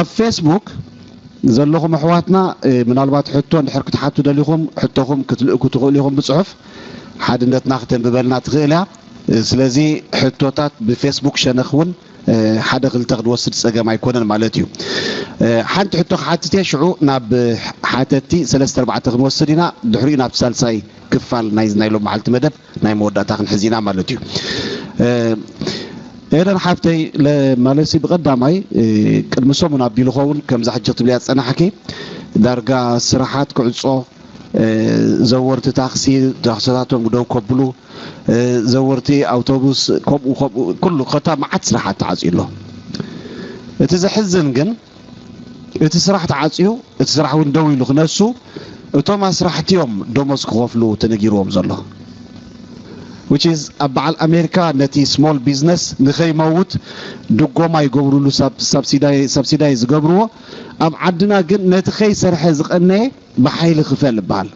ኣብ ፌስቡክ ዘለኹም ኣሕዋትና፣ ምናልባት ሕቶ እንድሕር ክትሓቱ ደሊኹም፣ ሕቶኹም ክትልእኩ ትኽእሉ ኢኹም ብጽሑፍ። ሓድነትና ክተንብበልና ትኽእል እያ። ስለዚ ሕቶታት ብፌስቡክ ሸነኽ እውን ሓደ ክልተ ክንወስድ ጸገም ኣይኮነን ማለት እዩ። ሓንቲ ሕቶ ክሓትት እየ፣ ሽዑ ናብ ሓተቲ ሰለስተ ኣርባዕተ ክንወስድ ኢና። ድሕሪኡ ናብ ሳልሳይ ክፋል ናይ ናይ ሎም መዓልቲ መደብ ናይ መወዳእታ ክንሕዝ ኢና ማለት እዩ። ኤደን ሓፍተይ፣ ማለትሲ ብቐዳማይ ቅድሚ ሰሙን ኣቢሉ ኸውን ከምዛ ሕጂ ክትብልያ ዝጸናሕኪ፣ ዳርጋ ስራሓት ክዕጾ፣ ዘወርቲ ታክሲ ታክስታቶም ደው ከብሉ፣ ዘወርቲ ኣውቶቡስ ከምኡ ከምኡ ኩሉ ከታ መዓት ስራሓት ተዓጽዩ ኣሎ። እቲ ዘሕዝን ግን እቲ ስራሕ ተዓጽዩ፣ እቲ ስራሕ እውን ደው ኢሉ ክነሱ፣ እቶም ኣስራሕቲ እዮም ደሞዝ ክኸፍሉ ተነጊርዎም ዘሎ። Which is ኣብ በዓል ኣሜሪካ ነቲ small business ንኸይመውት ድጎማ ይገብሩሉ፣ subsidize ዝገብርዎ። ኣብ ዓድና ግን ነቲ ከይሰርሐ ዝቐነየ ብሓይሊ ክፈል ይበሃል።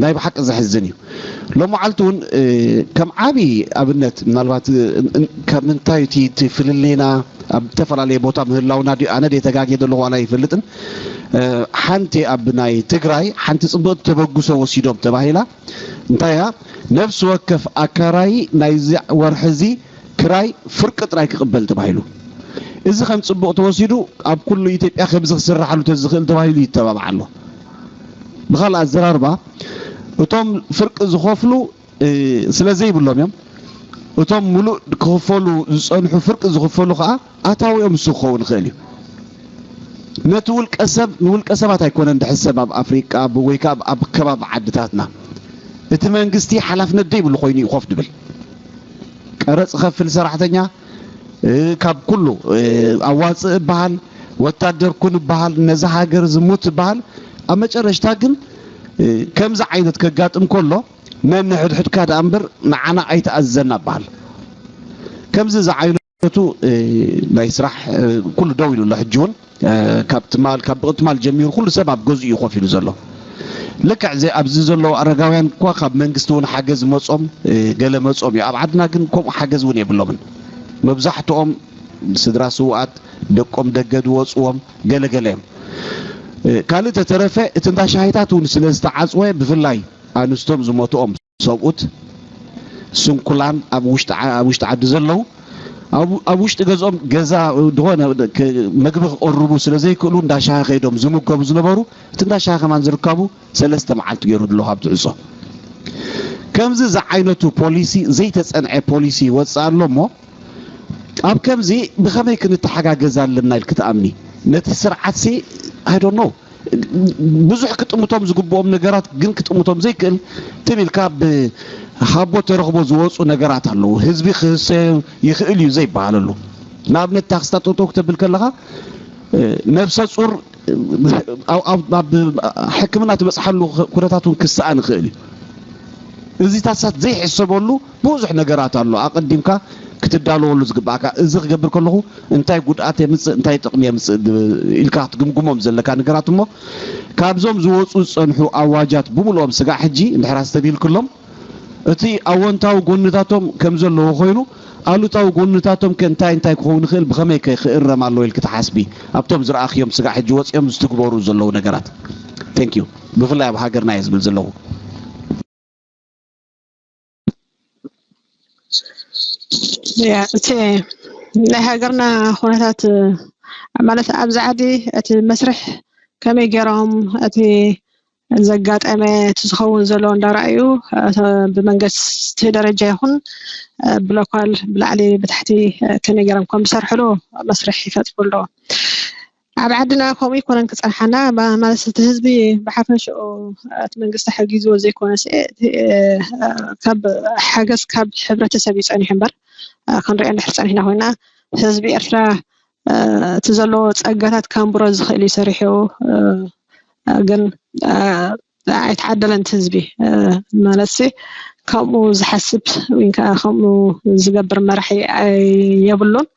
ናይ ብሓቂ ዘሕዝን እዩ። ሎም መዓልቲ እውን ከም ዓብዪ ኣብነት ምናልባት ካብ ምንታይ እቲ ፍልልይና ኣብ ዝተፈላለየ ቦታ ምህላውና ድዩ ኣነ ደ ተጋጌ ዘለኹ ዋላ ይፈልጥን። ሓንቲ ኣብ ናይ ትግራይ ሓንቲ ፅብቕቲ ተበግሶ ወሲዶም ተባሂላ። እንታይ እያ? ነፍሲ ወከፍ ኣካራይ ናይዚ ወርሒ እዚ ክራይ ፍርቂ ጥራይ ክቕበል ተባሂሉ። እዚ ከም ፅቡቕ ተወሲዱ ኣብ ኩሉ ኢትዮጵያ ከምዚ ክስራሓሉ ተዝኽእል ተባሂሉ ይተባባዕ ኣሎ። ብኻልእ ኣዘራርባ እቶም ፍርቂ ዝኸፍሉ ስለ ዘይብሎም እዮም። እቶም ሙሉእ ክኽፈሉ ዝፀንሑ ፍርቂ ዝኽፈሉ ከዓ ኣታዊኦም እሱ ክኸውን ይኽእል እዩ። ነቲ ውልቀ ሰብ ንውልቀ ሰባት ኣይኮነን ድሕሰብ ኣብ ኣፍሪቃ ወይ ከዓ ኣብ ከባቢ ዓድታትና እቲ መንግስቲ ሓላፍነት ዘይብሉ ኮይኑ እዩ ኮፍ ድብል። ቀረፅ ኸፍል ሰራሕተኛ ካብ ኩሉ ኣዋፅእ እበሃል፣ ወታደር ኩን እበሃል፣ ነዛ ሃገር ዝሙት እበሃል። ኣብ መጨረሽታ ግን ከምዚ ዓይነት ከጋጥም ከሎ ነንሕድሕድካ ደኣ እምበር ንዓና ኣይትኣዘና እበሃል። ከምዚ ዝዓይነቱ ናይ ስራሕ ኩሉ ደው ኢሉ ኣሎ። ሕጂ እውን ካብ ትማል ካብ ብቕትማል ጀሚሩ ኩሉ ሰብ ኣብ ገዝኡ እዩ ኮፍ ኢሉ ዘሎ። ልክዕ ኣብዚ ዘለዉ ኣረጋውያን እኳ ካብ መንግስቲ እውን ሓገዝ መጾም ገለ መጾም እዩ። ኣብ ዓድና ግን ከምኡ ሓገዝ እውን የብሎምን። መብዛሕትኦም ስድራ ስውኣት ደቆም ደገ ዝወፅዎም ገለገለ እዮም። ካልእ ተተረፈ እቲ እንዳ ሻሂታት እውን ስለ ዝተዓፅወ ብፍላይ ኣንስቶም ዝሞትኦም ሰብኡት ስንኩላን ኣብ ውሽጢ ዓዲ ዘለዉ ኣብ ውሽጢ ገዝኦም ገዛ ዝኾነ መግቢ ክቕርቡ ስለ ዘይክእሉ እንዳ ሻሂ ከይዶም ዝምገቡ ዝነበሩ እቲ እንዳ ሻሂ ከማን ዝርከቡ ሰለስተ መዓልቲ ገይሩ ኣሎ ካብ ትዕጾ። ከምዚ ዝዓይነቱ ፖሊሲ ዘይተጸንዐ ፖሊሲ ይወፅእ ኣሎ እሞ ኣብ ከምዚ ብኸመይ ክንተሓጋገዝ ኣለና ኢልክ ትኣምኒ? ነቲ ስርዓትሲ I don't know ብዙሕ ክጥምቶም ዝግብኦም ነገራት ግን ክጥምቶም ዘይክእል ትም ኢልካ ብሃቦ ተረኽቦ ዝወፁ ነገራት ኣለዉ። ህዝቢ ክህሰ ይኽእል እዩ ዘይበሃለሉ ንኣብነት ታክስታት ጠጠው ክተብል ከለኻ ነብሰ ፁር ኣብ ሕክምና ትበፅሓሉ ኩነታት እውን ክስኣን ይኽእል እዩ። እዚ ታሳት ዘይሕሰበሉ ብዙሕ ነገራት ኣሎ ኣቐዲምካ ክትዳለወሉ ዝግባእካ። እዚ ክገብር ከለኹ እንታይ ጉድኣት የምፅእ እንታይ ጥቕሚ የምፅእ ኢልካ ክትግምግሞም ዘለካ ነገራት እሞ ካብዞም ዝወፁ ዝፀንሑ ኣዋጃት ብምልኦም ስጋዕ ሕጂ እንድሕር ኣስተብሂልክሎም እቲ ኣወንታዊ ጎንታቶም ከም ዘለዎ ኮይኑ ኣሉታዊ ጎንታቶም ከ እንታይ እንታይ ክኸውን ይኽእል ብኸመይ ከ ክእረም ኣለዎ ኢልክ ትሓስቢ ኣብቶም ዝረኣኽዮም ስጋዕ ሕጂ ወፂኦም ዝትግበሩ ዘለዉ ነገራት? Thank you። ብፍላይ ኣብ ሃገርና እየ ዝብል ዘለኹ። ያ እቲ ናይ ሃገርና ኩነታት ማለት ኣብዚ ዓዲ እቲ መስርሕ ከመይ ገይሮም እቲ ዘጋጠመ እቲ ዝኸውን ዘሎ እንዳረኣዩ ብመንግስቲ ደረጃ ይኹን ብሎካል ብላዕሊ ብታሕቲ ከመይ ገይሮም ከም ዝሰርሕሉ መስርሕ ይፈጥሩ ኣለዉ። ኣብ ዓድና ከምኡ ይኮነን ክፀንሓና ማለት እቲ ህዝቢ ብሓፈሽኡ እቲ መንግስቲ ሓጊዝዎ ዘይኮነስ ካብ ሓገዝ ካብ ሕብረተሰብ እዩ ፀኒሑ እምበር ክንሪኦ እንድሕር ፀኒሕና ኮይና ህዝቢ ኤርትራ እቲ ዘለዎ ፀጋታት ካንብሮ ዝኽእል እዩ ሰሪሑ ግን ኣይተዓደለን እቲ ህዝቢ ማለትሲ ከምኡ ዝሓስብ ወይ ከዓ ከምኡ ዝገብር መራሒ የብሉን።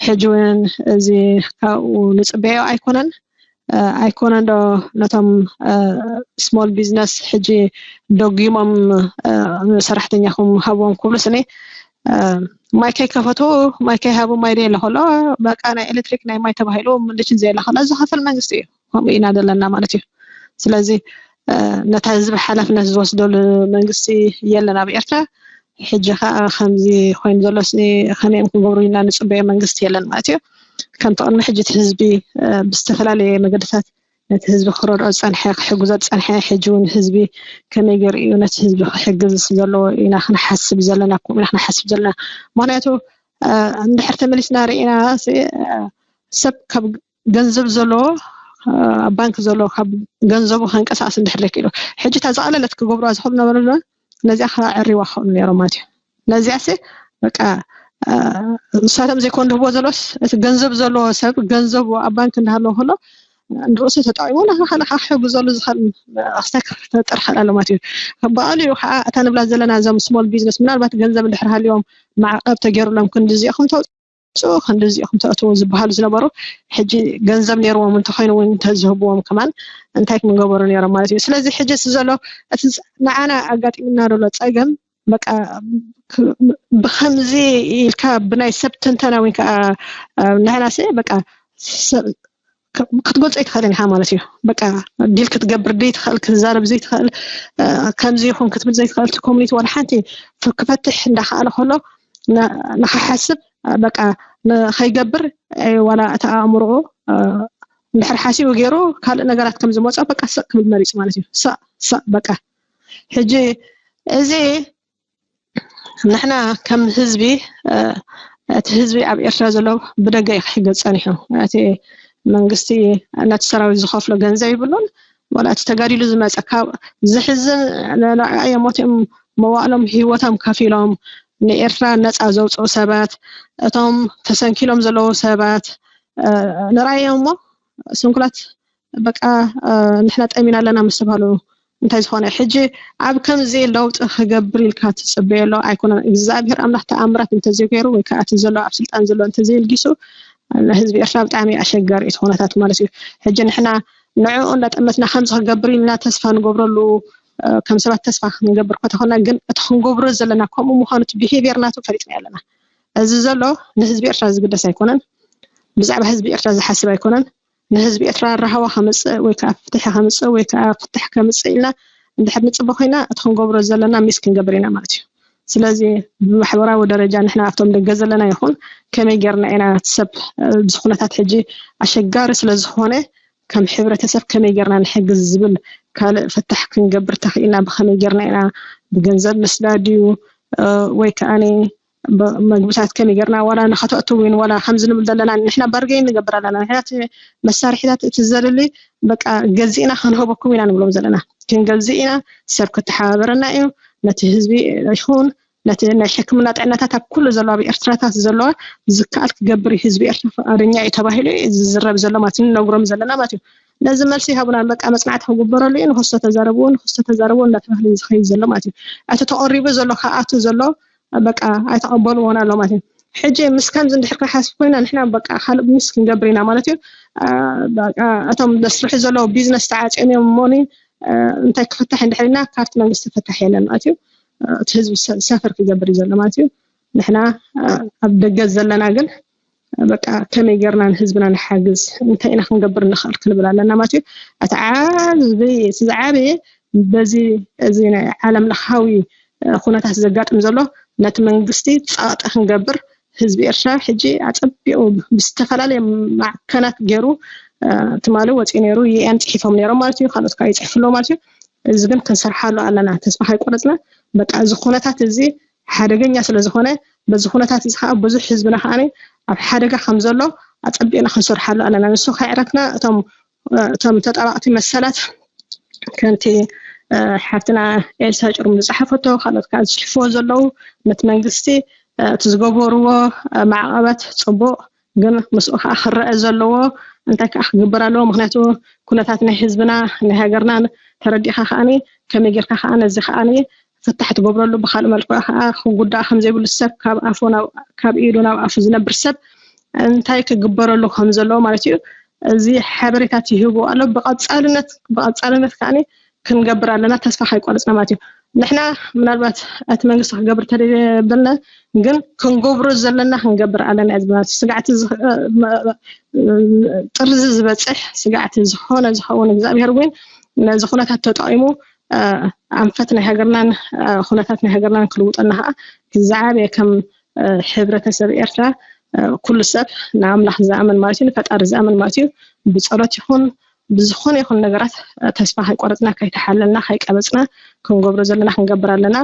ሕጂ እውን እዚ ካብኡ ንፅበዮ ኣይኮነን ኣይኮነን ዶ ነቶም small business ሕጂ ደጊሞም ሰራሕተኛኹም ሃብዎም ክብሉ ስኒ ማይ ከይከፈቱ፣ ማይ ከይሃቡ፣ ማይ ደየለ ከሎ በቃ ናይ ኤሌክትሪክ ናይ ማይ ተባሂሉ ምልሽን ዘየለ ከሎ ዝኸፍል መንግስቲ እዩ። ከምኡ ኢና ዘለና ማለት እዩ። ስለዚ ነታ ህዝቢ ሓላፍነት ዝወስደሉ መንግስቲ የለን ኣብ ኤርትራ። ሕጂ ከዓ ከምዚ ኮይኑ ዘሎ ከመይ ክንገብሩ ኢና ንፅበዮ መንግስቲ የለን ማለት እዩ። ከምቲ ቅድሚ ሕጂ እቲ ህዝቢ ብዝተፈላለየ መገድታት ነቲ ህዝቢ ክረድኦ ዝፀንሐ ክሕግዞ ዝፀንሐ ሕጂ እውን ህዝቢ ከመይ ገይሩ እዩ ነቲ ህዝቢ ክሕግዝ ዘለዎ ኢና ክንሓስብ ዘለና፣ ከምኡ ኢና ክንሓስብ ዘለና። ምክንያቱ እንድሕር ተመሊስና ርኢና ሰብ ካብ ገንዘብ ዘለዎ ኣብ ባንክ ዘሎ ካብ ገንዘቡ ከንቀሳቀስ እንድሕር ደኪሉ ሕጂ እታ ዝቐለለት ክገብሩዋ ዝኽእሉ ነበሩ ነዚኣ ከዓ ዕሪዋ ክኽእሉ ነይሮም ማለት እዩ። ነዚኣ ሲ በቃ ንሳቶም ዘይኮን ድህቦ ዘሎስ እቲ ገንዘብ ዘለዎ ሰብ ገንዘቡ ኣብ ባንክ እንዳሃለዎ ከሎ ንርእሱ ተጠቂሙ ንካልእ ክሕግዘሉ ዝኽእል ክስተክ ክፈጥር ክእል ኣሎ ማለት እዩ። ብቐሊኡ ከዓ እታ ንብላ ዘለና እዞም ስሞል ቢዝነስ ምናልባት ገንዘብ እንድሕር ሃልዮም ማዕቐብ ተገይሩሎም ክንድዚኦም ተውፅኡ ክንድዚኦም ተእትዉ ዝበሃሉ ዝነበሩ ሕጂ ገንዘብ ነይርዎም እንተኮይኑ እውን እንተዝህብዎም ከማን እንታይ ክንገበሩ ነይሮም ማለት እዩ። ስለዚ ሕጂ ዘሎ እቲ ንዓና ኣጋጢምና ዘሎ ፀገም በቃ ብከምዚ ኢልካ ብናይ ሰብ ትንተና ወይ ከዓ ንሕናሲ በቃ ክትገልፆ ይትኽእልን ኢኻ ማለት እዩ። በቃ ዲል ክትገብር ዘይትኽእል ክትዛረብ ዘይትኽእል ከምዚ ይኹን ክትብል ዘይትኽእል እቲ ኮሚኒቲ ዋላ ሓንቲ ክፈትሕ እንዳኸኣለ ከሎ ንክሓስብ በቃ ንኸይገብር ዋላ እቲ ኣእምርኡ እንድሕር ሓሲቡ ገይሩ ካልእ ነገራት ከም ዝመፅኦ በቃ ሰቕ ክብል መሪፁ ማለት እዩ። ሰቕ ሰቕ በቃ ሕጂ እዚ ንሕና ከም ህዝቢ እቲ ህዝቢ ኣብ ኤርትራ ዘሎ ብደገ እዩ ክሕገዝ ፀኒሑ። እቲ መንግስቲ ነቲ ሰራዊት ዝኸፍሎ ገንዘብ ይብሉን ዋላ እቲ ተጋዲሉ ዝመፀ ካብ ዝሕዝን ንርኣዮም ሞትኦም መዋእሎም ህይወቶም ከፊሎም ንኤርትራ ነፃ ዘውፅኡ ሰባት እቶም ተሰንኪሎም ዘለዉ ሰባት ንርኣዮም እሞ ስንኩላት በቃ ንሕና ጠሚና ኣለና ምስ ተባሃሉ እንታይ ዝኾነ ሕጂ ኣብ ከምዚ ለውጢ ክገብር ኢልካ ትፅበዮ ኣሎ ኣይኮነን። እግዚኣብሔር ኣምላኽ ተኣምራት እንተዘይገይሩ ወይ ከዓ እቲ ዘሎ ኣብ ስልጣን ዘሎ እንተዘይልጊሱ ንህዝቢ ኤርትራ ብጣዕሚ ኣሸጋሪ እቲ ኩነታት ማለት እዩ። ሕጂ ንሕና ንዕኡ እንዳጠመትና ከምዚ ክገብር ኢልና ተስፋ ንገብረሉ ከም ሰባት ተስፋ ክንገብር ከተኾና ግን እቲ ክንገብሮ ዘለና ከምኡ ምዃኑ እቲ ቢሄቪየር ናቱ ፈሊጥና ኣለና። እዚ ዘሎ ንህዝቢ ኤርትራ ዝግደስ ኣይኮነን። ብዛዕባ ህዝቢ ኤርትራ ዝሓስብ ኣይኮነን። ንህዝቢ ኤርትራ ራህዋ ከምፅእ ወይ ከዓ ፍትሒ ከምፅእ ወይ ከዓ ፍትሕ ከምፅእ ኢልና እንድሕር ንፅበ ኮይና እቲ ክንገብሮ ዘለና ሚስ ክንገብር ኢና ማለት እዩ። ስለዚ ብማሕበራዊ ደረጃ ንሕና ኣብቶም ደገ ዘለና ይኹን ከመይ ጌርና ኢና እቲ ሰብ እዚ ኩነታት ሕጂ ኣሸጋሪ ስለዝኾነ ከም ሕብረተሰብ ከመይ ጌርና ንሕግዝ ዝብል ካልእ ፍታሕ ክንገብር ተኽኢልና ብኸመይ ጌርና ኢና ብገንዘብ ምስዳድ ድዩ ወይ ከዓኒ መግብታት ከመይ ጌርና ዋላ ንኸተእትው ኢን ዋላ ከምዚ ንብል ዘለና ንሕና ባርገይን ንገብር ኣለና። ንሕና እቲ መሳርሒታት እቲ ዘድሊ በቃ ገዚእና ክንህበኩም ኢና ንብሎም ዘለና። ክንገዝእ ኢና፣ ሰብ ክተሓባበረና እዩ። ነቲ ህዝቢ ይኹን ነቲ ናይ ሕክምና ጥዕናታት ኣብ ኩሉ ዘሎ ኣብ ኤርትራታት ዘለዋ ዝከኣል ክገብር እዩ። ህዝቢ ኤርትራ ፍቓደኛ እዩ ተባሂሉ እዩ ዝዝረብ ዘሎ ማለት እዩ። ንነግሮም ዘለና ማለት እዩ። ነዚ መልሲ ይሃቡና በቃ መጽናዕቲ ክግበረሉ እዩ ንክስቶ ተዛረብዎ ንክስቶ ተዛረብዎ እናተባህለ እዩ ዝኸይድ ዘሎ ማለት እዩ። እቲ ተቐሪቡ ዘሎ ክኣቱ ዘሎ በቃ ኣይተቐበልዎን ኣሎ ማለት እዩ። ሕጂ ምስ ከምዚ እንድሕር ክንሓስብ ኮይና ንሕና በቃ ካልእ ምስ ክንገብር ኢና ማለት እዩ። በቃ እቶም ዘስርሑ ዘለዉ ቢዝነስ ተዓፅዮም እዮም እሞኒ እንታይ ክፍታሕ እንድሕር ኢልና ካብቲ መንግስቲ ፍታሕ የለን ማለት እዩ። እቲ ህዝቢ ሰፈር ክገብር እዩ ዘሎ ማለት እዩ። ንሕና ኣብ ደገ ዘለና ግን በቃ ከመይ ጌርና ንህዝብና ንሓግዝ እንታይ ኢና ክንገብር ንኽእል ክንብል ኣለና ማለት እዩ። እቲ ዓብይ እቲ ዝዓበየ በዚ እዚ ናይ ዓለም ለኻዊ ኩነታት ዘጋጥም ዘሎ ነቲ መንግስቲ ፀቕጢ ክንገብር ህዝቢ ኤርትራ ሕጂ ኣፀቢቑ ብዝተፈላለየ ማዕከናት ገይሩ ትማሊ ወፂኡ ነይሩ ዩኤን ፅሒፎም ነይሮም ማለት እዩ። ካልኦት ከዓ ይፅሕፍሎ ማለት እዩ። እዚ ግን ክንሰርሓሉ ኣለና ተስፋ ከይቆረፅና በቃ እዚ ኩነታት እዚ ሓደገኛ ስለዝኾነ በዚ ኩነታት እዚ ከዓ ብዙሕ ህዝብና ከዓ ኣብ ሓደጋ ከም ዘሎ ኣፀቢቕና ክንሰርሓሉ ኣለና። ንሱ ከይዕረፍና እቶም እቶም ተጣባቕቲ መሰላት ከምቲ ሓፍትና ኤልሳ ጭሩም ዝፀሓፈቶ ካልኦት ከዓ ዝፅሕፍዎ ዘለዉ ነቲ መንግስቲ እቲ ዝገበርዎ ማዕቐባት ፅቡቕ ግን ምስኡ ከዓ ክረአ ዘለዎ እንታይ ከዓ ክግበር ኣለዎ። ምክንያቱ ኩነታት ናይ ህዝብና ናይ ሃገርና ተረዲእካ ከዓኒ ከመይ ጌርካ ከዓ ነዚ ከዓኒ ፍታሕ ትገብረሉ ብካልእ መልክዑ ከዓ ክጉዳእ ከምዘይብሉ ሰብ ካብ ኣፉ ካብ ኢዱ ናብ ኣፉ ዝነብር ሰብ እንታይ ክግበረሉ ከም ዘለዎ ማለት እዩ። እዚ ሓበሬታት ይህቡ ኣሎ። ብቐፃልነት ብቐፃልነት ከዓ ክንገብር ኣለና፣ ተስፋ ከይቆረፅና ማለት እዩ። ንሕና ምናልባት እቲ መንግስቲ ክገብር ተደበልና፣ ግን ክንገብሮ ዘለና ክንገብር ኣለና እየ ዝብል ማለት እዩ። ስጋዕቲ ጥርዚ ዝበፅሕ ስጋዕቲ ዝኾነ ዝኸውን እግዚኣብሔር እውን ነዚ ኩነታት ተጠቂሙ ኣንፈት ናይ ሃገርናን ኩነታት ናይ ሃገርናን ክልውጠና ከዓ ዝዓበየ ከም ሕብረተሰብ ኤርትራ ኩሉ ሰብ ንኣምላኽ ዝኣምን ማለት እዩ፣ ንፈጣሪ ዝኣምን ማለት እዩ። ብጸሎት ይኹን ብዝኾነ ይኹን ነገራት ተስፋ ከይቆረጽና፣ ከይተሓለልና፣ ከይቀበጽና ክንገብሮ ዘለና ክንገብር ኣለና።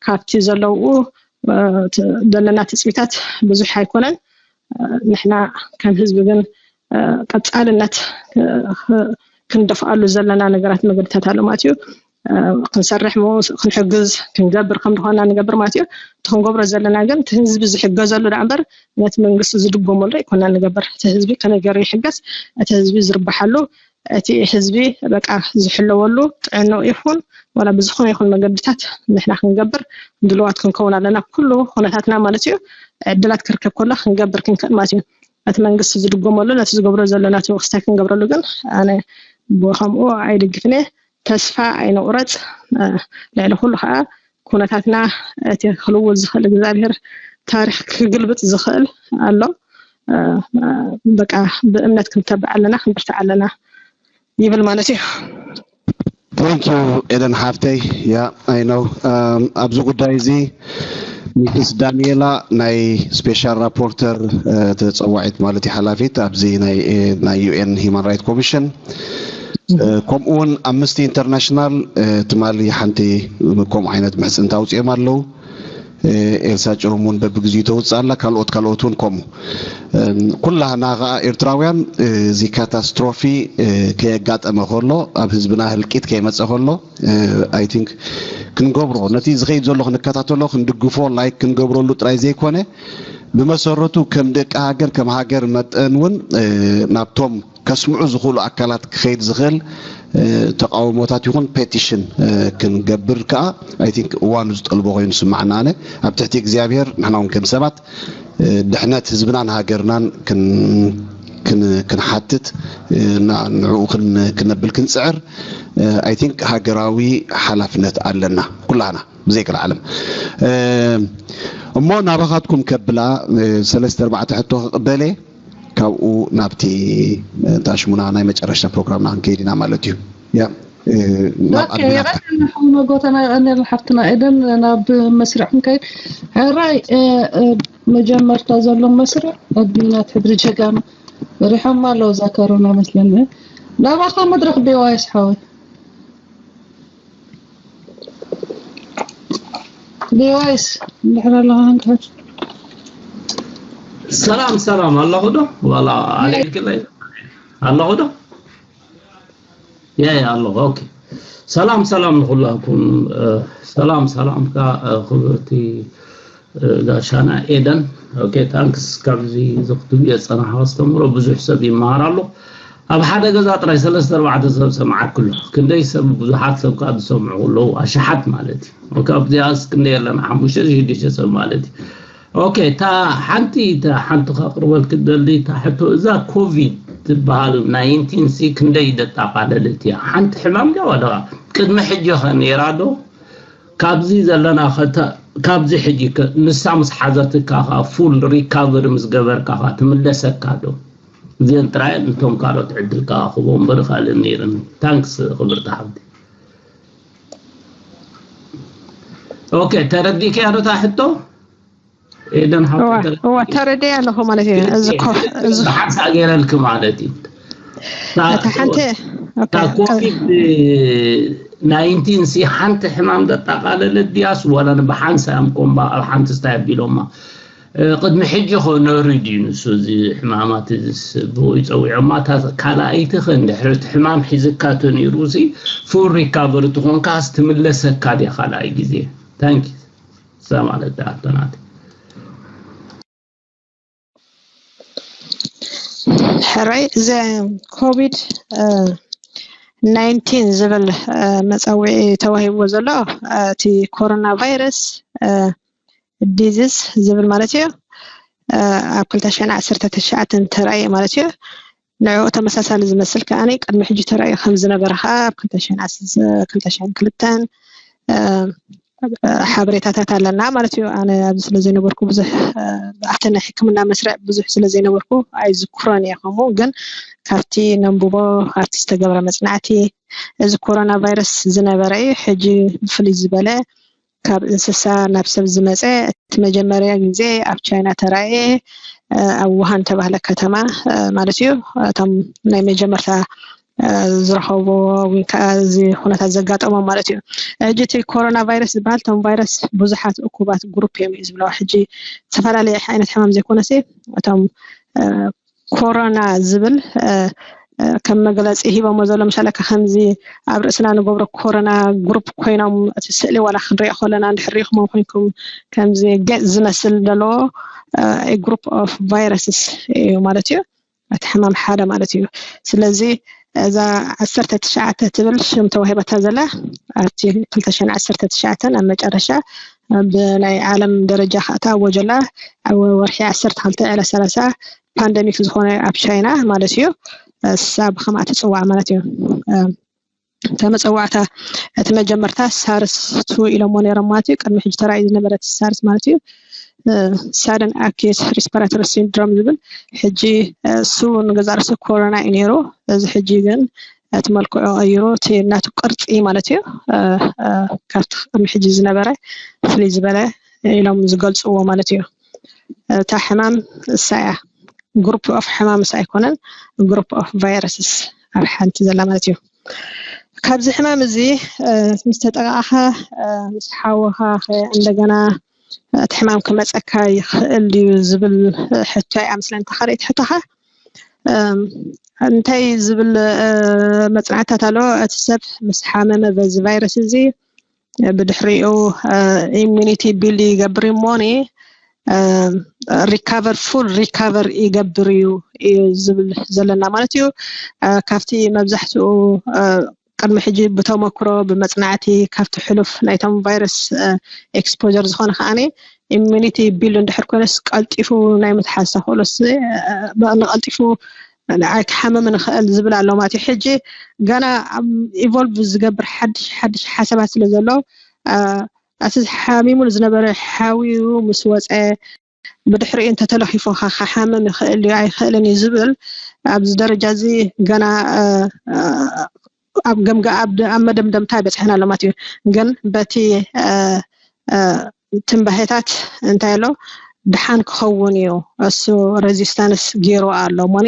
ካብቲ ዘለውኡ ዘለና ትጽቢታት ብዙሕ ኣይኮነን። ንሕና ከም ህዝቢ ግን ቀጻልነት ክንደፍኣሉ ዘለና ነገራት መገድታት ኣሎ ማለት እዩ። ክንሰርሕ ክንሕግዝ ክንገብር ከም ዝኾንና ንገብር ማለት እዩ። እቲ ክንገብሮ ዘለና ግን እቲ ህዝቢ ዝሕገዘሉ ዳ እምበር ነቲ መንግስቲ ዝድጎመሉ ኣይኮና ንገብር። እቲ ህዝቢ ከመይ ገይሩ ይሕገዝ፣ እቲ ህዝቢ ዝርባሓሉ፣ እቲ ህዝቢ በቃ ዝሕለወሉ፣ ጥዕንኡ ይኹን ዋላ ብዝኾነ ይኹን መገድታት ንሕና ክንገብር ድልዋት ክንከውን ኣለና። ኩሉ ኩነታትና ማለት እዩ ዕድላት ክርከብ ከሎ ክንገብር ክንክእል ማለት እዩ። እቲ መንግስቲ ዝድጎመሉ ነቲ ዝገብሮ ዘሎ ናቲ ወክስታይ ክንገብረሉ ግን ኣነ ብኸምኡ ኣይድግፍን እየ። ተስፋ ኣይንቑረፅ። ልዕሊ ኩሉ ከዓ ኩነታትና እቲ ክልውጥ ዝኽእል እግዚኣብሔር ታሪክ ክግልብጥ ዝኽእል ኣሎ። በቃ ብእምነት ክንተብዕ ኣለና፣ ክንብርትዕ ኣለና ይብል ማለት እዩ። Thank you ኤደን ሓፍተይ። ያ I know ኣብዚ ጉዳይ እዚ ሚስስ ዳንኤላ ናይ ስፔሻል ራፖርተር ተፀዋዒት ማለት ሓላፊት ኣብዚ ናይ UN Human Rights Commission ከምኡ እውን ኣምነስቲ ኢንተርናሽናል ትማሊ ሓንቲ ከምኡ ዓይነት ምሕፅንታ ኣውፅኦም ኣለዉ። ኤልሳ ጭሩም እውን በብግዚኡ ተውፅእ ኣላ፣ ካልኦት ካልኦት እውን ከምኡ። ኩላህና ከዓ ኤርትራውያን እዚ ካታስትሮፊ ከየጋጠመ ከሎ፣ ኣብ ህዝብና ህልቂት ከይመፀ ከሎ I think ክንገብሮ፣ ነቲ ዝኸይድ ዘሎ ክንከታተሎ፣ ክንድግፎ፣ ላይክ ክንገብረሉ ጥራይ ዘይኮነ፣ ብመሰረቱ ከም ደቂ ሃገር፣ ከም ሃገር መጠን እውን ናብቶም ከስምዑ ዝኽእሉ ኣካላት ክኸይድ ዝኽእል ተቃውሞታት ይኹን ፔቲሽን ክንገብር ከዓ I think እዋኑ ዝጠልቦ ኮይኑ ስማዕና። ኣነ ኣብ ትሕቲ እግዚኣብሔር ንሕና እውን ከም ሰባት ድሕነት ህዝብናን ሃገርናን ክንሓትት ንዕኡ ክነብል ክንፅዕር I think ሃገራዊ ሓላፍነት ኣለና ኩላህና ብዘይ ክልዓለም። እሞ ናባኻትኩም ከብላ ሰለስተ ኣርባዕተ ሕቶ ክቕበለ ካብኡ ናብቲ ታሽሙና ናይ መጨረሽታ ፕሮግራምና ክንከይድ ኢና ማለት እዩ። ያ የቐንየልና ሓውና ጎተና፣ የቐንየልና ሓፍትና ኤደን። ናብ መስርዕ ክንከይድ ሕራይ መጀመርታ ዘሎ መስርዕ ኣድሚናት ሕድሪ ጀጋኑ መሪሖም ኣለዉ። እዛ ኮሮና መስለኒ ናባኻ መድረኽ ቤዋይስ ሓወይ ቢዋይስ እንድሕር ኣለኻ ክንክሕድ ሰላም ሰላም ኣለኹ ዶ ዋላ ኣልዒልክለይ ኣለኹ ዶ ያ ያ ኣለኹ ኦኬ ሰላም ሰላም ንኹላኩም ሰላም ሰላምካ ክብርቲ ጋሻና ኤደን ኦኬ ታንክስ ካብዚ ዘክትብዮ ዝፀናሕካ ኣስተምህሮ ብዙሕ ሰብ ይመሃር ኣሎ ኣብ ሓደ ገዛ ጥራይ ሰለስተ ኣርባዕተ ሰብ ሰምዓኩ ኣለኹ ክንደይ ሰብ ብዙሓት ሰብ ከዓ ዝሰምዑ ኣለዉ ኣሽሓት ማለት እዩ ኦኬ ኣብዚኣስ ክንደይ ኣለና ሓሙሽተ ሽዱሽተ ሰብ ማለት እዩ ኦኬ እታ ሓንቲ እታ ሓንቲ ከቅርበልክ ደሊ እታ ሕቶ እዛ ኮቪድ ትበሃል ናይንቲን ሲ ክንደይ ደጣቃለለት እያ ሓንቲ ሕማም ድያ ዋላ ቅድሚ ሕጂ ከ ነይራ ዶ ካብዚ ዘለና ከተ ካብዚ ሕጂ ከ ንሳ ምስ ሓዘትካ ከ ፉል ሪካቨሪ ምስ ገበርካ ከ ትምለሰካ ዶ እዚአን ጥራይ ንቶም ካልኦት ዕድል ከ ክቦ እምበር ካልእ ነይርን ታንክስ ክብርቲ ሓብቲ ኦኬ ተረዲእክያ ዶ እታ ሕቶ ኤደን ሓብቲ እዋ ተረዲእ ኣለኹ ማለት እዩ እዚ እኮ እዚ ብሓንሳእ ገይረልኪ ማለት እዩ እታ ሓንቲ እታ ኮቪድ ናይንቲን ሲ ሓንቲ ሕማም ዘጠቓለለት ድያስ ዋላ ብሓንሳ እዮም ኮምባ ኣብ ሓንቲ ስታይ ኣቢሎማ ቅድሚ ሕጂ ከ ነሩ ድዩ ንሱ እዚ ሕማማት እዚ ብኡ ይፀዊዖማ እታ ካልኣይቲ ከ እንድሕር እቲ ሕማም ሒዝካ ተነይሩ ሲ ፉል ሪካቨሪ ትኾንካስ ትምለሰካ ድያ ካልኣይ ግዜ ታንኪ እዛ ማለት እያ ሕቶ ናተይ ሕራይ እዚ ኮቪድ ናይንቲን ዝብል መፀውዒ ተዋሂብዎ ዘሎ እቲ ኮሮና ቫይረስ ዲዚዝ ዝብል ማለት እዩ ኣብ ክልተ ሽሕን ዓሰርተ ትሽዓተን ተራእየ ማለት እዩ ንዕኡ ተመሳሳሊ ዝመስል ከኣ ቅድሚ ሕጂ ተራእዩ ከም ዝነበረ ከኣ ኣብ ክልተ ሽሕን ዓሰርተ ክልተን ሓበሬታታት ኣለና ማለት እዩ። ኣነ ኣብዚ ስለ ዘይነበርኩ ብዙሕ ኣብቲ ናይ ሕክምና መስርዕ ብዙሕ ስለ ዘይነበርኩ ኣይዝክሮን እየ። ከምኡ ግን ካብቲ ነንብቦ፣ ካብቲ ዝተገብረ መፅናዕቲ፣ እዚ ኮሮና ቫይረስ ዝነበረ እዩ። ሕጂ ብፍልይ ዝበለ ካብ እንስሳ ናብ ሰብ ዝመፀ እቲ መጀመርያ ግዜ ኣብ ቻይና ተራእየ፣ ኣብ ውሃን ተባህለ ከተማ ማለት እዩ። እቶም ናይ መጀመርታ ዝረኸብዎ ወይ ከዓ እዚ ኩነታት ዘጋጠሞም ማለት እዩ። ሕጂ እቲ ኮሮና ቫይረስ ዝበሃል እቶም ቫይረስ ብዙሓት እኩባት ግሩፕ እዮም እዩ ዝብለዋ። ሕጂ ዝተፈላለየ ዓይነት ሕማም ዘይኮነሲ እቶም ኮሮና ዝብል ከም መግለፂ ሂቦሞ ዘሎ ምሻለካ ከምዚ ኣብ ርእስና ንገብሮ ኮሮና ግሩፕ ኮይኖም እቲ ስእሊ ዋላ ክንሪኦ ከለና እንድሕር ሪኢኹሞ ኮይንኩም ከምዚ ገፅ ዝመስል ዘለዎ ግሩፕ ኦፍ ቫይረስስ እዩ ማለት እዩ። እቲ ሕማም ሓደ ማለት እዩ። ስለዚ እዛ ዓሰርተ ትሽዓተ ትብል ሽም ተዋሂባታ ዘላ ኣብቲ ክልተ ሽሕን ዓሰርተ ትሽዓተን ኣብ መጨረሻ ብናይ ዓለም ደረጃ ከዓ ተኣወጀላ ኣብ ወርሒ ዓሰርተ ክልተ ዕለት ሰላሳ ፓንደሚክ ዝኾነ ኣብ ቻይና ማለት እዩ። እሳ ብኸምኣ ትፅዋዕ ማለት እዩ። ተመፀዋዕታ እቲ መጀመርታ ሳርስ ቱ ኢሎሞ ነይሮም ማለት እዩ። ቅድሚ ሕጂ ተራእዩ ዝነበረ እቲ ሳርስ ማለት እዩ። ሳደን ኣኪዩት ሪስፓራቶሪ ሲንድሮም ዝብል ሕጂ እሱ ንገዛ ርእሱ ኮሮና እዩ ነይሩ። እዚ ሕጂ ግን እቲ መልክዑ ቀይሩ እቲ ናቱ ቅርፂ ማለት እዩ ካብቲ ቅድሚ ሕጂ ዝነበረ ፍልይ ዝበለ ኢሎም ዝገልፅዎ ማለት እዩ። እታ ሕማም እሳ እያ። ግሩፕ ኦፍ ሕማምስ ኣይኮነን፣ ግሩፕ ኦፍ ቫይረስስ ኣብ ሓንቲ ዘላ ማለት እዩ። ካብዚ ሕማም እዚ ምስ ተጠቃዕኻ ምስ ሓወኻ እንደገና እቲ ሕማም ክመፀካ ይኽእል ድዩ ዝብል ሕቶ እያ ምስለኒ። ተኻሪእቲ ሕቶኻ እንታይ ዝብል መፅናዕታት ኣሎ? እቲ ሰብ ምስ ሓመመ በዚ ቫይረስ እዚ ብድሕሪኡ ኢሚኒቲ ቢልድ ይገብር እዩ እሞኒ ሪካቨር ፉል ሪካቨር ይገብር እዩ እዩ ዝብል ዘለና ማለት እዩ። ካብቲ መብዛሕትኡ ቅድሚ ሕጂ ብተመክሮ ብመፅናዕቲ ካብቲ ሕሉፍ ናይቶም ቫይረስ ኤክስፖር ዝኾነ ከዓኒ ኢሚኒቲ ቢልድ እንድሕር ኮይነስ ቀልጢፉ ናይ ምትሓዝ ተኽእሎስ ንቐልጢፉ ኣይክሓምም ንኽእል ዝብል ኣሎ ማለት እዩ። ሕጂ ገና ኢቮልቭ ዝገብር ሓድሽ ሓድሽ ሓሳባት ስለ ዘሎ እቲ ሓሚሙ ዝነበረ ሓዊሩ ምስ ወፀ ብድሕሪኡ እንተተለኺፉ ክሓምም ይኽእል እዩ ኣይኽእልን እዩ ዝብል ኣብዚ ደረጃ እዚ ገና ኣብ ገምጋ ኣብ መደምደምታ ይበፅሐና ኣሎ ማለት እዩ። ግን በቲ ትንባሄታት እንታይ ኣሎ ድሓን ክኸውን እዩ እሱ ሬዚስታንስ ገይሩ ኣሎ ሞኒ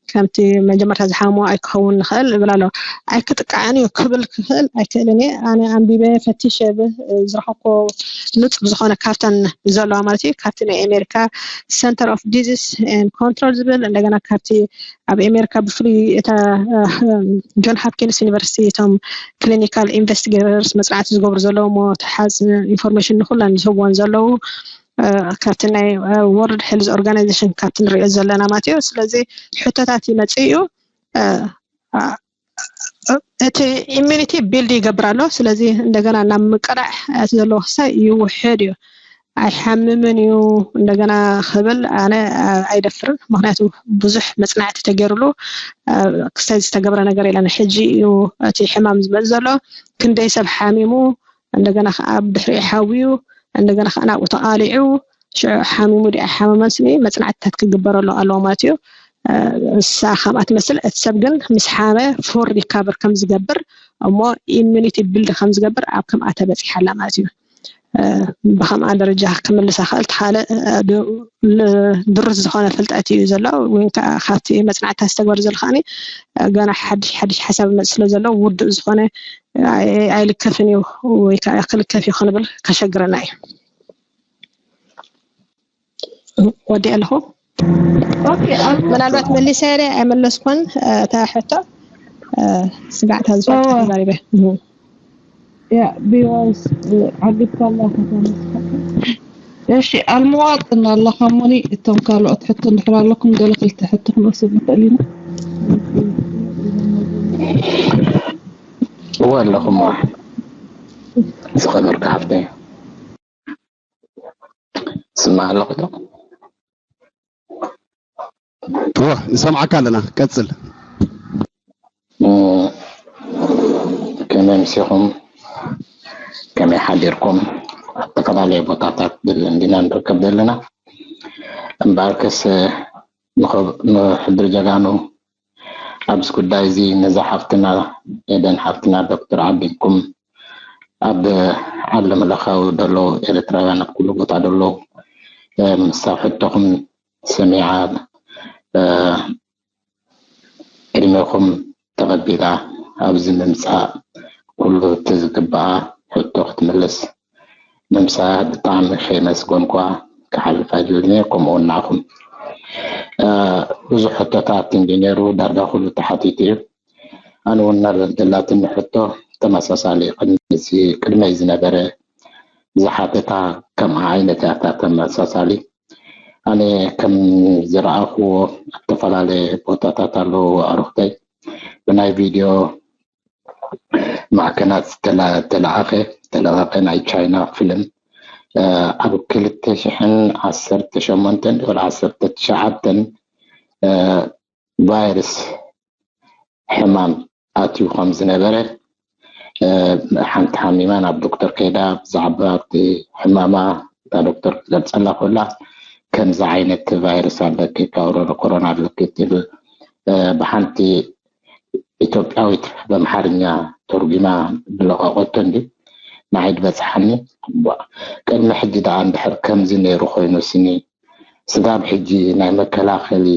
ከምቲ መጀመርታ ዝሓሞ ኣይክኸውን ንኽእል እብል ኣሎ። ኣይክጥቃዕን እዩ ክብል ክኽእል ኣይክእልን እየ። ኣነ ኣንቢበ ፈቲሸ ዝረኸብኮ ንፁር ዝኾነ ካብተን ዘለዋ ማለት እዩ ካብቲ ናይ ኣሜሪካ ሰንተር ኦፍ ዲዚስ ኮንትሮል ዝብል እንደገና ካብቲ ኣብ ኣሜሪካ ብፍሉይ እታ ጆን ሃፕኪንስ ዩኒቨርሲቲ እቶም ክሊኒካል ኢንቨስቲጌተርስ መፅናዕቲ ዝገብሩ ዘለዉ ሞ ተሓዝ ኢንፎርሜሽን ንኩለን ዝህብዎን ዘለዉ ካብቲ ናይ ወርልድ ሄልዝ ኦርጋናይዜሽን ካብቲ ንሪኦ ዘለና ማለት እዩ። ስለዚ ሕቶታት ይመፅእ እዩ። እቲ ኢሚኒቲ ቢልድ ይገብር ኣሎ። ስለዚ እንደገና ናብ ምቅራዕ እቲ ዘለዎ ክሳይ ይውሕድ እዩ። ኣይሓምምን እዩ እንደገና ክብል ኣነ ኣይደፍርን። ምክንያቱ ብዙሕ መፅናዕቲ ተገይሩሉ ክሳይ ዝተገብረ ነገር የለን። ሕጂ እዩ እቲ ሕማም ዝመፅ ዘሎ። ክንደይ ሰብ ሓሚሙ እንደገና ከዓ ብድሕሪኡ ሓውዩ እንደገና ከዓ ናብኡ ተቃሊዑ ሽዑ ሓሚሙ ድኣ ሓመመን ስኒ መፅናዕትታት ክግበረሉ ኣለዎ ማለት እዩ። እሳ ከምኣ ትመስል እቲ ሰብ ግን ምስ ሓመ ፉል ሪካቨር ከም ዝገብር እሞ ኢሚኒቲ ቢልድ ከም ዝገብር ኣብ ከምኣ ተበፂሓ ኣላ ማለት እዩ። ብከምኣ ደረጃ ክምልሳ ክእል ተካልእ ድሩት ዝኾነ ፍልጠት እዩ ዘሎ ወይ ከዓ ካብቲ መፅናዕትታት ዝተግበር ዘሎ ከዓኒ ገና ሓድሽ ሓድሽ ሓሳብ መፅ ስለ ዘሎ ውዱእ ዝኾነ ኣይልከፍን እዩ ወይ ከዓ ክልከፍ እዩ ክንብል ከሸግረና እዩ። ወዲ ኣለኹ ምናልባት መሊሰ ደ ኣይመለስኮን እታ ሕቶ ስጋዕታ ዝፈልጥ ተዛሪበ። ያ ቢዋይስ ዓግብካ ኣላ ከተመስከ እሺ ኣልምዋጥና ኣለኻ ሞኒ እቶም ካልኦት ሕቶ እንድሕር ኣለኩም ገለ ክልተ ሕቶ ክንወስድ ንኽእል ኢና። እወ ኣለኹም ዝኸበርካ ሓፍተይ ስማዕ ኣለኹ ዶ? እወ፣ ንሰምዓካ ኣለና። ቀጽል። ከመይ ምሲኹም? ከመይ ሓዲርኩም? ኣብ ዝተፈላለዩ ቦታታት እንዲና ንርከብ ዘለና። እምበኣርከስ ንሕድሪ ጀጋኑ ኣብዚ ጉዳይ እዚ ነዛ ሓፍትና፣ ኤደን ሓፍትና፣ ዶክተር ዓዲምኩም ኣብ ዓለም ለኻዊ ደሎ ኤርትራውያን ኣብ ኩሉ ቦታ ደሎ ምስ ሕቶኹም ሰሚዓ ዕድሜኹም ተቐቢላ ኣብዚ ምምፃእ ኩሉ እቲ ዝግባኣ ሕቶ ክትምልስ ምምፃኣ ብጣዕሚ ከየመስገንኩዋ ክሓልፍ ኣይደልን እየ። ከምኡ እውን ንዓኹም ብዙሕ ሕቶታት እንዲ ነይሩ ዳርጋ ኩሉ ተሓቲቱ እዩ። ኣነ እውን ዘላትኒ ሕቶ ተመሳሳሊ ቅድመይ ዝነበረ ዝሓተታ ከምኣ ዓይነት እያ እታ ተመሳሳሊ ኣነ ከም ዝረኣኽዎ ኣብ ዝተፈላለየ ቦታታት ኣለዉ ኣዕሩኽተይ ብናይ ቪድዮ ማዕከናት ዝተለኣኸ ተለቐቀ ናይ ቻይና ፍልም ኣብ ክልተ ሽሕን ዓሰርተ ሸሞንተን ወላ ዓሰርተ ትሽዓተን ቫይረስ ሕማም ኣትዩ ከም ዝነበረ ሓንቲ ሓሚማ ናብ ዶክተር ከይዳ ብዛዕባ ኣብቲ ሕማማ እታ ዶክተር ክትገልፀላ ኮላ ከምዚ ዓይነት ቫይረስ ኣለኪ ካብ ኮሮና ኣለኪ ትብል ብሓንቲ ኢትዮጵያዊት በምሓርኛ ተርጉማ ዝለቀቆቶ እንዲ ንዓይ ዝበፅሓኒ ቅድሚ ሕጂ ደኣ እንድሕር ከምዚ ነይሩ ኮይኑ ስኒ ስጋብ ሕጂ ናይ መከላኸሊ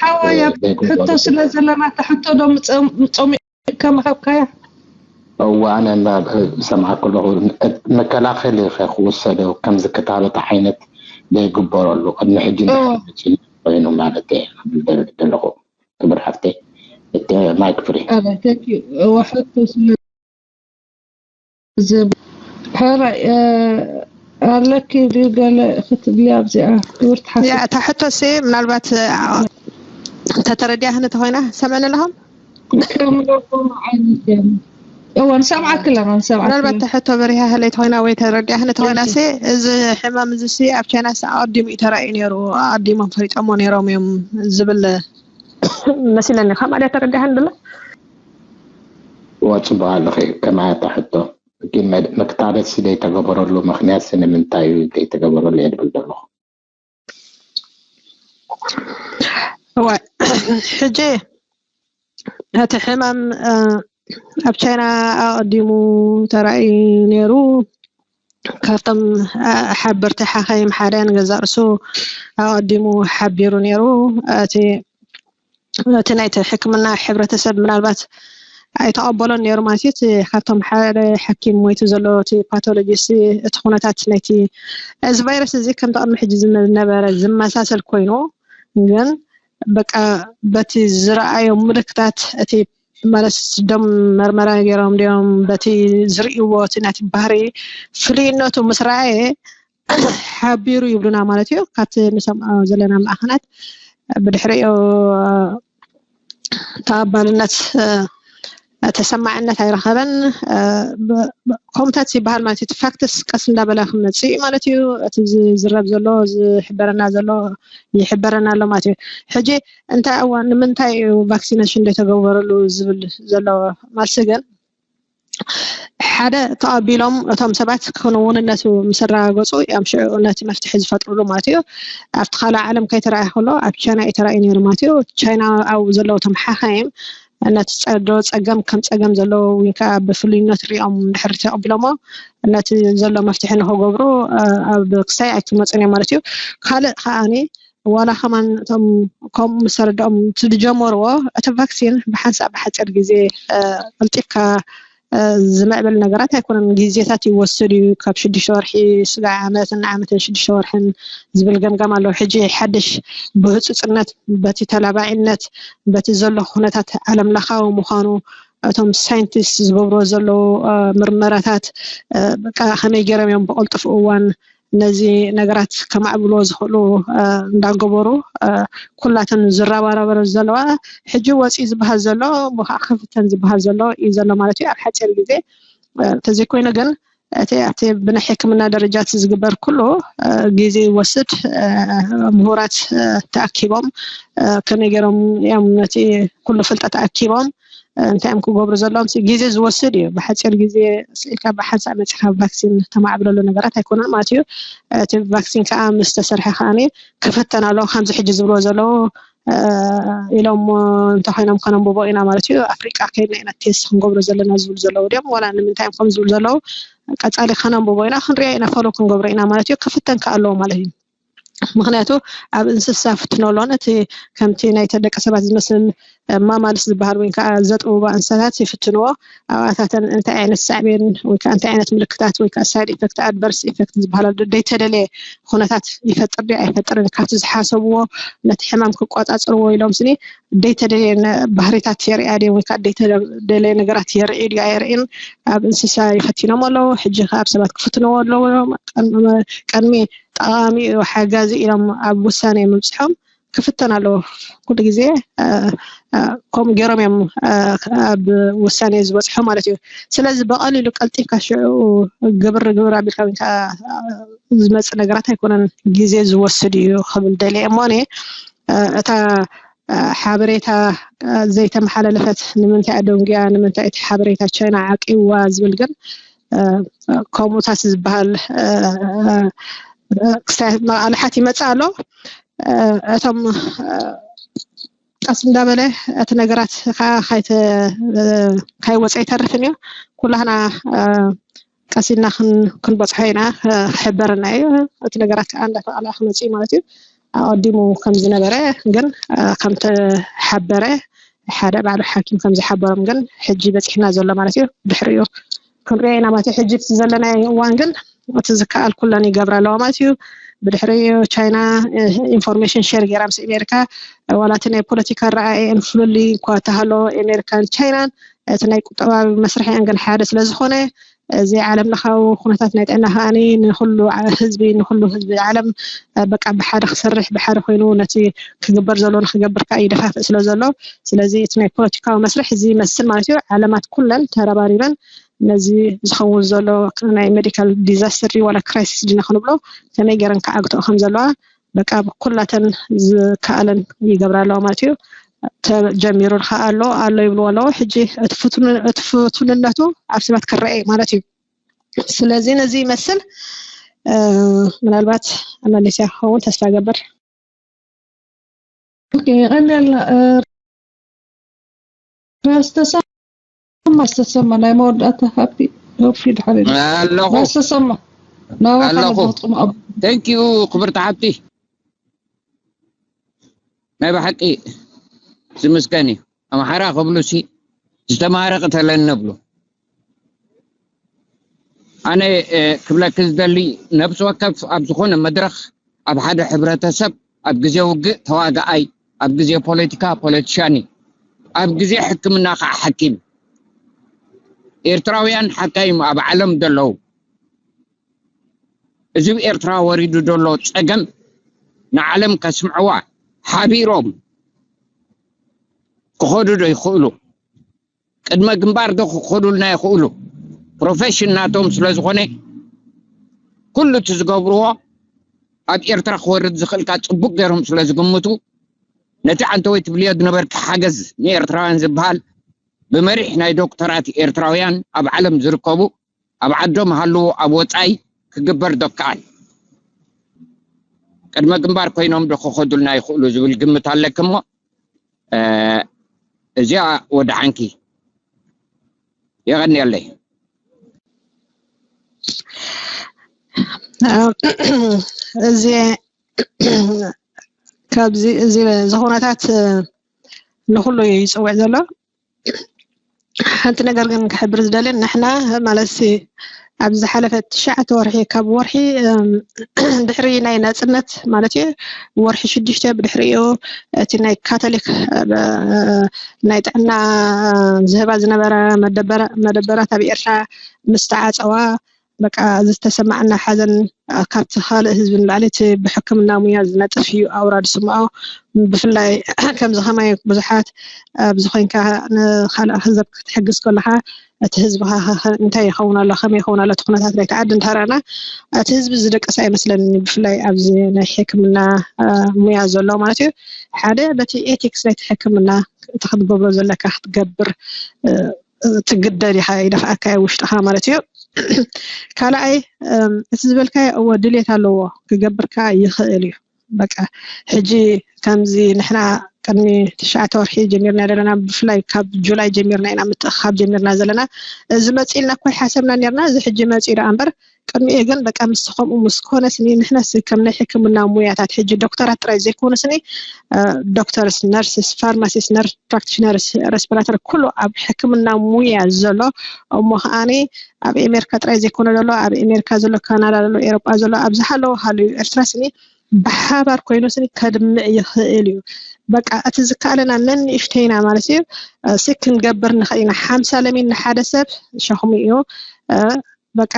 ሓወይ ኣብ ሕቶ ስለ ዘለና እታ ሕቶ ዶ ምፀሚእካ ምሃብካያ? እወ ኣነ ሰምዓ ከለኹ መከላኸሊ ከ ክውሰዶ ከምዚ ክታበት ዓይነት ዘይግበረሉ ቅድሚ ሕጂ ኮይኑ ማለት እየ ደለኹ ክብር ሓፍተይ እቲ ማይክ ፍሪ ሕቶ ስለ ሕራይ ኣለኪ ድዩ ገለ ክትብሊ ኣብዚኣ ክብርቲ ሓፍቲ? ያ እታ ሕቶ ሲ ምናልባት ተተረዲኣህኒ ተኮይና ሰምዕኒ ኣለኹም? ከምለኩም ዓይነት እዮም። እወ ንሰምዓኪ ኣለና ንሰምዓኪ ምናልባት እታ ሕቶ በሪሃ ህለይ ተኮይና ወይ ተረዲኣህኒ ተኮይና ሲ እዚ ሕማም እዚ ሲ ኣብ ቻይና ሲ ኣቀዲሙ እዩ ተራእዩ ነይሩ ኣቀዲሞም ፈሊጦሞ ነይሮም እዮም ዝብል መሲለኒ። ከምኣ ድያ ተረዲኣህኒ ደላ? እዋ ፅቡቅ ኣለኺ ከማያታ ሕቶ ግን መክታበት ስለ ተገበረሉ ምክንያት ስለምንታይ እዩ ዘይተገበረሉ እየ ድብል ዘለኹ እዋ ሕጂ እቲ ሕማም ኣብ ቻይና ኣቐዲሙ ተራእዩ ነይሩ ካብቶም ሓበርቲ ሓኸይም ሓደ ንገዛእ ርሱ ኣቐዲሙ ሓቢሩ ነይሩ እቲ እቲ ናይቲ ሕክምና ሕብረተሰብ ምናልባት ኣይተቐበሎን ነይሩ ማለት እዩ። እቲ ካብቶም ሓደ ሓኪም ሞይቱ ዘሎ እቲ ፓቶሎጂስት እቲ ኩነታት ናይቲ እዚ ቫይረስ እዚ ከምቲ ቅድሚ ሕጂ ዝነበረ ዝመሳሰል ኮይኑ ግን በቃ በቲ ዝረኣዮ ምልክታት እቲ ማለት ደም መርመራ ገይሮም ድዮም በቲ ዝርእይዎ እቲ ናቲ ባህሪ ፍልይነቱ ምስ ረኣየ ሓቢሩ ይብሉና ማለት እዩ። ካብቲ ንሰምዖ ዘለና ማዕኸናት ብድሕሪኡ ተቐባልነት ተሰማዕነት ኣይረኸበን። ከምኡታት ይበሃል ማለት እዩ። ፋክትስ ቀስ እንዳበለ ክመፅእ እዩ ማለት እዩ። እቲ ዝዝረብ ዘሎ ዝሕበረና ዘሎ ይሕበረና ኣሎ ማለት እዩ። ሕጂ እንታይ እዋን ንምንታይ እዩ ቫክሲነሽን ዘይተገበረሉ ዝብል ዘሎ ማልሲ ግን ሓደ ተቐቢሎም እቶም ሰባት ክንውንነቱ ምስ ኣረጋገፁ እዮም ሽዑ ነቲ መፍትሒ ዝፈጥሩሉ ማለት እዩ። ኣብቲ ካልእ ዓለም ከይተረኣየ ከሎ ኣብ ቻይና እዩ ተራእዩ ነይሩ ማለት እዩ። ቻይና ኣብኡ ዘለዉ እቶም ሓኻይም ነቲ ዶ ፀገም ከም ፀገም ዘለዉ ወይ ከዓ ብፍሉይነት ሪኦም ድሕሪ ተቐቢሎሞ ነቲ ዘሎ መፍትሒ ንክገብሩ ኣብ ክሳይ ኣይክመፁን እዮም ማለት እዩ። ካልእ ከዓኒ ዋላ ከማን እቶም ከምኡ ምስ ተረድኦም እቲ ዝጀመርዎ እቲ ቫክሲን ብሓንሳእ ብሓፂር ግዜ ቀልጢፍካ ዝምዕብል ነገራት ኣይኮነን። ግዜታት ይወስድ እዩ። ካብ ሽዱሽተ ወርሒ ስጋዕ ዓመት ንዓመትን ሽዱሽተ ወርሕን ዝብል ገምጋም ኣሎ። ሕጂ ሓድሽ ብህፁፅነት በቲ ተላባዒነት በቲ ዘሎ ኩነታት ዓለም ለኻዊ ምዃኑ እቶም ሳይንቲስት ዝገብርዎ ዘለዉ ምርመራታት በቃ ከመይ ገይሮም እዮም ብቐልጡፍ እዋን ነዚ ነገራት ከማዕብልዎ ዝኽእሉ እንዳገበሩ ኩላተን ዝረባረበረ ዘለዋ ሕጂ ወፂኡ ዝበሃል ዘሎ ብከዓ ክፍተን ዝበሃል ዘሎ እዩ ዘሎ ማለት እዩ ኣብ ሓፂር ግዜ ተዘይኮይኑ ግን እቲ ኣብቲ ብናይ ሕክምና ደረጃ እቲ ዝግበር ኩሉ ግዜ ይወስድ። ምሁራት ተኣኪቦም ከመይ ገይሮም እዮም ነቲ ኩሉ ፍልጠት ኣኪቦም እንታይ እዮም ክገብሩ ዘለዎም ግዜ ዝወስድ እዩ። ብሓፂር ግዜ ስኢልካ ብሓንሳእ መፂኻ ቫክሲን ተማዕብለሉ ነገራት ኣይኮነን ማለት እዩ። እቲ ቫክሲን ከዓ ምስ ተሰርሐ ከዓ ክፍተን ኣለዎ። ከምዚ ሕጂ ዝብልዎ ዘለዉ ኢሎም እንተኮይኖም ከነንብቦ ኢና ማለት እዩ። ኣፍሪቃ ከይድና ኢና ቴስት ክንገብሮ ዘለና ዝብሉ ዘለዉ ድዮም ዋላ ንምንታይ እዮም ከም ዝብሉ ዘለዉ ቀፃሊ ከነንብቦ ኢና ክንሪኦ ኢና ፎሎ ክንገብሮ ኢና ማለት እዩ። ክፍተን ከ ኣለዎ ማለት እዩ። ምክንያቱ ኣብ እንስሳ ፍትኖ ኣሎ ነቲ ከምቲ ናይ ደቂ ሰባት ዝመስል ማማልስ ዝበሃል ወይ ከዓ ዘጥብባ እንስሳታት ይፍትንዎ። ኣብኣታተን እንታይ ዓይነት ሳዕቤን ወይ ከዓ እንታይ ዓይነት ምልክታት ወይ ከዓ ሳይድ ኢፌክት ኣድቨርስ ኢፌክት ዝበሃል ኣሎ ደይተደለየ ኩነታት ይፈጥር ድዩ ኣይፈጥርን ካብቲ ዝሓሰብዎ ነቲ ሕማም ክቆፃፅርዎ ኢሎም ስኒ ደይተደለየ ባህሪታት የርእያ ድዮም ወይ ከዓ ደይተደለየ ነገራት የርእዩ ድዩ ኣየርእን ኣብ እንስሳ ይፈቲኖም ኣለዉ። ሕጂ ከዓ ኣብ ሰባት ክፍትንዎ ኣለዉ። ቀድሚ ጠቓሚ እዩ ሓጋዚ ኢሎም ኣብ ውሳኔ ምብፅሖም ክፍተን ኣለዎ። ኩሉ ግዜ ከምኡ ገይሮም እዮም ኣብ ውሳኔ ዝበፅሑ ማለት እዩ። ስለዚ ብቐሊሉ ቀልጢፍካ ሽዑ ግብር ግብር ኣቢልካ ዝመፅእ ነገራት ኣይኮነን፣ ግዜ ዝወስድ እዩ ክብል ደልየ እሞ እኔ እታ ሓበሬታ ዘይተመሓላለፈት ንምንታይ ኣደንጉያ ንምንታይ እቲ ሓበሬታ ቻይና ዓቂዋ ዝብል ግን ከምኡታት ዝበሃል ክስታይ መቓልሓት ይመፅእ ኣሎ። እቶም ቀስ እንዳበለ እቲ ነገራት ካይወፀ ይተርፍን እዩ። ኩላህና ቀስ ኢልና ክንበፅሖ ኢና። ክሕበረና እዩ። እቲ ነገራት ከዓ እንዳተቃልዐ ክመፅእ እዩ ማለት እዩ። ኣቐዲሙ ከም ዝነበረ ግን ከም ተሓበረ ሓደ ባዕሉ ሓኪም ከም ዝሓበሮም ግን ሕጂ በፂሕና ዘሎ ማለት እዩ። ድሕሪኡ ክንሪኦ ኢና ማለት እዩ። ሕጂ እቲ ዘለናዮ እዋን ግን እቲ ዝከኣል ኩለን ይገብራ ኣለዋ ማለት እዩ። ብድሕሪኡ ቻይና ኢንፎርሜሽን ሸር ገይራ ምስ ኣሜሪካ ዋላ እቲ ናይ ፖለቲካ ረኣየን ፍልልይ እኳ ተሃለዎ ኣሜሪካን ቻይናን እቲ ናይ ቁጠባዊ መስርሕን ግን ሓደ ስለዝኾነ እዚ ዓለም ለኻዊ ኩነታት ናይ ጥዕና ከዓኒ ንኩሉ ህዝቢ ንኩሉ ህዝቢ ዓለም በቃ ብሓደ ክሰርሕ ብሓደ ኮይኑ ነቲ ክግበር ዘሎ ንክገብር ከዓ ይደፋፍእ ስለ ዘሎ ስለዚ እቲ ናይ ፖለቲካዊ መስርሕ እዚ ይመስል ማለት እዩ። ዓለማት ኩለን ተረባሪበን ነዚ ዝኸውን ዘሎ ናይ ሜዲካል ዲዛስተር ዋላ ክራይሲስ ድና ክንብሎ ከመይ ገይረን ክዓግተኦ ከም ዘለዋ በቃ ኩላተን ዝከኣለን ይገብራ ኣለዋ ማለት እዩ። ተጀሚሩ ከዓ ኣሎ ኣሎ ይብልዎ ኣለዉ። ሕጂ እቲ ፍቱንነቱ ኣብ ሰባት ክረአ ማለት እዩ። ስለዚ ነዚ ይመስል ምናልባት መለስያ ክኸውን ተስፋ ገብር። ቀንደላ ራስ ተሰማ ራስ ተሰማ ናይ መወዳእታ ሃፒ ሆፒ ድሓር ኣለኹ ራስ ተሰማ ናባኻ ኣለኹ። ንብቕጥሙ ኣብ Thank you ክብርቲ ሓብቲ ናይ ብሓቂ ዝምስገን እዩ። ኣምሓራ ክብሉ ሲ ዝተማሃረ ቅተለኒ ንብሉ። ኣነ ክብለኪ ዝደሊ ነብሲ ወከፍ ኣብ ዝኾነ መድረኽ ኣብ ሓደ ሕብረተሰብ ኣብ ግዜ ውግእ ተዋጋኣይ፣ ኣብ ግዜ ፖለቲካ ፖለቲሻን እዩ፣ ኣብ ግዜ ሕክምና ከዓ ሓኪም። ኤርትራውያን ሓካይም ኣብ ዓለም ዘለዉ እዚ ብ ኤርትራ ወሪዱ ዘሎ ጸገም ንዓለም ከስምዕዋ ሓቢሮም ክኸዱ ዶ ይኽእሉ? ቅድመ ግንባር ዶ ክኸዱልና ይኽእሉ? ፕሮፌሽን ናቶም ስለ ዝኾነ ኩሉ እቲ ዝገብርዎ ኣብ ኤርትራ ክወርድ ዝኽእልካ ጽቡቅ ገይሮም ስለ ዝግምቱ ነቲ ዓንተወይ ትብልዮ ዝነበርኪ ሓገዝ ንኤርትራውያን ዝበሃል ብመሪሕ ናይ ዶክተራት ኤርትራውያን ኣብ ዓለም ዝርከቡ ኣብ ዓዶም ሃልዉ ኣብ ወጻኢ ክግበር ዶ ክከኣል? ቅድመ ግንባር ኮይኖም ዶ ክኸዱልና ይኽእሉ ዝብል ግምት ኣለኪ እሞ እዚኣ ወድሓንኪ። የቐንየለይ። እዚ ካብዚ እዚ እዚ ኩነታት ንኩሉ እዩ ይፅውዕ ዘሎ። ሓንቲ ነገር ግን ክሕብር ዝደልን ንሕና ማለት ኣብ ዝሓለፈ ትሽዓተ ወርሒ ካብ ወርሒ ድሕሪ ናይ ናፅነት ማለት እዩ ወርሒ ሽዱሽተ ብድሕሪኡ እቲ ናይ ካቶሊክ ናይ ጥዕና ዝህባ ዝነበረ መደበራት ኣብ ኤርትራ ምስ ተዓፀዋ በቃ ዝተሰማዕና ሓዘን ካብቲ ካልእ ህዝቢ ንላዕሊ እቲ ብሕክምና ሙያ ዝነጥፍ እዩ ኣውራ ዝስምዖ። ብፍላይ ከምዚ ከማይ ብዙሓት ኣብዚ ኮይንካ ንካልእ ህዝብ ክትሕግዝ ከለካ እቲ ህዝቢ እንታይ ይኸውን ኣሎ፣ ከመይ ይኸውን ኣሎ፣ እቲ ኩነታት ናይቲ ዓዲ እንተረኣና እቲ ህዝቢ ዝደቀሰ ኣይመስለኒ። ብፍላይ ኣብዚ ናይ ሕክምና ሙያ ዘሎ ማለት እዩ። ሓደ በቲ ኤቲክስ ናይቲ ሕክምና እቲ ክትገብሮ ዘለካ ክትገብር ትግደድ ኢኻ፣ ይደፍኣካ ውሽጥኻ ማለት እዩ። ካልኣይ እቲ ዝበልካዮ እወ ድሌት ኣለዎ፣ ክገብርካ ይኽእል እዩ። በቃ ሕጂ ከምዚ ንሕና ቅድሚ ትሽዓተ ወርሒ ጀሚርና ዘለና፣ ብፍላይ ካብ ጁላይ ጀሚርና ኢና ምትእኻብ ጀሚርና ዘለና። እዚ መፂልና እኮ ሓሰብና ነርና፣ እዚ ሕጂ መፂኡ ደኣ እምበር ቅድሚኡ ግን በቃ ምስ ከምኡ ምስ ኮነ ስኒ ንሕና ስ ከም ናይ ሕክምና ሙያታት ሕጂ ዶክተራት ጥራይ ዘይኮኑ ስኒ ዶክተርስ፣ ነርስስ፣ ፋርማሲስት፣ ነርስ ፕራክቲሽነርስ፣ ሬስፒራተር ኩሉ ኣብ ሕክምና ሙያ ዘሎ እሞ ከዓኒ ኣብ ኤሜሪካ ጥራይ ዘይኮነ ዘሎ ኣብ ኤሜሪካ ዘሎ ካናዳ ዘሎ ኤሮጳ ዘሎ ኣብዚ ሃለዉ ሃለዩ ኤርትራ ስኒ ብሓባር ኮይኑ ስኒ ከድምዕ ይኽእል እዩ። በቃ እቲ ዝከኣለና ነንእሽተይና ማለት እዩ ሲ ክንገብር ንኽእል ኢና። ሓምሳ ለሚን ንሓደ ሰብ ሸኽሙ እዩ። በቃ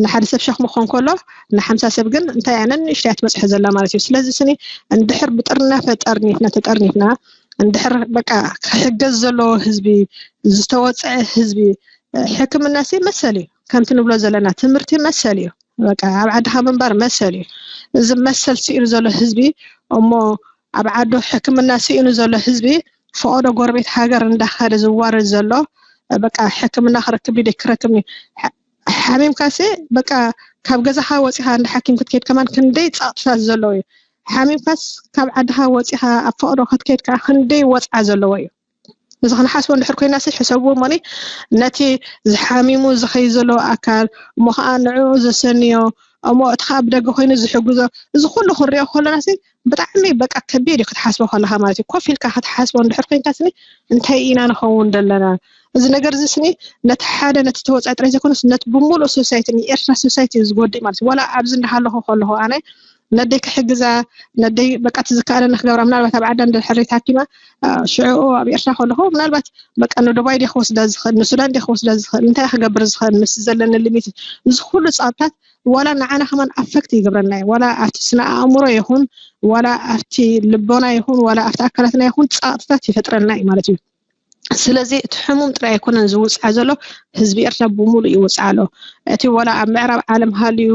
ንሓደ ሰብ ሸኽሙ ክኾን ከሎ ንሓምሳ ሰብ ግን እንታይ እያ ነንእሽተይ እያ ትበፅሖ ዘላ ማለት እዩ። ስለዚ ስኒ እንድሕር ብጥርናፈ ጠርኒፍና ተጠርኒፍና እንድሕር በቃ ክሕገዝ ዘለዎ ህዝቢ ዝተወፀዐ ህዝቢ ሕክምና ሲ መሰል እዩ። ከምቲ ንብሎ ዘለና ትምህርቲ መሰል እዩ። በቃ ኣብ ዓድኻ ምንባር መሰል እዩ። እዚ መሰል ስኢኑ ዘሎ ህዝቢ እሞ ኣብ ዓዱ ሕክምና ስኢኑ ዘሎ ህዝቢ ፈቐዶ ጎረቤት ሃገር እንዳኸደ ዝዋረድ ዘሎ በቃ ሕክምና ክረክብ ድዩ ክረክብ ሓሚምካሲ በቃ ካብ ገዛኻ ወፂኻ እንዳ ሓኪም ክትከይድ ከማን ክንደይ ፀቕጥታት ዘለዎ እዩ። ሓሚምካስ ካብ ዓድኻ ወፂኻ ኣብ ፈቐዶ ክትከይድ ከዓ ክንደይ ወፅዓ ዘለዎ እዩ። እዚ ክንሓስቦ እንድሕር ኮይና ሲ ሕሰብዎ እሞኒ ነቲ ዝሓሚሙ ዝኸይ ዘሎ ኣካል እሞ ከዓ ንዕኡ ዘሰንዮ እሞ እቲ ከዓ ብደገ ኮይኑ ዝሕግዞ እዚ ኩሉ ክንሪኦ ከለና ሲ ብጣዕሚ በቃ ከቢድ እዩ ክትሓስቦ ከለካ ማለት እዩ። ኮፍ ኢልካ ክትሓስቦ እንድሕር ኮይንካ ስኒ እንታይ ኢና ንኸውን ዘለና እዚ ነገር እዚ ስኒ ነቲ ሓደ ነቲ ተወፃኢ ጥራይ ዘይኮነስ ነቲ ብምሉእ ሶሳይቲ ንኤርትራ ሶሳይቲ እዩ ዝጎድእ ማለት እዩ። ዋላ ኣብዚ እንዳሃለኹ ከለኹ ኣነ ነደይ ክሕግዛ ነደይ በቃ እቲ ዝከኣለኒ ክገብራ ምናልባት ኣብ ዓዳ እንድሕር ሓኪማ ሽዕኡ ኣብ ኤርትራ ከለኹ ምናልባት በቃ ንዱባይ ድየ ክወስዳ ዝኽእል ንሱዳን ድየ ክወስዳ ዝኽእል እንታይ ክገብር ዝኽእል ምስ ዘለኒ ሊሚት እዚ ኩሉ ፃብታት ዋላ ንዓና ከማን ኣፈክት ይገብረና እዩ ዋላ ኣብቲ ስነ ኣእምሮ ይኹን ዋላ ኣብቲ ልቦና ይኹን ዋላ ኣብቲ ኣካላትና ይኹን ፃቕጥታት ይፈጥረልና እዩ ማለት እዩ። ስለዚ እቲ ሕሙም ጥራይ ኣይኮነን ዝውፅዓ ዘሎ ህዝቢ ኤርትራ ብምሉእ ይውፅዓ ኣሎ። እቲ ዋላ ኣብ ምዕራብ ዓለም ሃልዩ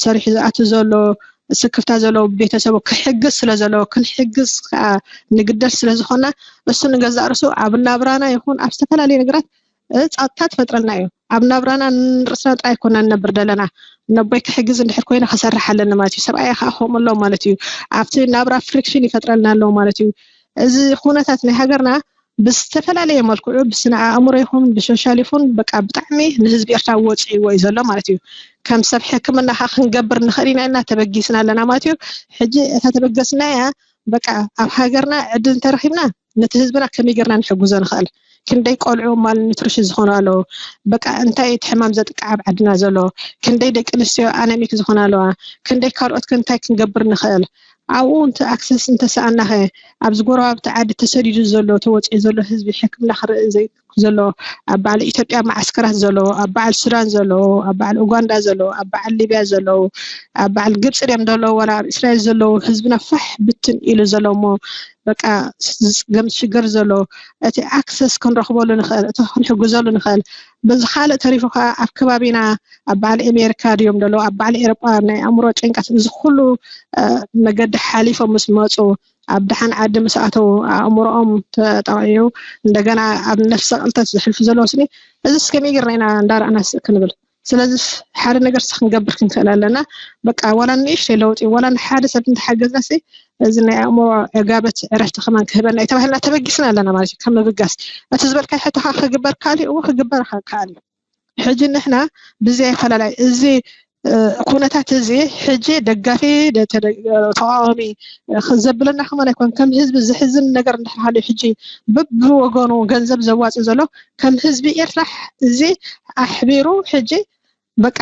ሰሪሑ ዝኣቱ ዘሎ ስክፍታ ዘለዎ ቤተሰቡ ክሕግዝ ስለ ዘለዎ ክንሕግዝ ከዓ ንግደድ ስለ ዝኾና እሱ ንገዛእ ርሱ ኣብ ናብራና ይኹን ኣብ ዝተፈላለዩ ነገራት ፃጥታ ትፈጥረልና እዩ። ኣብ ናብራና ንርእስና ጥራይ ኮና ንነብር ዘለና ነቦይ ክሕግዝ እንድሕር ኮይነ ክሰርሕ ኣለኒ ማለት እዩ። ሰብኣይ ከዓ ከምኡ ኣሎ ማለት እዩ። ኣብቲ ናብራ ፍሪክሽን ይፈጥረልና ኣሎ ማለት እዩ። እዚ ኩነታት ናይ ሃገርና ብዝተፈላለየ መልክዑ ብስነ ኣእምሮ ይኹን ብሶሻል ይኹን በቃ ብጣዕሚ ንህዝቢ ኤርትራ ወፂዕዎ እዩ ዘሎ ማለት እዩ። ከም ሰብ ሕክምና ከ ክንገብር ንኽእል ኢና ኢልና ተበጊስና ኣለና ማለት እዩ። ሕጂ እታ ተበገስናያ በቃ ኣብ ሃገርና ዕድል እንተረኺብና ነቲ ህዝብና ከመይ ጌርና ንሕግዞ ንኽእል? ክንደይ ቆልዑ ማል ኒትሪሽን ዝኾኑ ኣለዉ። በቃ እንታይ እቲ ሕማም ዘጥቅዕ ኣብ ዓድና ዘሎ? ክንደይ ደቂ ኣንስትዮ ኣነሚክ ዝኾና ኣለዋ? ክንደይ ካልኦት ከ እንታይ ክንገብር ንኽእል? ኣብኡ እንተ ኣክሰስ እንተሰኣናኸ ኣብዚ ጎረባብቲ ዓዲ ተሰዲዱ ዘሎ ተወፂኡ ዘሎ ህዝቢ ሕክምና ክርኢ ዘይ ዘሎ ኣብ በዓል ኢትዮጵያ መዓስከራት ዘለዉ ኣብ በዓል ሱዳን ዘለዉ ኣብ በዓል ኡጋንዳ ዘለዉ ኣብ በዓል ሊብያ ዘለዉ ኣብ በዓል ግብፂ ድዮም ዘለዉ ዋላ ኣብ እስራኤል ዘለዉ ህዝብና ፋሕ ብትን ኢሉ ዘሎ እሞ በቃ ዝፅገም ሽግር ዘሎ እቲ ኣክሰስ ክንረኽበሉ ንኽእል እቲ ክንሕግዘሉ ንኽእል በዚ ካልእ ተሪፉ ከዓ ኣብ ከባቢና ኣብ በዓል ኣሜሪካ ድዮም ዘለዉ ኣብ በዓል ኤሮጳ ናይ ኣእምሮ ጭንቀት እዚ ኩሉ መገዲ ሓሊፎም ምስ መፁ ኣብ ደሓን ዓዲ ምስ ኣተዉ ኣእምሮኦም ተጠቕዩ እንደገና ኣብ ነፍሰ ቅልተት ዘሕልፉ ዘለዉ ስኒ እዚ እስከመይ ጌርና ኢና እንዳረኣና ስእ ክንብል ስለዚ ሓደ ነገር ስ ክንገብር ክንክእል ኣለና በቃ ዋላ ንእሽተይ ለውጢ ዋላ ንሓደ ሰብ እንተሓገዝና ሲ እዚ ናይ ኣእምሮ ዕጋበት ዕረፍቲ ከማን ክህበና እዩ ተባሂልና ተበጊስና ኣለና ማለት እዩ ካብ ምብጋስ እቲ ዝበልካይ ሕቶ ከዓ ክግበር ካል እዩ እዎ ክግበር ካል እዩ ሕጂ ንሕና ብዘይ ኣፈላላይ እዚ ኩነታት እዚ ሕጂ ደጋፊ ተቃዋሚ ዘብለና ከማን ኣይኮን ከም ህዝቢ ዝሕዝን ነገር እንድሕር ሃልዩ ሕጂ በብወገኑ ገንዘብ ዘዋፅእ ዘሎ ከም ህዝቢ ኤርትራ እዚ ኣሕቢሩ ሕጂ በቃ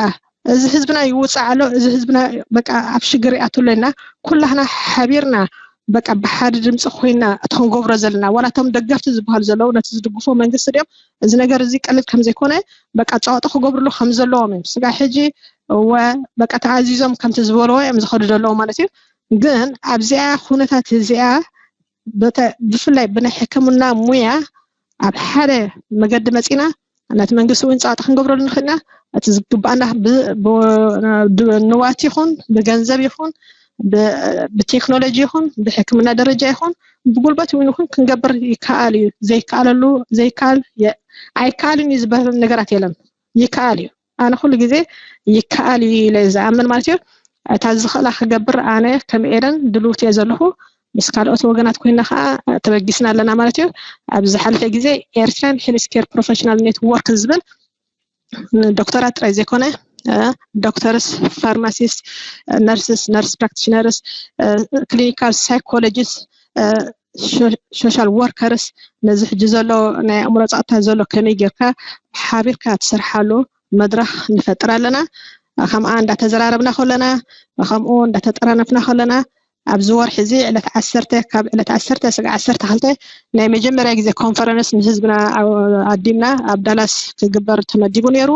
እዚ ህዝብና ይውፃእ ኣሎ እዚ ህዝብና በቃ ኣብ ሽግር ይኣቱ ኣለና ኩላህና ሓቢርና በቃ ብሓደ ድምፂ ኮይና እቶም ገብሮ ዘለና ዋላ እቶም ደገፍቲ ዝበሃሉ ዘለዉ ነቲ ዝድግፎ መንግስቲ ድዮም እዚ ነገር እዚ ቀልል ከም ዘይኮነ በቃ ፀዋጦ ክገብርሉ ከም ዘለዎም እዮም ስጋ ሕጂ እወ በቃ ተኣዚዞም ከምቲ ዝበልዎ እዮም ዝኸዱ ዘለዉ ማለት እዩ ግን ኣብዚኣ ኩነታት እዚኣ ብፍላይ ብናይ ሕክምና ሙያ ኣብ ሓደ መገዲ መፂና ነቲ መንግስቲ እውን ፃዕጣ ክንገብረሉ ንኽእል ኢና። እቲ ዝግባኣና ንዋት ይኹን ብገንዘብ ይኹን ብቴክኖሎጂ ይኹን ብሕክምና ደረጃ ይኹን ብጉልበት እውን ይኹን ክንገብር ይከኣል እዩ። ዘይከኣለሉ ዘይከኣል ኣይከኣልን እዩ ዝበሃል ነገራት የለን። ይከኣል እዩ። ኣነ ኩሉ ግዜ ይከኣል እዩ ኢለ ዝኣምን ማለት እዩ። እታ ዝኽእላ ክገብር ኣነ ከም ኤደን ድልውት እየ ዘለኹ። ምስ ካልኦት ወገናት ኮይና ከዓ ተበጊስና ኣለና ማለት እዩ። ኣብ ዝሓለፈ ግዜ ኤርትራን ሄልስኬር ፕሮፌሽናል ኔትወርክ ዝብል ዶክተራት ጥራይ ዘይኮነ ዶክተርስ፣ ፋርማሲስት፣ ነርስስ፣ ነርስ ፕራክቲሽነርስ፣ ክሊኒካል ሳይኮሎጂስት፣ ሶሻል ወርከርስ፣ ነዚ ሕጂ ዘሎ ናይ ኣእምሮ ፃቕታ ዘሎ ከመይ ጌርካ ሓቢርካ ትሰርሓሉ መድረክ ንፈጥር ኣለና። ከምኣ እንዳተዘራረብና ከለና፣ ከምኡ እንዳተጠራነፍና ከለና ኣብዚ ወርሒ እዚ ዕለት ዓሰርተ ካብ ዕለት ዓሰርተ ስጋዕ ዓሰርተ ክልተ ናይ መጀመርያ ግዜ ኮንፈረንስ ንህዝብና ኣዲምና ኣብ ዳላስ ክግበር ተመዲቡ ነይሩ።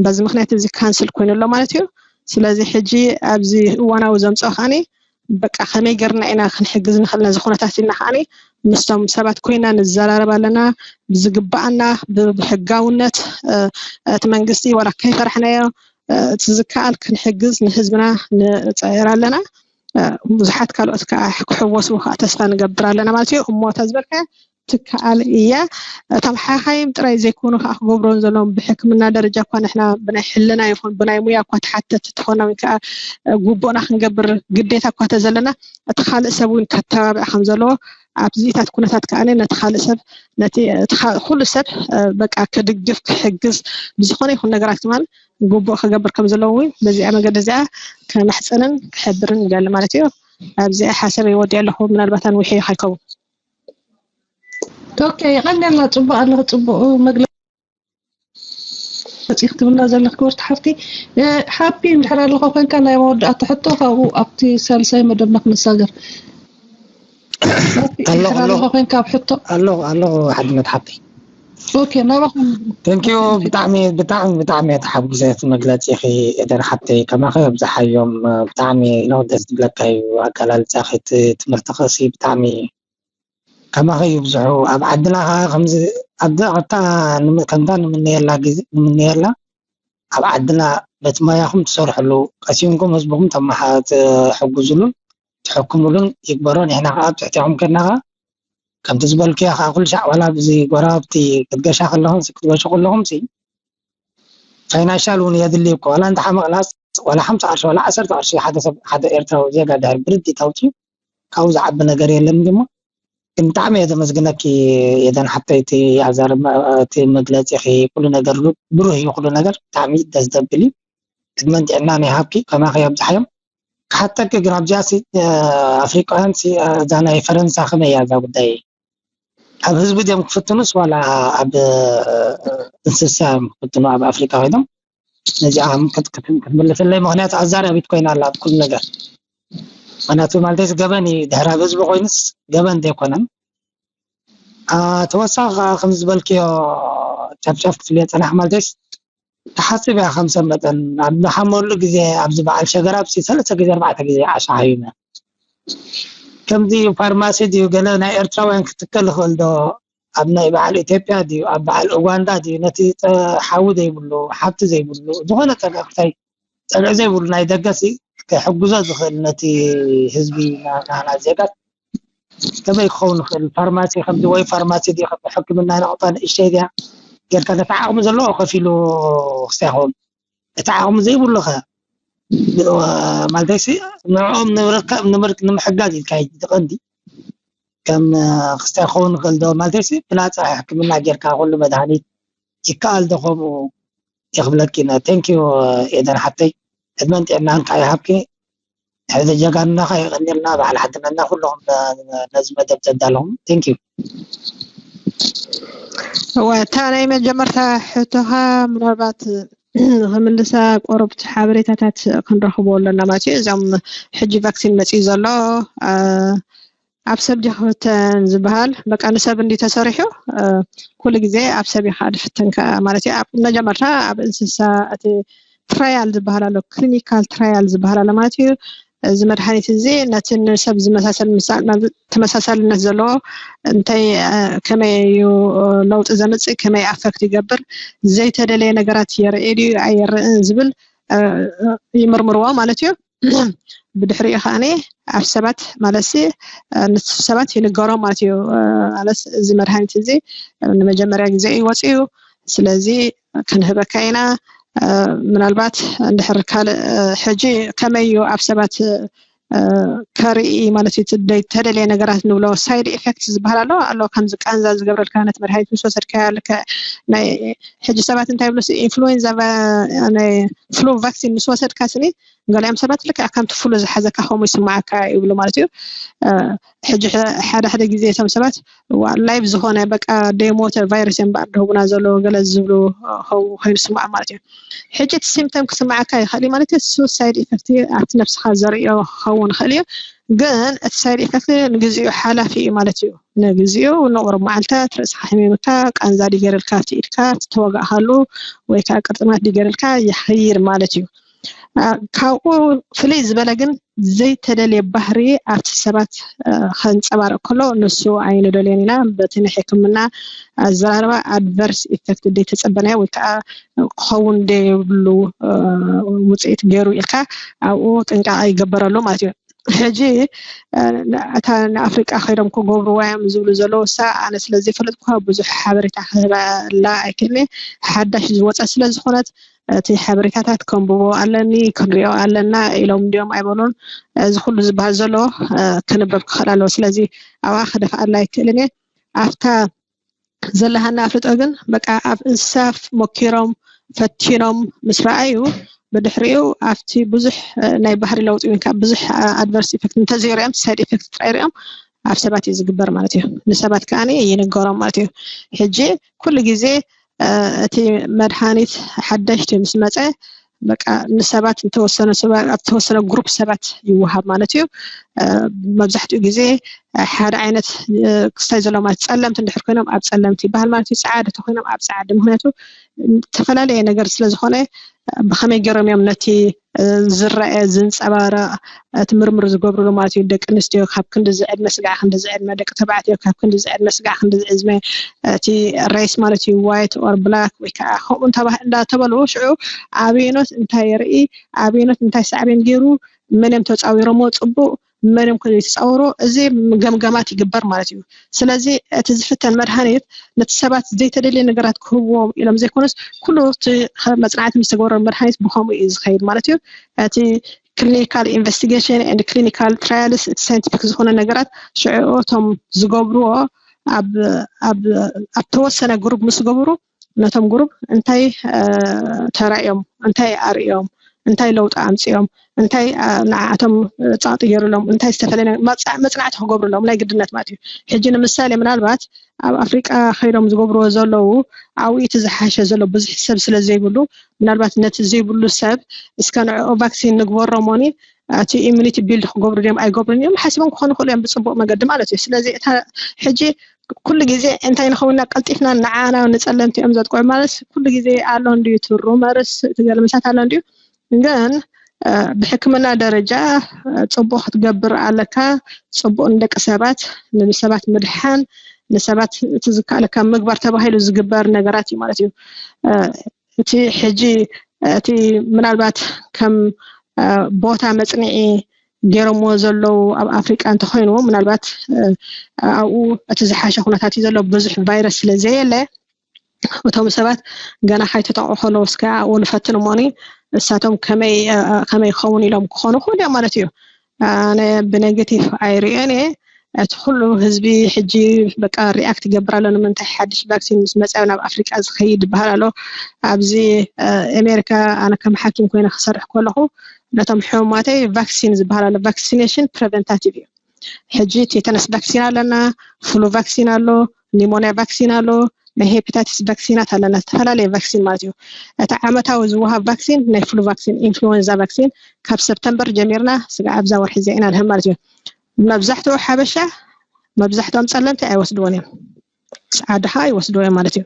በዚ ምክንያት እዚ ካንስል ኮይኑ ኣሎ ማለት እዩ። ስለዚ ሕጂ ኣብዚ እዋናዊ ዘምፅኦ ከዓኒ በቃ ከመይ ገርና ኢና ክንሕግዝ ንኽእል ነዚ ኩነታት ኢልና ከዓኒ ምስቶም ሰባት ኮይና ንዘራረብ ኣለና። ብዝግባኣና ብሕጋውነት እቲ መንግስቲ ዋላ ከይፈራሕናዮ እቲ ዝከኣል ክንሕግዝ ንህዝብና ንፀየር ኣለና። ብዙሓት ካልኦት ከዓ ክሕወሱ ከዓ ተስፋ ንገብር ኣለና ማለት እዩ። እሞ እታ ዝበልካያ ትከኣል እያ። እቶም ሓኻይም ጥራይ ዘይኮኑ ከዓ ክገብሮን ዘለዎም ብሕክምና ደረጃ እኳ ንሕና ብናይ ሕልና ይኹን ብናይ ሙያ እኳ ተሓተቲ ተኾና ወይ ከዓ ጉቡእና ክንገብር ግዴታ እኳ ተዘለና እቲ ካልእ ሰብ እውን ከተባብዕ ከም ዘለዎ ኣብዚታት ኩነታት ከዓ ነቲ ካልእ ሰብ ነቲ ኩሉ ሰብ በቃ ክድግፍ ክሕግዝ ብዝኾነ ይኹን ነገራት ትማል ግቡእ ክገብር ከም ዘለዎ እውን በዚኣ መገዲ እዚኣ ከመሕፀንን ክሕብርን ይደሊ ማለት እዩ። ኣብዚኣ ሓሳብ ይወዲ ኣለኹ። ምናልባት ኣንዊሐ ይኸይከውን ኦኬ፣ ይቐንደልና። ጽቡቕ ኣለኺ፣ ጽቡቕ መግለጺ ክትብልና ዘለኺ ክብርቲ ሓፍቲ። ሓፒ እንድሕር ኣለኻ ኮንካ ናይ መወዳእታ ሕቶ ካብኡ ኣብቲ ሳልሳይ መደብና ክንሳገር። ኣለኹ ኣለኹ ኮንካ ኣብ ሕቶ ኣለኹ ኣለኹ ሓድነት ሓፍቲ። ኦኬ ናባኹም። Thank you። ብጣዕሚ ብጣዕሚ ብጣዕሚ እያ ተሓጒሰ እቲ መግለፂኺ ኤደን ሓፍተይ፣ ከማኺ ኣብዝሓዮም። ብጣዕሚ ነው ደስ ዝብለካ እዩ ኣገላልፃኺ፣ እቲ ትምህርትኺ ሲ ብጣዕሚ ከማኺ ይብዝሑ። ኣብ ዓድና ከዓ ከምዚ ኣብዛ ኣብታ ከምታ ንምነየላ ግዜ ንምነየላ ኣብ ዓድና በቲ ሞያኹም ትሰርሕሉ ቀሲንኩም ህዝብኹም ተመሓ ትሕግዙሉን ትሕክሙሉን ይግበሮ። ንሕና ከዓ ኣብ ትሕቲኹም ከድና ከዓ ከምቲ ዝበልክዮ ከዓ ኩሉ ሻዕ ዋላ ብዚ ጎረባብቲ ክትገሻ ከለኹም ክትገሹ ከለኹም ሲ ፋይናንሻል እውን የድሊ እኮ ዋላ እንተሓመቕናስ ዋላ ሓምሳ ቅርሺ ዋላ ዓሰርተ ቅርሺ ሓደ ሰብ ሓደ ኤርትራዊ ዜጋ ድሕር ብርዲ ተውፅዩ ካብኡ ዝዓቢ ነገር የለን። ድሞ ግን ብጣዕሚ እየ ዘመስግነኪ የደን ሓፍተይ እቲ ኣዛርባ እቲ መግለፂኺ ኩሉ ነገር ብሩህ እዩ ኩሉ ነገር ብጣዕሚ ደስ ዘብል እዩ። ዕድመን ጥዕናን ይሃብኪ ከማኺ ኣብዝሓዮም። ክሓተኪ ግን ኣብዚኣ ሲ ኣፍሪቃውያን ሲ እዛ ናይ ፈረንሳ ከመይ እያ እዛ ጉዳይ? ኣብ ህዝቢ ድዮም ክፍትኑስ ዋላ ኣብ እንስሳ እዮም ክፍትኑ ኣብ ኣፍሪቃ ኮይኖም? ነዚኣ ክትምልስለይ ምክንያቱ ኣዛራቢት ኮይና ኣላ ኣብ ኩሉ ነገር። ምክንያቱ ማለተይስ ገበን እዩ ድሕር ኣብ ህዝቢ ኮይኑስ ገበን ዘይኮነን። ተወሳኺ ከዓ ከም ዝበልክዮ ጨፍጨፍ ክትብልዮ ፀናሕ ማለተይስ ተሓስብ እያ ከም ሰብ መጠን ኣብ ዝሓመሉ ግዜ ኣብዚ በዓል ሸገራብ ሰለስተ ግዜ ኣርባዕተ ግዜ ዓሻ ሃዩመ ከምዚ ፋርማሲ ድዩ ገለ ናይ ኤርትራውያን ክትከል ይኽእል ዶ ኣብ ናይ በዓል ኢትዮጵያ ድዩ ኣብ በዓል ኡጋንዳ ድዩ ነቲ ሓዊ ዘይብሉ ሓብቲ ዘይብሉ ዝኾነ ፀግዒ ክታይ ፀግዒ ዘይብሉ ናይ ደገ ሲ ክሕግዞ ዝኽእል ነቲ ህዝቢ ናና ዜጋት ከመይ ክኸውን ይኽእል ፋርማሲ ከምዚ ወይ ፋርማሲ ድዩ ከም ሕክምና ነቑጣ ንእሽተይ ድያ ጌርካ ነቲ ዓቕሚ ዘለዎ ከፊሉ ክስታይ ክኸውን እቲ ዓቕሚ ዘይብሉ ኸ ማለተይሲ ንዕኦም ንብረትካ ንምርክ ንምሕጋዝ ኢልካ እዩ እቲ ቀንዲ ከም ክስታይ ክኸውን ይኽእል ዶ ማለተይሲ ፍላፃ ሕክምና ጌርካ ኩሉ መድሃኒት ይከኣል ዶ ከምኡ ይኽብለኪ ነ thank you ኤደን ሓፍተይ ዕድመን ጥዕናን ከዓ ይሃብኪ ሕዚ ጀጋኑና ከዓ የቐንየልና በዓል ሓድነትና ኩልኹም ነዚ መደብ ዘዳለኹም thank you እወ እታ ናይ መጀመርታ ሕቶኻ ምናልባት ክምልሳ ቆረብቲ ሓበሬታታት ክንረኽቦ ኣለና ማለት እዩ እዞም ሕጂ ቫክሲን መፅዩ ዘሎ ኣብ ሰብ ድዩ ክፍተን ዝበሃል በቃ ንሰብ እንዲ ተሰሪሑ ኩሉ ግዜ ኣብ ሰብ ኢኻ ድፍተን ማለት እዩ ኣብ መጀመርታ ኣብ እንስሳ እቲ ትራያል ዝበሃል ኣሎ ክሊኒካል ትራያል ዝበሃል ኣሎ ማለት እዩ እዚ መድሃኒት እዚ ነቲ ንሰብ ዝመሳሰል ተመሳሳልነት ዘለዎ እንታይ ከመይ እዩ ለውጢ ዘምፅእ፣ ከመይ ኣፈክት ይገብር፣ ዘይተደለየ ነገራት የርኢ ድዩ ኣየርእን ዝብል ይምርምርዎ ማለት እዩ። ብድሕሪኡ ከዓኒ ኣብ ሰባት ማለት ሲ ንሰባት ይንገሮም ማለት እዩ። ማለት እዚ መድሃኒት እዚ ንመጀመርያ ግዜ እዩ ወፅኡ፣ ስለዚ ክንህበካ ኢና። ምናልባት እንድሕር ካልእ ሕጂ ከመይ እዩ ኣብ ሰባት ከርኢ ማለት እዩ። ተደለየ ነገራት ንብሎ ሳይድ ኢፌክት ዝበሃል ኣሎ ኣሎ ከምዚ ቃንዛ ዝገብረልካ ነቲ መድሃኒት ምስ ወሰድካ ልክዕ ናይ ሕጂ ሰባት እንታይ ብሉ ኢንፍሉዌንዛ ናይ ፍሉ ቫክሲን ምስ ወሰድካ ስኒ ገሊኦም ሰባት ልክዕ ከምቲ ፍሉ ዝሓዘካ ከምኡ ይስማዓካ ይብሉ ማለት እዩ። ሕጂ ሓደ ሓደ ግዜ እቶም ሰባት ላይቭ ዝኾነ በቃ ደሞተ ቫይረስ እዮም በኣር ደህቡና ዘለዎ ገለ ዝብሉ ኮይኑ ስማዕ ማለት እዩ። ሕጂ እቲ ሲምተም ክስማዓካ ይኽእል ማለት እዩ። ሱ ሳይድ ኢፌክት ኣብቲ ነብስኻ ዘርእዮ ክኸውን ይኽእል እዩ። ግን እቲ ሳይድ ኢፌክት ንግዚኡ ሓላፊ እዩ ማለት እዩ። ንግዚኡ ንቑሩብ መዓልታት ርእስኻ ሕሚምካ ቃንዛ ዲገርልካ ኣብቲ ኢድካ ተወጋእካሉ ወይ ከዓ ቅርጥማት ዲገርልካ ይኸይድ ማለት እዩ። ካብኡ ፍልይ ዝበለ ግን ዘይተደልየ ባህሪ ኣብቲ ሰባት ከንፀባርቅ ከሎ ንሱ ኣይንደልዮን ኢና። በቲ ናይ ሕክምና ኣዘራርባ ኣድቨርስ ኢፌክት ደይተፀበናዮ ወይ ከዓ ክኸውን ደይብሉ ውፅኢት ገይሩ ኢልካ ኣብኡ ጥንቃቐ ይገበረሉ ማለት እዩ። ሕጂ እታ ንኣፍሪቃ ከይዶም ክገብርዋ እዮም ዝብሉ ዘለዉ ሳ ኣነ ስለዘይፈለጥኩ ብዙሕ ሓበሬታ ክህበላ ኣይክእልን። ሓዳሽ ዝወፀ ስለዝኾነት እቲ ሓበሬታታት ከንብቦ ኣለኒ ክንሪኦ ኣለና ኢሎም እንዲኦም ኣይበሉን። እዚ ኩሉ ዝበሃል ዘሎ ክንበብ ክኽእል ኣለዎ። ስለዚ ኣብኣ ክደፍኣላ ኣይክእልን እየ። ኣብታ ዘለሃና ኣፍልጦ ግን በቃ ኣብ እንስሳ ሞኪሮም ፈቲኖም ምስ ረኣዩ ብድሕሪኡ ኣብቲ ብዙሕ ናይ ባህሪ ለውጢ ወይ ከዓ ብዙሕ ኣድቨርስ ኢፌክት እንተዘይሪኦም ሳይድ ኢፌክት ጥራይ ሪኦም ኣብ ሰባት እዩ ዝግበር ማለት እዩ። ንሰባት ከዓ ይንገሮም ማለት እዩ። ሕጂ ኩሉ ግዜ እቲ መድሃኒት ሓደሽቲ ምስ መፀ በቃ ንሰባት እንተወሰነ ኣብ ተወሰነ ግሩፕ ሰባት ይወሃብ ማለት እዩ። መብዛሕትኡ ግዜ ሓደ ዓይነት ክስታይ ዘሎ ማለት ጸለምቲ እንድሕር ኮይኖም ኣብ ጸለምቲ ይበሃል ማለት እዩ። ጸዓዲ ተኮይኖም ኣብ ጸዓዲ፣ ምክንያቱ ዝተፈላለየ ነገር ስለዝኾነ ብኸመይ ገይሮም እዮም ነቲ ዝረአ ዝንፀባረቕ እቲ ምርምር ዝገብርሉ ማለት እዩ። ደቂ ኣንስትዮ ካብ ክንዲ ዝዕድመ ስጋዕ ክንዲ ዝዕድመ፣ ደቂ ተባዕትዮ ካብ ክንዲ ዝዕድመ ስጋዕ ክንዲ ዝዕድመ፣ እቲ ሬስ ማለት እዩ ዋይት ኦር ብላክ ወይ ከዓ ከምኡ እንዳተባህ- እንዳተበሉ ሽዑ ኣበየኖት እንታይ የርኢ ኣበየኖት እንታይ ሳዕቤን ገይሩ መን እዮም ተፃዊሮሞ ፅቡቅ መን እዮም ዘይተፃወሮ እዚ ገምገማት ይግበር ማለት እዩ። ስለዚ እቲ ዝፍተን መድሃኒት ነቲ ሰባት ዘይተደልየ ነገራት ክህብዎም ኢሎም ዘይኮነስ ኩሉ እቲ መፅናዕቲ ምስ ተገበረ መድሃኒት ብከምኡ እዩ ዝኸይድ ማለት እዩ። እቲ ክሊኒካል ኢንቨስቲጌሽን ኤንድ ክሊኒካል ትራያልስ እቲ ሳይንቲፊክ ዝኾነ ነገራት ሽዑ እቶም ዝገብርዎ ኣብ ተወሰነ ግሩፕ ምስ ገበሩ ነቶም ግሩፕ እንታይ ተራእዮም እንታይ ኣርእዮም እንታይ ለውጢ ኣምፅኦም እንታይ ንዓቶም ፃቕጢ ገይሩሎም እንታይ ዝተፈላለየ መፅናዕቲ ክገብሩሎም ናይ ግድነት ማለት እዩ። ሕጂ ንምሳሌ ምናልባት ኣብ ኣፍሪቃ ከይዶም ዝገብርዎ ዘለዉ ኣብኡ እቲ ዝሓሸ ዘሎ ብዙሕ ሰብ ስለ ዘይብሉ ምናልባት ነቲ ዘይብሉ ሰብ እስከ ንዕኡ ቫክሲን ንግበሮ ሞኒ እቲ ኢሚኒቲ ቢልድ ክገብሩ ድዮም ኣይገብሩን እዮም ሓሲቦም ክኾኑ ክእሉ እዮም ብፅቡቅ መገዲ ማለት እዩ። ስለዚ እታ ሕጂ ኩሉ ግዜ እንታይ ንኸውንና ቀልጢፍና ንዓና ንፀለምቲ እዮም ዘጥቅዑ ማለት ኩሉ ግዜ ኣሎ እንድዩ እቲ ሩመርስ እቲ ገልምሳት ኣሎ እንድዩ ግን ብሕክምና ደረጃ ፅቡቅ ክትገብር ኣለካ። ፅቡቅ ንደቂ ሰባት ንሰባት ምድሓን ንሰባት እቲ ዝከኣለካ ምግባር ተባሂሉ ዝግበር ነገራት እዩ ማለት እዩ። እቲ ሕጂ እቲ ምናልባት ከም ቦታ መፅንዒ ገይሮምዎ ዘለዉ ኣብ ኣፍሪቃ እንተኮይኑ ምናልባት ኣብኡ እቲ ዝሓሸ ኩነታት እዩ ዘሎ ብዙሕ ቫይረስ ስለ ዘየለ እቶም ሰባት ገና ካይተጠቕዑ ከለዉ እስከ ኣብኡ ንፈትን እሞኒ እሳቶም ከመይ ከመይ ክኸውን ኢሎም ክኾኑ ክኽእሉ እዮም ማለት እዩ። ኣነ ብኔጌቲቭ ኣይርእዮን እየ። እቲ ኩሉ ህዝቢ ሕጂ በቃ ሪኣክት ይገብር ኣሎ ንምንታይ ሓድሽ ቫክሲን ምስ መፀ ናብ ኣፍሪቃ ዝኸይድ ይበሃል ኣሎ። ኣብዚ ኣሜሪካ ኣነ ከም ሓኪም ኮይነ ክሰርሕ ከለኹ ነቶም ሕሙማተይ ቫክሲን ዝበሃል ኣሎ ቫክሲኔሽን ፕሪቨንታቲቭ እዩ። ሕጂ ቴተነስ ቫክሲን ኣለና፣ ፍሉ ቫክሲን ኣሎ፣ ኒሞኒያ ቫክሲን ኣሎ፣ ናይ ሄፓታይትስ ቫክሲናት ኣለና፣ ዝተፈላለየ ቫክሲን ማለት እዩ። እቲ ዓመታዊ ዝወሃብ ቫክሲን ናይ ፍሉ ቫክሲን፣ ኢንፍሉዌንዛ ቫክሲን ካብ ሰፕተምበር ጀሚርና ስጋዕ ኣብዛ ወርሒ እዚኣ ኢና ንህብ ማለት እዩ። መብዛሕትኡ ሓበሻ መብዛሕትኦም ጸለምቲ ኣይወስድዎን እዮም፣ ጸዓዱ ኸዓ ይወስድዎ እዮም ማለት እዩ።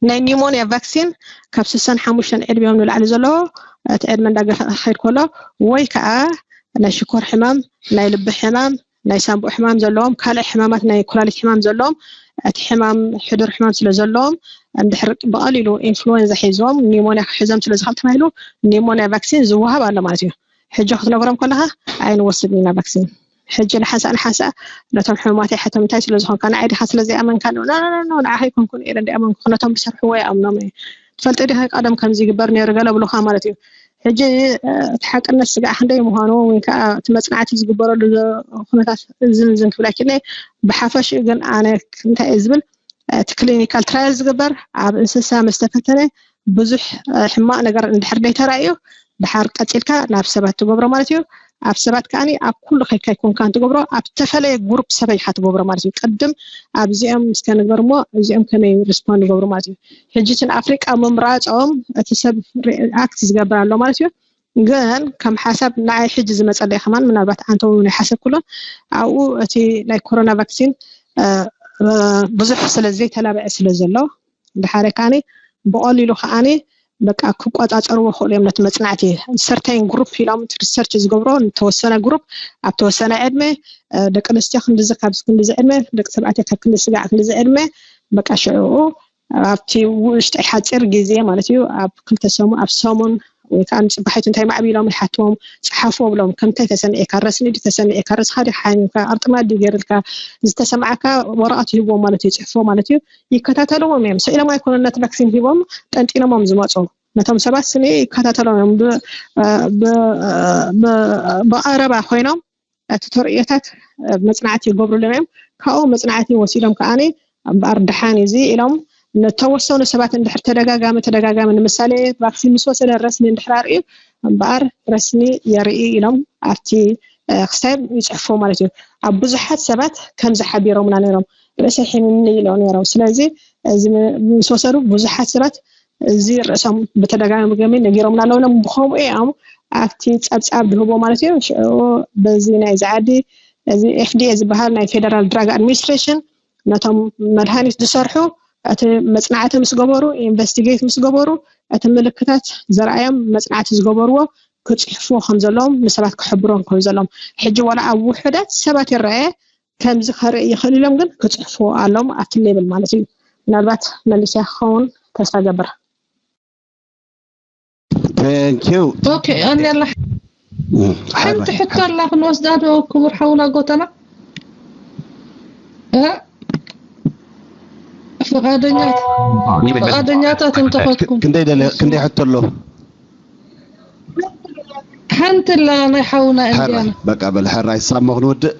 ናይ ኒሞንያ ቫክሲን ካብ ስሳን ሓሙሽተን ዕድሚኦም ንላዕሊ ዘለዎ፣ እቲ ዕድመ እንዳገፋ ከይድ ከሎ፣ ወይ ከዓ ናይ ሽኮር ሕማም፣ ናይ ልቢ ሕማም፣ ናይ ሳንቡእ ሕማም ዘለዎም፣ ካልእ ሕማማት ናይ ኩላሊት ሕማም ዘለዎም፣ እቲ ሕማም ሕዱር ሕማም ስለ ዘለዎም፣ እንድሕር ብቐሊሉ ኢንፍሉዌንዛ ሒዞም ኒሞንያ ክሕዞም ስለ ዝኽእል ተባሂሉ ኒሞንያ ቫክሲን ዝወሃብ ኣሎ ማለት እዩ። ሕጂ ክትነግሮም ከለኻ ኣይንወስድን ኢና ቫክሲን። ሕጂ ንሓንሳእ ንሓንሳእ ነቶም ሕሙማት ኣይሓቶም እንታይ ስለ ዝኾንካ ንዓይ ዲኻ ስለ ዘይኣመንካ ንዓኻ ኣይኮንኩን ኢለ እንዲኣመንኩ ነቶም ዝሰርሕዎ ይኣምኖም እየ። ትፈልጢ ዲኻ ቀደም ከምዚ ይግበር ነይሩ ገለ ብሉኻ ማለት እዩ። ሕጂ እቲ ሓቅነት ስጋዕ ክንደይ ምዃኑ ወይ ከዓ እቲ መፅናዕቲ ዝግበረሉ ኩነታት እዝን ዝን ክብለኪ ብሓፈሽኡ ግን ኣነ እንታይ እየ ዝብል እቲ ክሊኒካል ትራያል ዝግበር ኣብ እንስሳ ምስ ተፈተነ ብዙሕ ሕማቕ ነገር እንድሕር ደይተራእዩ ድሓር ቀፂልካ ናብ ሰባት ትገብሮ ማለት እዩ። ኣብ ሰባት ከዓኒ ኣብ ኩሉ ከይካ ኣይኮንካን ትገብሮ ኣብ ተፈለየ ግሩፕ ሰብ ኢኻ ትገብሮ ማለት እዩ። ቅድም ኣብዚኦም ምስ ከንግበር እሞ እዚኦም ከመይ ሪስፖንድ ይገብሩ ማለት እዩ። ሕጂ እቲ ንኣፍሪቃ ምምራፆም እቲ ሰብ ሪኣክት ዝገብር ኣሎ ማለት እዩ። ግን ከም ሓሳብ ንዓይ ሕጂ ዝመፀለይ ከማን ምናልባት ኣንተ እውን ይሓሰብ ኩሎ ኣብኡ እቲ ናይ ኮሮና ቫክሲን ብዙሕ ስለ ዘይተላበዐ ስለ ዘሎ ድሓረ ከዓኒ ብቐሊሉ ከዓኒ በቃ ክቆፃፀርዎ ክእሉ እዮም ነቲ መፅናዕቲ። ሰርተይን ግሩፕ ኢሎም ሪሰርች ዝገብሮ ንተወሰነ ግሩፕ ኣብ ተወሰነ ዕድመ ደቂ ኣንስትዮ ክንድዚ ካብዚ ክንድዚ ዕድመ ደቂ ተባዕትዮ ካብ ክንዲ ስጋዕ ክንድዚ ዕድመ በቃ ሽዕኡ ኣብቲ ውሽጢ ሓፂር ግዜ ማለት እዩ ኣብ ክልተ ሰሙ ኣብ ሰሙን ወይ ከዓ ንፅባሒቱ እንታይ ማዕቢሎም ይሓትዎም ፀሓፍዎ ብሎም ከምታይ ተሰሚዕካ ረስኒ ዲ ተሰሚዕካ ርእስኻ ዲ ሓሚምካ ቅርጥማት ዲ ገይርልካ ዝተሰማዓካ ወረቐት ይህብዎም ማለት እዩ ፅሕፍዎ ማለት እዩ። ይከታተልዎም እዮም። ስኢሎም ኣይኮኑን ነቲ ቫክሲን ሂቦም ጠንጢኖሞም ዝመፁ ነቶም ሰባት ስኒ ይከታተሎም እዮም። ብቐረባ ኮይኖም እቲ ተርእዮታት መፅናዕቲ ይገብሩሎም እዮም። ካብኡ መፅናዕቲ ወሲዶም ከዓኒ እምበኣር ደሓን እዩ እዚ ኢሎም ንተወሰኑ ሰባት እንድሕር ተደጋጋሚ ተደጋጋሚ ንምሳሌ ቫክሲን ምስ ወሰደ ረስኒ እንድሕር ኣርእዩ እምበኣር ረስኒ የርኢ ኢሎም ኣብቲ ክሳብ ይፅሕፎ ማለት እዩ። ኣብ ብዙሓት ሰባት ከምዚ ሓቢሮምና ነይሮም ርእሰ ሒምኒ ኢሎ ነይሮም። ስለዚ እዚ ምስ ወሰዱ ብዙሓት ሰባት እዚ ርእሶም ብተደጋጋሚ ነጊሮምና ኣለዉ ኢሎም ብከምኡ እዮም ኣብቲ ፀብፃብ ዝህቦ ማለት እዩ። ሽዑ በዚ ናይ ዝዓዲ እዚ ኤፍዲኤ ዝበሃል ናይ ፌደራል ድራግ ኣድሚኒስትሬሽን ነቶም መድሃኒት ዝሰርሑ እቲ መፅናዕቲ ምስ ገበሩ ኢንቨስቲጌት ምስ ገበሩ እቲ ምልክታት ዘርኣዮም መፅናዕቲ ዝገበርዎ ክፅሕፍዎ ከም ዘለዎም ንሰባት ክሕብሮም ከም ዘለዎም ሕጂ ዋላ ኣብ ውሕዳት ሰባት ይረኣየ ከምዚ ከርኢ ይኽእል ኢሎም ግን ክፅሕፍዎ ኣሎም ኣብቲ ሌብል ማለት እዩ። ምናልባት መሊስያ ክኸውን ተስፋ ገብር። Thank you. ኦኬ ኣንያላ ሓንቲ ሕቶ ኣላ ክንወስዳ ዶ ክቡር ሓውና ጎተና? እ? ፍቓደኛት ፍቓደኛታት እንተኾንኩም ክንደይ ደለ ክንደይ ሕቶ ኣሎ? ሓንቲ ኣላ ናይ ሓውና እንዲያና። በቃ በል ሕራይ ሳሞ ክንውድእ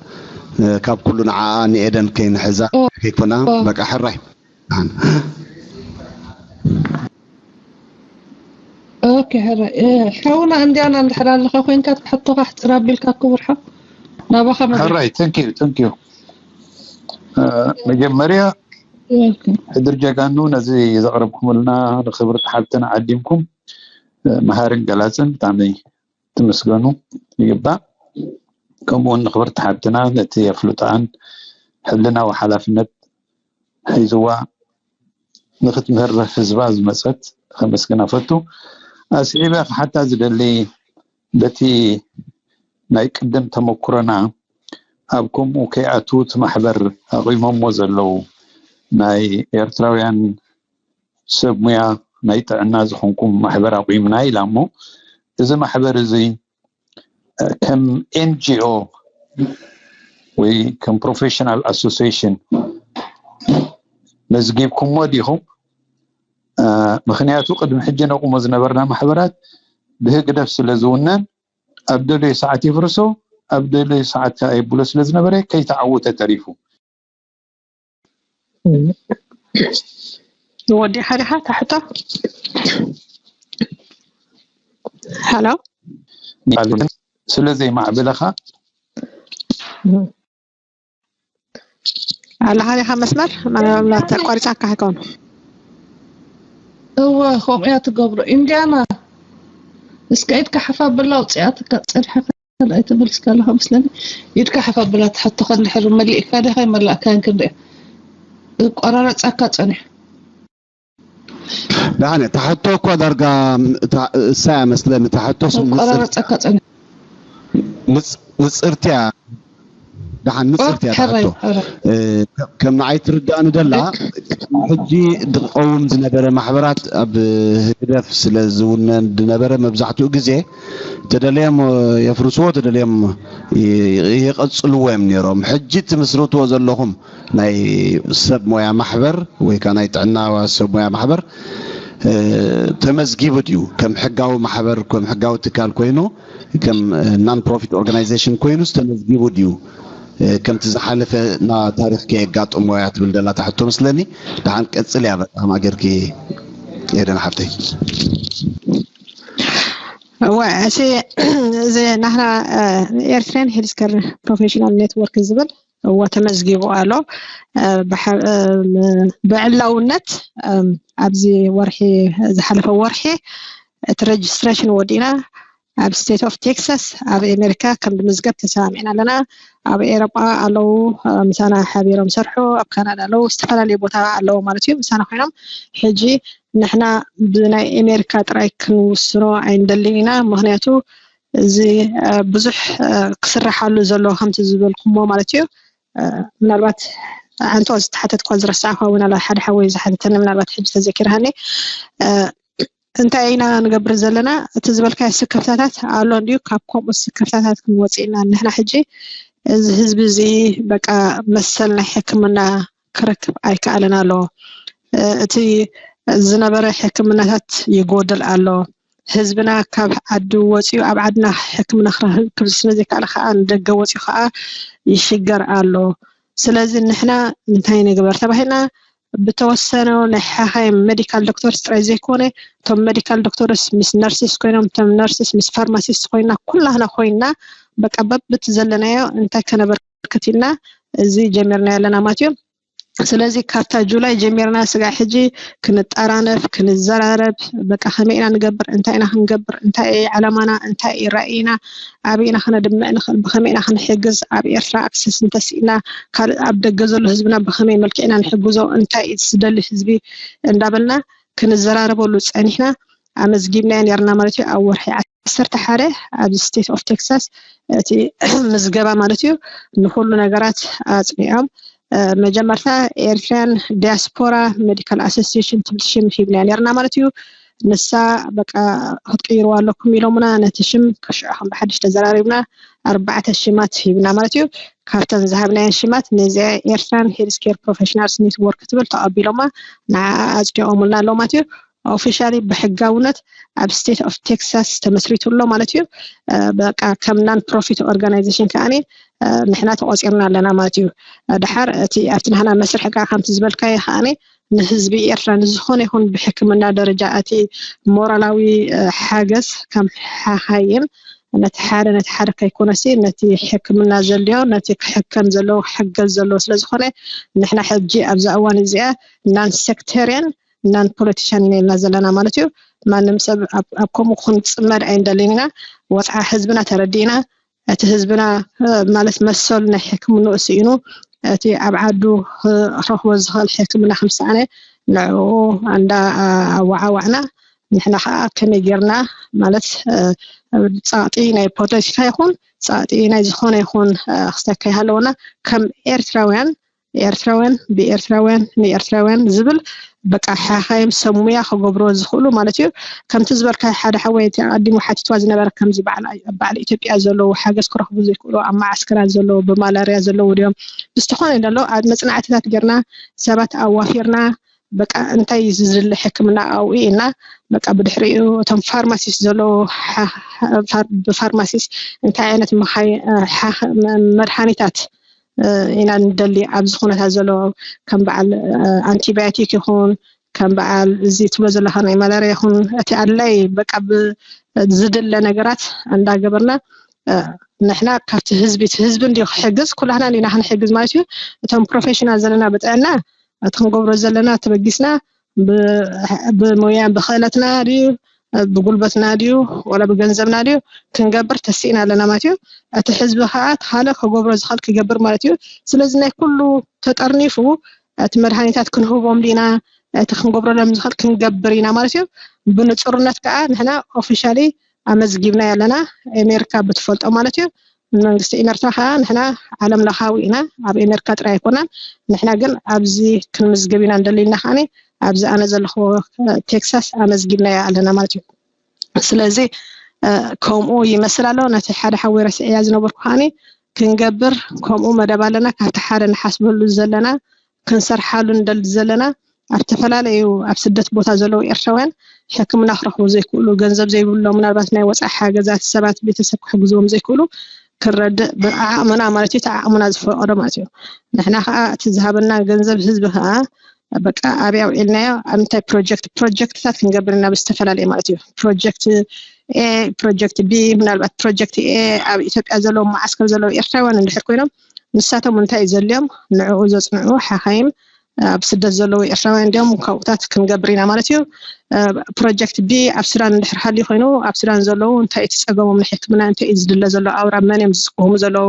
ካብ ኩሉ ንዓኣ ንኤደን ከይንሕዛ ከይኮና በቃ ሕራይ ኦኬ ሕራይ ሓውና እንዲያና እንድሕር ኣለኻ ኮይንካ ሕቶኻ ሕፅር ኣቢልካ ክቡር ሓው ናባኻ መ ሕራይ thank you thank you መጀመርያ ሕድር ጀጋኑ ነዚ ዘቕረብኩምልና ንክብርቲ ሓብትና ዓዲምኩም መሃርን ገላፅን ብጣዕሚ ትምስገኑ ይግባእ። ከምኡውን ንክብርቲ ሓብትና ነቲ የፍልጣን ሕልናዊ ሓላፍነት ሒዝዋ ንክትምህር ህዝባ ዝመፀት ከመስግና ፈቱ። ኣስዒበ ክሓታ ዝደሊ በቲ ናይ ቅድም ተመኩሮና ኣብ ከምኡ ከይኣቱ እቲ ማሕበር ኣቑሞሞ ዘለዉ ናይ ኤርትራውያን ሰብ ሙያ ናይ ጥዕና ዝኾንኩም ማሕበር ኣቑምና ኢላ እሞ እዚ ማሕበር እዚ ከም ኤንጂኦ ወይ ከም ፕሮፌሽናል ኣሶሲሽን መዝጊብኩሞ ዲኹም? ምክንያቱ ቅድሚ ሕጂ ነቑሞ ዝነበርና ማሕበራት ብህግደፍ ስለ ዝውነን ኣብ ደለዮ ሰዓት የፍርሶ ኣብ ደለዮ ሰዓት ከዓ የብሎ ስለ ዝነበረ ከይተዓወተ ተሪፉ። ወዲኻ ዲኻ ታሕቶ ሃሎ ስለ ዘይማዕበለኻ ኣለኻ ዲኻ መስመር ምናልባት ኣቋሪፃካ ከይኮን እወ ከምኡ እያ ትገብሮ ኢንድያና እስከ ኢድካ ሓፍ ኣብላ ኣውፅኣትካ ፀኒሓ ኣይትመልስ ከለኻ መስለኒ ኢድካ ሓፍ ኣብላ ትሕቶ ከንድሕር መሊእካ ዲኻ ይመላእካን ክንሪኦ ዝቆራረፃካ ፀኒሑ ደሓን እያ። እታ ሕቶ እኳ ዳርጋ እሳ እያ መስለኒ። እታ ሕቶ ንጽር- ቆራረፀካ ፀኒ ንጽ- ንጽርቲ እያ። ደሓን ንጽርቲ እያ እታ ሕራይ ሕቶ። ሕራይ እ፣ ከ- ከም ንዓይ ትርዳእኒ ደላ ሕጂ ዝቐውም ዝነበረ ማሕበራት ኣብ ህግደፍ ስለ ዝውነን ዝነበረ መብዛሕትኡ ግዜ ተደልዮም የፍርስዎ፣ ተደልዮም ይ- ይቐጽልዎ እዮም ነይሮም። ሕጂ ትምስርትዎ ዘለኹም ናይ ሰብ ሞያ ማሕበር ወይ ከዓ ናይ ጥዕና ሰብ ሞያ ማሕበር እ፣ ተመዝጊቡ ድዩ? ከም ሕጋዊ ማሕበር፣ ከም ሕጋዊ ትካል ኮይኑ፣ ከም ናን ፕሮፊት ኦርጋናይዜሽን ኮይኑስ ተመዝጊቡ ድዩ? እ፣ ከምቲ ዝሓለፈ ና ታሪኽ ከየጋጥሞ እያ ትብል ደላ እታ ሕቶ መስለኒ። ደሓን ቀጽል እያ በጣም ኣገርኪ ኤደን ሓፍተይ። እወ፣ እዚ እዚ ናህና ኤርትራን ሄልስከር ፕሮፌሽናል ኔትወርክ ዝብል እወ ተመዝጊቡ ኣሎ። እ፣ ብሓ- እ፣ ብዕላውነት እም፣ ኣብዚ ወርሒ ዝሓለፈ ወርሒ እቲ ሬጅስትሬሽን ወዲእና ኣብ ስቴት ኦፍ ቴክሳስ ኣብ ኣሜሪካ ከም ዝምዝገብ ተሰማሚዕና ኣለና። ኣብ ኤሮጳ ኣለዉ፣ እ፣ ምሳና ሓቢሮም ሰርሑ፣ ኣብ ካናዳ ኣለዉ፣ ዝተፈላለዩ ቦታ ኣለዉ ማለት እዩ። ምሳና ኮይኖም ሕጂ ንሕና ብናይ ኣሜሪካ ጥራይ ክንውስኖ ኣይንደልን ኢና። ምክንያቱ እዚ እ፣ ብዙሕ እ፣ ክስራሓሉ ዘለዎ ከምቲ ዝበልኩሞ ማለት እዩ። እ፣ ምናልባት ኣንቶ ዝተሓተትኳ ዝረሳዕኳ እውን ኣላ ሓደ ሓወይ ዝሓተተኒ ምናልባት ሕጂ ተዘኪርሃኒ እ፣ እንታይ ኢና ንገብር ዘለና? እቲ ዝበልካዮ ስክፍታታት ኣሎ እንድዩ። ካብ ከምኡ ስክፍታታት ክንወፅእ ኢና። ንሕና ሕጂ እዚ ህዝቢ እዚ በቃ መሰል ናይ ሕክምና ክረክብ ኣይከኣለን ኣሎ። እ፣ እቲ ዝነበረ ሕክምናታት ይጎድል ኣሎ። ህዝብና ካብ ዓዱ ወፂኡ ኣብ ዓድና ሕክምና ክረክብ ስለዘይከኣለ ከዓ ንደገ ወፂኡ ከዓ ይሽገር ኣሎ። ስለዚ ንሕና እንታይ ንግበር ተባሂልና ብተወሰነ ናይ ሓኻይም ሜዲካል ዶክተርስ ጥራይ ዘይኮነ እቶም ሜዲካል ዶክተርስ ምስ ነርስስ ኮይኖም እቶም ነርስስ ምስ ፋርማሲስት ኮይና ኩላህና ኮይና በቃ በብቲ ዘለናዮ እንታይ ከነበርክት ኢልና እዚ ጀሚርና ኣለና ማለት እዩ። ስለዚ ካብታ ጁላይ ጀሚርና ስጋዕ ሕጂ ክንጠራነፍ ክንዘራረብ በቃ ከመይ ኢና ንገብር እንታይ ኢና ክንገብር እንታይ እዩ ዓላማና እንታይ እዩ ራእይና ኣበይ ኢና ክነድምዕ ንኽእል ብኸመይ ኢና ክንሕግዝ ኣብ ኤርትራ ኣክሰስ እንተስኢና ካልእ ኣብ ደገ ዘሎ ህዝብና ብኸመይ መልክዕ ኢና ንሕግዞ እንታይ እዩ ዝደሊ ህዝቢ እንዳበልና ክንዘራረበሉ ፀኒሕና ኣመዝጊብናዮ ነርና ማለት እዩ ኣብ ወርሒ ዓሰርተ ሓደ ኣብዚ ስቴት ኦፍ ቴክሳስ እቲ ምዝገባ ማለት እዩ ንኩሉ ነገራት ኣፅኒዖም መጀመርታ ኤርትራያን ዲያስፖራ ሜዲካል ኣሶሲሽን ትብል ሽም ሂብና ነርና ማለት እዩ ንሳ በቃ ክትቅይርዋ ኣለኩም ኢሎምና ነቲ ሽም ክሽዕኹም ብሓድሽ ተዘራሪብና ኣርባዕተ ሽማት ሂብና ማለት እዩ ካብተን ዝሃብናየን ሽማት ነዚኣ ኤርትራን ሄልስኬር ፕሮፌሽናልስ ኔትወርክ ትብል ተቐቢሎማ ንዓ ኣፅዲቖምልና ኣለዉ ማለት እዩ ኦፊሻሊ ብሕጋውነት ኣብ ስቴት ኦፍ ቴክሳስ ተመስሪቱ ኣሎ ማለት እዩ በቃ ከም ናን ፕሮፊት ኦርጋናይዜሽን ከዓኒ ንሕና ተቆፂርና ኣለና ማለት እዩ ድሓር እቲ ኣብቲ ናህና መስርሕ ከዓ ከምቲ ዝበልካዮ ከዓኒ ንህዝቢ ኤርትራ ንዝኾነ ይኹን ብሕክምና ደረጃ እቲ ሞራላዊ ሓገዝ ከም ሓሃይም ነቲ ሓደ ነቲ ሓደ ከይኮነሲ ነቲ ሕክምና ዘልዮ ነቲ ክሕከም ዘለዎ ክሕገዝ ዘለዎ ስለዝኾነ ንሕና ሕጂ ኣብዛ እዋን እዚኣ ናን ሴክተርያን ናን ፖለቲሻን ኢና ዘለና ማለት እዩ ማንም ሰብ ኣብ ከምኡ ክንፅመድ ኣይንደልን ኢና ወፅዓ ህዝብና ተረዲእና እቲ ህዝብና ማለት መሰሉ ናይ ሕክምንኡ ስኢኑ እቲ ኣብ ዓዱ ክረኽቦ ዝኽእል ሕክምና ከምሰኣነ ንዕኡ እንዳ ኣዋዓዋዕና ንሕና ከዓ ከመይ ጌርና ማለት ፀቕጢ ናይ ፖለቲካ ይኹን ፀቕጢ ናይ ዝኾነ ይኹን ክስተካይ ሃለውና ከም ኤርትራውያን ኤርትራውያን ብኤርትራውያን ንኤርትራውያን ዝብል በቃ ሓኻይም ሰብ ሙያ ክገብርዎ ዝኽእሉ ማለት እዩ ከምቲ ዝበልካ ሓደ ሓወይ እቲ ኣቀዲሙ ሓቲትዋ ዝነበረ ከምዚ በዓል ኢትዮጵያ ዘለዉ ሓገዝ ክረኽቡ ዘይክእሉ ኣብ መዓስከራት ዘለዉ ብማላርያ ዘለዉ ድዮም ብዝተኾነ ደሎ ኣብ መፅናዕትታት ጌርና ሰባት ኣዋፊርና በቃ እንታይ እዩ ዝድለ ሕክምና ኣብኡ ኢልና በቃ ብድሕሪኡ እቶም ፋርማሲስት ዘለዉ ብፋርማሲስት እንታይ ዓይነት መድሓኒታት ኢና ንደሊ ኣብዚ ኩነታት ዘሎ ከም በዓል ኣንቲባዮቲክ ይኹን ከም በዓል እዚ ትብሎ ዘለካ ናይ ማላርያ ይኹን እቲ ኣድላይ በቃ ዝድለ ነገራት እንዳገበርና ንሕና ካብቲ ህዝቢ እቲ ህዝቢ እንዲ ክሕግዝ ኩላህና እንዲና ክንሕግዝ ማለት እዩ እቶም ፕሮፌሽናል ዘለና ብጥዕና እቲ ክንገብሮ ዘለና ተበጊስና ብሞያ ብክእለትና ድዩ ብጉልበትና ድዩ ወላ ብገንዘብና ድዩ ክንገብር ተሲእና ኣለና ማለት እዩ እቲ ህዝቢ ከዓ ተካለ ክገብሮ ዝኽእል ክገብር ማለት እዩ ስለዚ ናይ ኩሉ ተጠርኒፉ እቲ መድሃኒታት ክንህቦም ዲና እቲ ክንገብረሎም ዝኽእል ክንገብር ኢና ማለት እዩ። ብንፁርነት ከዓ ንሕና ኦፊሻሊ ኣመዝጊብና ኣለና፣ ኣሜሪካ ብትፈልጦ ማለት እዩ። መንግስቲ ኤመርትራ ከዓ ንሕና ዓለም ለኻዊ ኢና፣ ኣብ ኤመርካ ጥራይ ኣይኮናን። ንሕና ግን ኣብዚ ክንምዝግብ ኢና እንደሊልና ከዓኒ ኣብዚ ኣነ ዘለኹዎ ቴክሳስ ኣመዝጊብናዮ ኣለና ማለት እዩ። ስለዚ ከምኡ ይመስል ኣሎ። ነቲ ሓደ ሓወይ ረሲዐያ ዝነበርኩ ከዓኒ ክንገብር ከምኡ መደብ ኣለና። ካብቲ ሓደ ንሓስበሉ ዘለና ክንሰርሓሉ ንደሊ ዘለና ኣብ ዝተፈላለዩ ኣብ ስደት ቦታ ዘለዉ ኤርትራውያን ሕክምና ክረኽቡ ዘይክእሉ፣ ገንዘብ ዘይብሎም፣ ምናልባት ናይ ወፃኢ ሓገዛት ሰባት ቤተሰብ ክሕግዝዎም ዘይክእሉ ክረድእ ብዓቕምና ማለት እዩ፣ እቲ ዓቕምና ዝፈቐዶ ማለት እዩ። ንሕና ከዓ እቲ ዝሃበና ገንዘብ ህዝቢ ከዓ በቃ ኣብያ ውዒልናዮ ኣብ እንታይ ፕሮጀክት ፕሮጀክትታት ክንገብር ኢና ብዝተፈላለየ ማለት እዩ። ፕሮጀክት ኤ፣ ፕሮጀክት ቢ፣ ምናልባት ፕሮጀክት ኤ ኣብ ኢትዮጵያ ዘለዉ መዓስከር ዘለዉ ኤርትራውያን እንድሕር ኮይኖም ንሳቶም እንታይ እዩ ዘድልዮም ንዕኡ ዘፅንዑ ሓኻይም ኣብ ስደት ዘለዉ ኤርትራውያን እንዲኦም ካብኡታት ክንገብር ኢና ማለት እዩ። ፕሮጀክት ቢ ኣብ ሱዳን እንድሕር ሃልዩ ኮይኑ ኣብ ሱዳን ዘለዉ እንታይ እቲ ፀገሞም ናይ ሕክምና እንታይ እዩ ዝድለ ዘሎ ኣውራ መን እዮም ዝፅግሁሙ ዘለዉ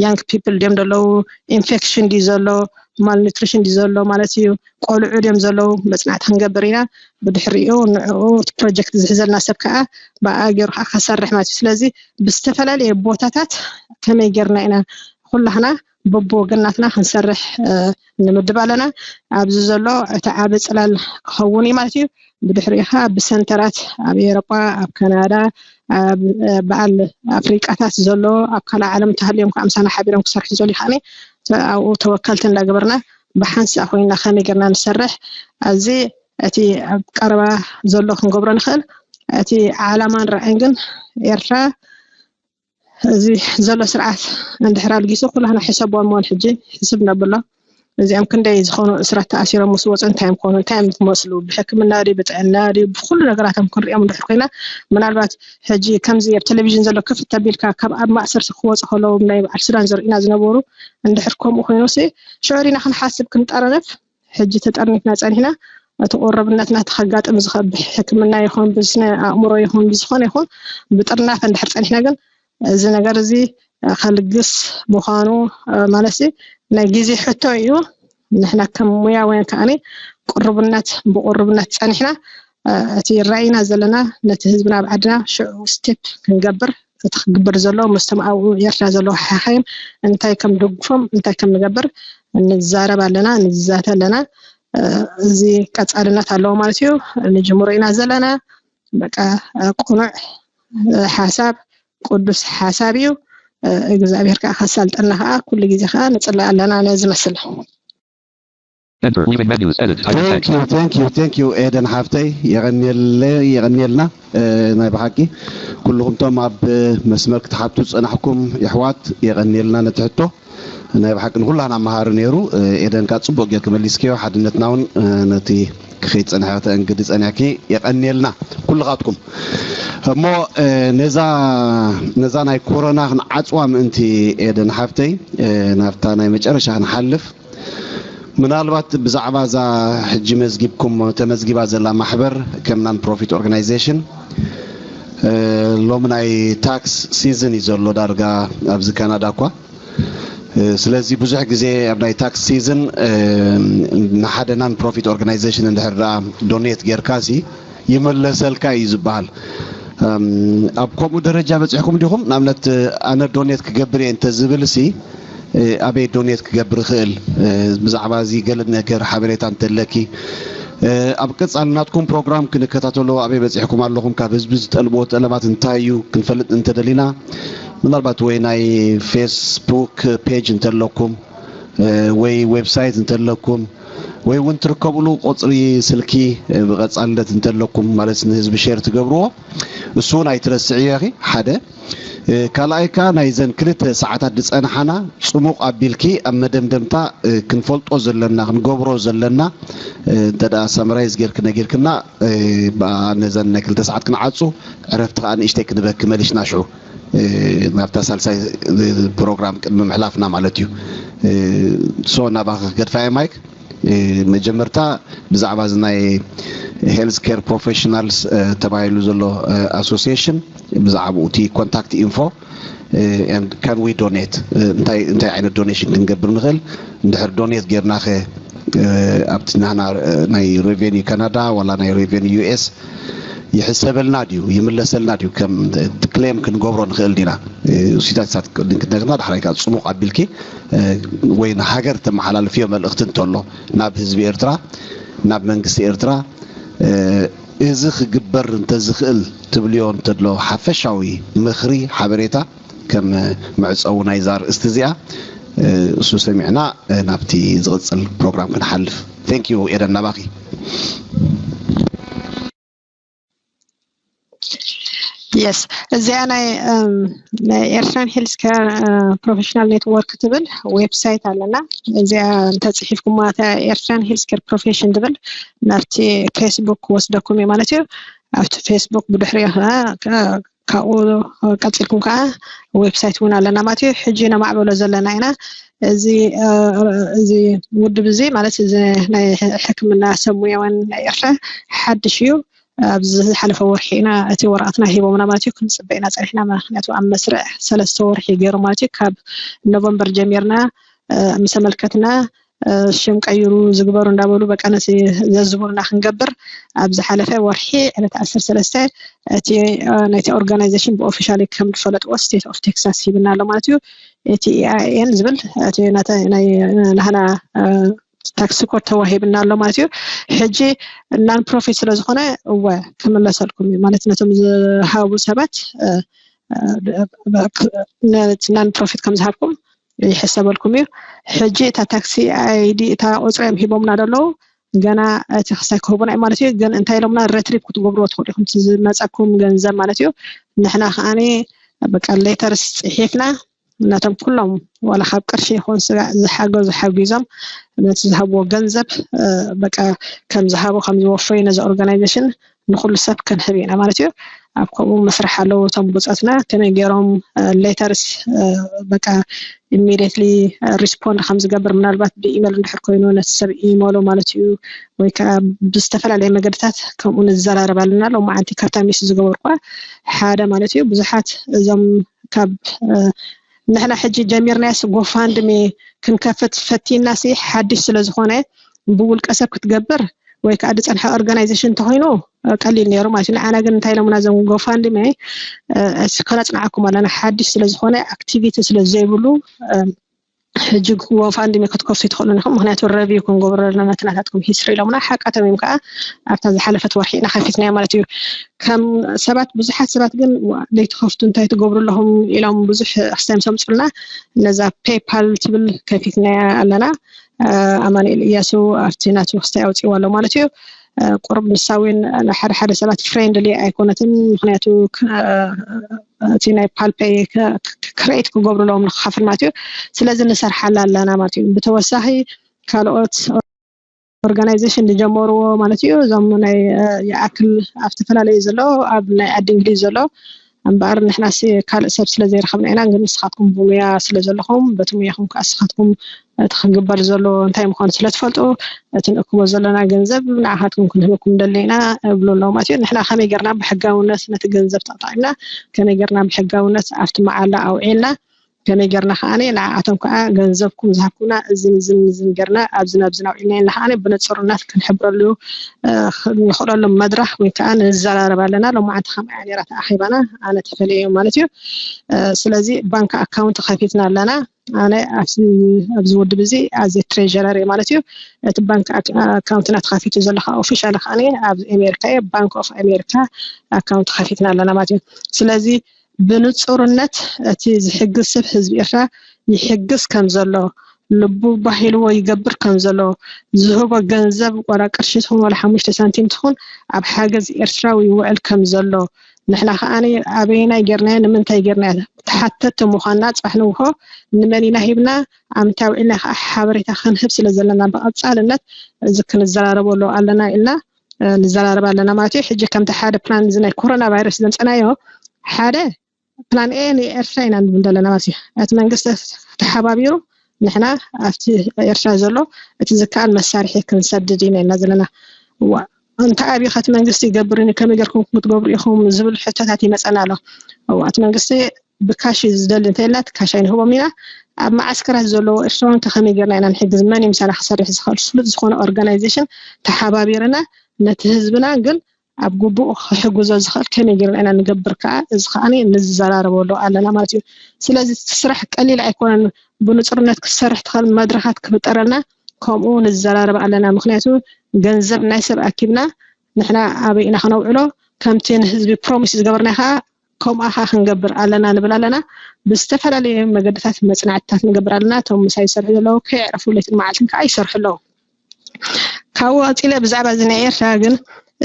ያንግ ፒፕል ድዮም ዘለዉ ኢንፌክሽን ድዩ ዘሎ ማልኒትሪሽን ድዩ ዘሎ ማለት እዩ ቆልዑ ድዮም ዘለዉ መፅናዕቲ ክንገብር ኢና። ብድሕሪኡ ንዕኡ እቲ ፕሮጀክት ዝሕዘልና ሰብ ከዓ ብኣ ገይሩ ከዓ ከሰርሕ ማለት እዩ። ስለዚ ብዝተፈላለየ ቦታታት ከመይ ጌርና ኢና ኩላህና በብወገናትና ክንሰርሕ ንምድብ ኣለና። ኣብዚ ዘሎ እቲ ዓቢ ፅላል ክኸውን እዩ ማለት እዩ። ብድሕሪኡ ከዓ ብሰንተራት ኣብ ኤሮጳ፣ ኣብ ካናዳ፣ ኣብ በዓል ኣፍሪቃታት ዘሎ ኣብ ካልእ ዓለም እንተሃልዮም ከዓ ምሳና ሓቢሮም ክሰርሑ ይኽእሉ። ይኸዓኒ ኣብኡ ተወከልቲ እንዳገበርና ብሓንሳእ ኮይና ከመይ ጌርና ንሰርሕ ኣብዚ እቲ ኣብ ቀረባ ዘሎ ክንገብሮ ንኽእል። እቲ ዓላማን ራዕይን ግን ኤርትራ እዚ ዘሎ ስርዓት እንድሕር ኣልጊሱ ኩላህና ሕሰብዎም እሞን ሕጂ ሕስብ ነብሎ። እዚኦም ክንደይ ዝኾኑ እስራት ተኣሲሮም ምስ ወፁ እንታይ እዮም ክኾኑ እንታይ እዮም ክመስሉ ብሕክምና ድዩ ብጥዕና ድዩ ብኩሉ ነገራቶም ክንሪኦም እንድሕር ኮይና ምናልባት ሕጂ ከምዚ ኣብ ቴሌቪዥን ዘሎ ክፍት ተቢልካ ካብ ኣብ ማእሰርቲ ክወፁ ከለዉ ናይ በዓል ሱዳን ዘርእዩና ዝነበሩ እንድሕር ከምኡ ኮይኑ ሲ ሽዑ ዲና ክንሓስብ ክንጠረነፍ ሕጂ ተጠርኒፍና ፀኒሕና እቲ ቁርብነትና እቲ ከጋጥም ዝኸብድ ሕክምና ይኹን ብስነ ኣእምሮ ይኹን ብዝኾነ ይኹን ብጥርናፈ እንድሕር ፀኒሕና ግን እዚ ነገር እዚ ከልግስ ምዃኑ ማለት ናይ ግዜ ሕቶ እዩ። ንሕና ከም ሙያውያን ከዓኒ ቁርብነት ብቁርብነት ፀኒሕና እቲ ራእይና ዘለና ነቲ ህዝብና ኣብ ዓድና ሽዑ ስቴፕ ክንገብር እቲ ክግበር ዘሎ ምስቶም ኣብኡ ኤርትራ ዘለዉ ሓኻይም እንታይ ከም ድግፎም እንታይ ከም ንገብር ንዛረብ ኣለና ንዛተ ኣለና። እዚ ቀፃልነት ኣለዎ ማለት እዩ። ንጅምሮ ኢና ዘለና በቃ ቁኑዕ ሓሳብ ቅዱስ ሓሳብ እዩ። እግዚኣብሔር ከዓ ከሳልጠና ከዓ ኩሉ ግዜ ከዓ ንፅላእ ኣለና ነዚ መስል። Enter. Leaving menus. Edit. Title Thank text. you, thank you, thank you ኤደን ሓፍተይ የቐንየለ- የቐንየልና። እ፣ ናይ ብሓቂ ኩልኹም ቶም ኣብ መስመር ክትሓቱ ዝፀናሕኩም የሕዋት የቐንየልና ነቲ ሕቶ። ናይ ብሓቂ ንኩላህና መሃሪ ነይሩ። እ፣ ኤደን ከዓ ፅቡቅ ጌርኪ መሊስክዮ። ሓድነትና እውን እ፣ ነቲ ክኸይድ ፀኒሐ ከተእንግዲ ፀኒሕኪ የቐንየልና ኩልኻትኩም። እሞ እ፣ ነዛ ነዛ ናይ ኮሮና ክንዓፅዋ ምእንቲ ኤደን ሓፍተይ እ፣ ናብታ ናይ መጨረሻ ክንሓልፍ ምናልባት ብዛዕባ እዛ ሕጂ መዝጊብኩም ተመዝጊባ ዘላ ማሕበር ከም non profit organization ሎሚ ናይ tax season እዩ ዘሎ ዳርጋ ኣብዚ ካናዳ እኳ ስለዚ ብዙሕ ግዜ ኣብ ናይ tax season ንሓደ non profit organization እንድሕር ደኣ donate ጌርካ ሲ ይምለሰልካ እዩ ዝበሃል። ኣብ ከምኡ ደረጃ በፂሕኩም ዲኹም? ንኣብነት ኣነ donate ክገብር እየ እንተዝብል ሲ ኣበይ donate ክገብር ይኽእል? ብዛዕባ እዚ ገለ ነገር ሓበሬታ እንተለኪ። ኣብ ቀፃሊ ናትኩም ፕሮግራም ክንከታተሎ ኣበይ በፂሕኩም ኣለኹም? ካብ ህዝቢ ዝጠልብዎ ጠለባት እንታይ እዩ ክንፈልጥ እንተደሊና ምናልባት ወይ ናይ ፌስቡክ ፔጅ እንተለኩም ወይ ዌብሳይት እንተለኩም ወይ እውን ትርከብሉ ቁፅሪ ስልኪ ብቐፃልነት እንተለኩም ማለት ንህዝቢ ሼር ትገብርዎ እሱ እውን ኣይትረስዕዮ ኢኺ ሓደ ካልኣይ ከዓ ናይዘን ክልተ ሰዓታት ዝፀንሓና ፅሙቕ ኣቢልኪ ኣብ መደምደምታ ክንፈልጦ ዘለና ክንገብሮ ዘለና እንተ ደኣ ሰመራይዝ ጌርክ ነጊርክና ነዘን ናይ ክልተ ሰዓት ክንዓፁ ዕረፍቲ ከዓ ንእሽተይ ክንበኪ መሊሽና ሽዑ ናብታ ሳልሳይ ፕሮግራም ቅድሚ ምሕላፍና ማለት እዩ so ናባኺ ክገድፋ እየ ማይክ መጀመርታ ብዛዕባ እዚ ናይ health care professionals ተባሂሉ ዘሎ association ብዛዕባኡ እቲ contact info and can we donate እንታይ እንታይ ዓይነት donation ክንገብር ንኽእል እንድሕር donate ጌርናኸ ኣብቲ ናና ናይ ሬቨኒ ካናዳ ዋላ ናይ ሬቨኒ ዩ ኤስ ይሕሰበልና ድዩ ይምለሰልና ድዩ ከም ክሌም ክንገብሮ ንኽእል ዲና? እሱታት ክትነግርና ዳሕራይ ከዓ ፅሙቕ ኣቢልኪ ወይ ንሃገር ተመሓላልፍዮ መልእኽቲ እንተሎ ናብ ህዝቢ ኤርትራ ናብ መንግስቲ ኤርትራ እዚ ክግበር እንተዝኽእል ትብልዮ እንተሎ ሓፈሻዊ ምኽሪ ሓበሬታ ከም መዕፀዊ ናይዛ ኣርእስቲ እዚኣ እሱ ሰሚዕና ናብቲ ዝቕፅል ፕሮግራም ክንሓልፍ። Thank you ኤደን ናባኺ። Yes እዚኣ ናይ ናይ ኤርትራን ሄልስ ኬር ፕሮፌሽናል ኔትወርክ ትብል ዌብሳይት ኣለና። እዚኣ እንተፅሒፍኩማ ኤርትራን ሄልስ ኬር ፕሮፌሽን ትብል ናብቲ ፌስቡክ ክወስደኩም እዩ ማለት እዩ። ኣብቲ ፌስቡክ ብድሕሪኡ ከዓ ካብኡ ቀፂልኩም ከዓ ዌብሳይት እውን ኣለና ማለት እዩ። ሕጂ ነማዕበሎ ዘለና ኢና። እዚ እዚ ውድብ እዚ ማለት እዚ ናይ ሕክምና ሰብ ሙያውያን ናይ ኤርትራ ሓድሽ እዩ። ኣብዚ ዝሓለፈ ወርሒ ኢና እቲ ወረቐትና ሂቦምና ማለት እዩ። ክንፅበ ኢና ፀኒሕና። ምክንያቱ ኣብ መስርዕ ሰለስተ ወርሒ ገይሩ ማለት እዩ። ካብ ኖቨምበር ጀሚርና ምስ ኣመልከትና ሽም ቀይሩ ዝግበሩ እንዳበሉ በቃ ነቲ ዘዝቡልና ክንገብር ኣብ ዝሓለፈ ወርሒ ዕለት ዓሰርተ ሰለስተ እቲ ናይቲ ኦርጋናይዜሽን ብኦፊሻሊ ከም ዝፈለጥዎ ስቴት ኦፍ ቴክሳስ ሂብና ኣሎ ማለት እዩ። እቲ ኢኣይኤን ዝብል እቲ ናህና ታክሲ ኮድ ተዋሂብና ኣሎ ማለት እዩ። ሕጂ ናን ፕሮፊት ስለዝኾነ እወ ክምለሰልኩም እዩ ማለት ነቶም ዝሃቡ ሰባት ናን ፕሮፊት ከም ዝሃብኩም ይሕሰበልኩም እዩ። ሕጂ እታ ታክሲ ኣይዲ እታ ቁፅሪ እዮም ሂቦምና ዘለዉ ገና እቲ ክሳይ ክህቡና እዩ ማለት እዩ። ግን እንታይ ኢሎምና ረትሪፕ ክትገብርዎ ትኽእሉ ኢኹም ዝመፀኩም ገንዘብ ማለት እዩ። ንሕና ከዓኒ በቃ ሌተርስ ፅሒፍና ነቶም ኩሎም ዋላ ካብ ቅርሺ ይኹን ስጋዕ ዝሓገዙ ሓጊዞም ነቲ ዝሃብዎ ገንዘብ በቃ ከም ዝሃቡ ከም ዝወፈዩ ነዚ ኦርጋናይዜሽን ንኩሉ ሰብ ክንህብ ኢና ማለት እዩ። ኣብ ከምኡ መስርሕ ኣለዉ እቶም ብፆትና ከመይ ገይሮም ሌተርስ በቃ ኢሚዲየትሊ ሪስፖንድ ከም ዝገብር ምናልባት ብኢሜል እንድሕር ኮይኑ ነቲ ሰብ ኢመሎ ማለት እዩ ወይ ከዓ ብዝተፈላለየ መገድታት ከምኡ ንዘራረብ ኣለና። ሎማዓንቲ ካብታ ሚስ ዝገበርኳ ሓደ ማለት እዩ ብዙሓት እዞም ካብ ንሕና ሕጂ ጀሚርናያስ ጎፋንድሚ ክንከፍት ፈቲና ሲ ሓድሽ ስለዝኾነ ብውልቀ ሰብ ክትገብር ወይ ከዓ ዝፀንሐ ኦርጋናይዜሽን እንተኮይኑ ቀሊል ነይሩ ማለት እዩ። ንዓና ግን እንታይ ኢሎምና እዞም ጎፋንድሚ ከነፅንዓኩም ኣለና ሓድሽ ስለዝኾነ ኣክቲቪቲ ስለዘይብሉ ሕጂ ጎፋንድሚ ክትከፍቱ ትኽእሉ ኢኹም። ምክንያቱ ረቪው ክንገብሮ ኣለና ናትናታትኩም ሂስትሪ ኢሎምና ሓቃቶም እዮም ከዓ ኣብታ ዝሓለፈት ወርሒ ኢና ከፊትናዮ ማለት እዩ። ከም ሰባት ብዙሓት ሰባት ግን ዘይትኸፍቱ እንታይ ትገብሩ ኣለኹም ኢሎም ብዙሕ ኣስተያየት ሰምፁልና። ነዛ ፔፓል ትብል ከፊትናያ ኣለና። ኣማኑኤል እያሱ ኣብቲ ናቱ ክስታይ ኣውፅእዋ ኣሎ ማለት እዩ። ቁሩብ ንሳ እውን ሓደ ሓደ ሰባት ፍሬንድሊ ኣይኮነትን። ምክንያቱ እቲ ናይ ፓልፔይ ክሬት ክገብሩ ኣለዎም ንክኸፍል ማለት እዩ። ስለዚ ንሰርሓላ ኣለና ማለት እዩ። ብተወሳኺ ካልኦት ኦርጋናይዜሽን ዝጀመርዎ ማለት እዩ። እዞም ናይ ይኣክል ኣብ ዝተፈላለዩ ዘሎ ኣብ ናይ ዓዲ እንግሊዝ ዘሎ እምበኣር ንሕናስ ካልእ ሰብ ስለ ዘይረኸብና ኢና። ግን ንስኻትኩም ብሙያ ስለ ዘለኹም በቲ ሙያኹም ከዓ ንስኻትኩም እቲ ክግበር ዘሎ እንታይ ምዃኑ ስለ ትፈልጡ እቲ ንእክቦ ዘለና ገንዘብ ንዓኻትኩም ክንህበኩም ደለና እብሉ ኣለዉ ማለት እዩ። ንሕና ከመይ ጌርና ብሕጋውነት ነቲ ገንዘብ ተጠቒምና ከመይ ጌርና ብሕጋውነት ኣብቲ መዓላ ኣውዒልና ከመይ ጌርና ከዓ ንዓኣቶም ከዓ ገንዘብኩም ዝሃብኩምና እዝን እዝን እዝን ጌርና ኣብዝን ኣብዝን ኣውዒልና ኢልና ከዓ ብንፅርነት ክንሕብረሉ ንኽእለሉ መድረክ ወይ ከዓ ንዘራረብ ኣለና። ሎማዓንቲ ከምኣ እያ ነይራ ተኣኺባና ኣነ ተፈልየ ማለት እዩ። ስለዚ ባንክ ኣካውንት ከፊትና ኣለና። ኣነ ኣብዚ ውድብ እዚ ኣዘ ትሬረር እየ ማለት እዩ። እቲ ባንክ ኣካውንትና ተኸፊቱ ዘሎ ከዓ ኦፊሻል ከዓ ኣብ ኣሜሪካ እየ ባንክ ኦፍ ኣሜሪካ ኣካውንት ከፊትና ኣለና ማለት እዩ። ስለዚ ብንፁርነት እቲ ዝሕግዝ ሰብ ህዝቢ ኤርትራ ይሕግዝ ከም ዘሎ ልቡ ባሂልዎ ይገብር ከም ዘሎ ዝህቦ ገንዘብ ዋላ ቅርሺ ትኹን ዋላ ሓሙሽተ ሳንቲም ትኹን ኣብ ሓገዝ ኤርትራዊ ይውዕል ከም ዘሎ ንሕና ከዓ ኣበየናይ ጌርናዮ ንምንታይ ጌርናዮ ተሓተቲ ምዃንና ፅባሕ ንግሆ ንመን ኢና ሂብና ኣምንታይ ኣውዒልና ከዓ ሓበሬታ ክንህብ ስለ ዘለና ብቐፃልነት እዚ ክንዘራረበሉ ኣለና ኢልና ንዘራረብ ኣለና ማለት እዩ። ሕጂ ከምቲ ሓደ ፕላን እዚ ናይ ኮሮና ቫይረስ ዘምፀናዮ ሓደ ፕላን ኤ ንኤርትራ ኢና ንብል ዘለና ማለት እዩ። እቲ መንግስቲ ተሓባቢሩ ንሕና ኣብቲ ኤርትራ ዘሎ እቲ ዝከኣል መሳርሒ ክንሰድድ ኢና ኢልና ዘለና። እዋ እንተ ኣብዩ ከቲ መንግስቲ ይገብር እዩ፣ ከመይ ጌርኩም ክትገብሩ ኢኹም ዝብል ሕቶታት ይመፀና ኣሎ። እዋ እቲ መንግስቲ ብካሽ እዩ ዝደሊ እንተ ኢልና እቲ ካሽ ኣይንህቦም ኢና። ኣብ መዓስከራት ዘለዎ ኤርትራውያን ከ ከመይ ጌርና ኢና ንሕግዝ? መን እዩ ምሳና ክሰርሕ ዝኽእል? ፍሉጥ ዝኾነ ኦርጋናይዜሽን ተሓባቢርና ነቲ ህዝብና ግን ኣብ ግቡእ ክሕግዞ ዝኽእል ከመይ ጌርና ኢና ንገብር ከኣ፣ እዚ ከኣ ንዘራረበሉ ኣለና ማለት እዩ። ስለዚ እቲ ስራሕ ቀሊል ኣይኮነን። ብንጹርነት ክትሰርሕ ትኽእል መድረኻት ክፍጠረልና ከምኡ ንዘራረብ ኣለና። ምኽንያቱ ገንዘብ ናይ ሰብ ኣኪብና ንሕና ኣበይ ኢና ክነውዕሎ? ከምቲ ንህዝቢ ፕሮሚስ ዝገበርና ከኣ ከምኡ ከኣ ክንገብር ኣለና ንብል ኣለና። ብዝተፈላለየ መገድታት መጽናዕትታት ንገብር ኣለና። እቶም ምሳይ ዝሰርሑ ዘለዉ ከየዕረፉ ለይትን መዓልትን ከኣ ይሰርሑ ኣለዉ። ካብኡ ቀጺለ ብዛዕባ እዚ ናይ ኤርትራ ግን፣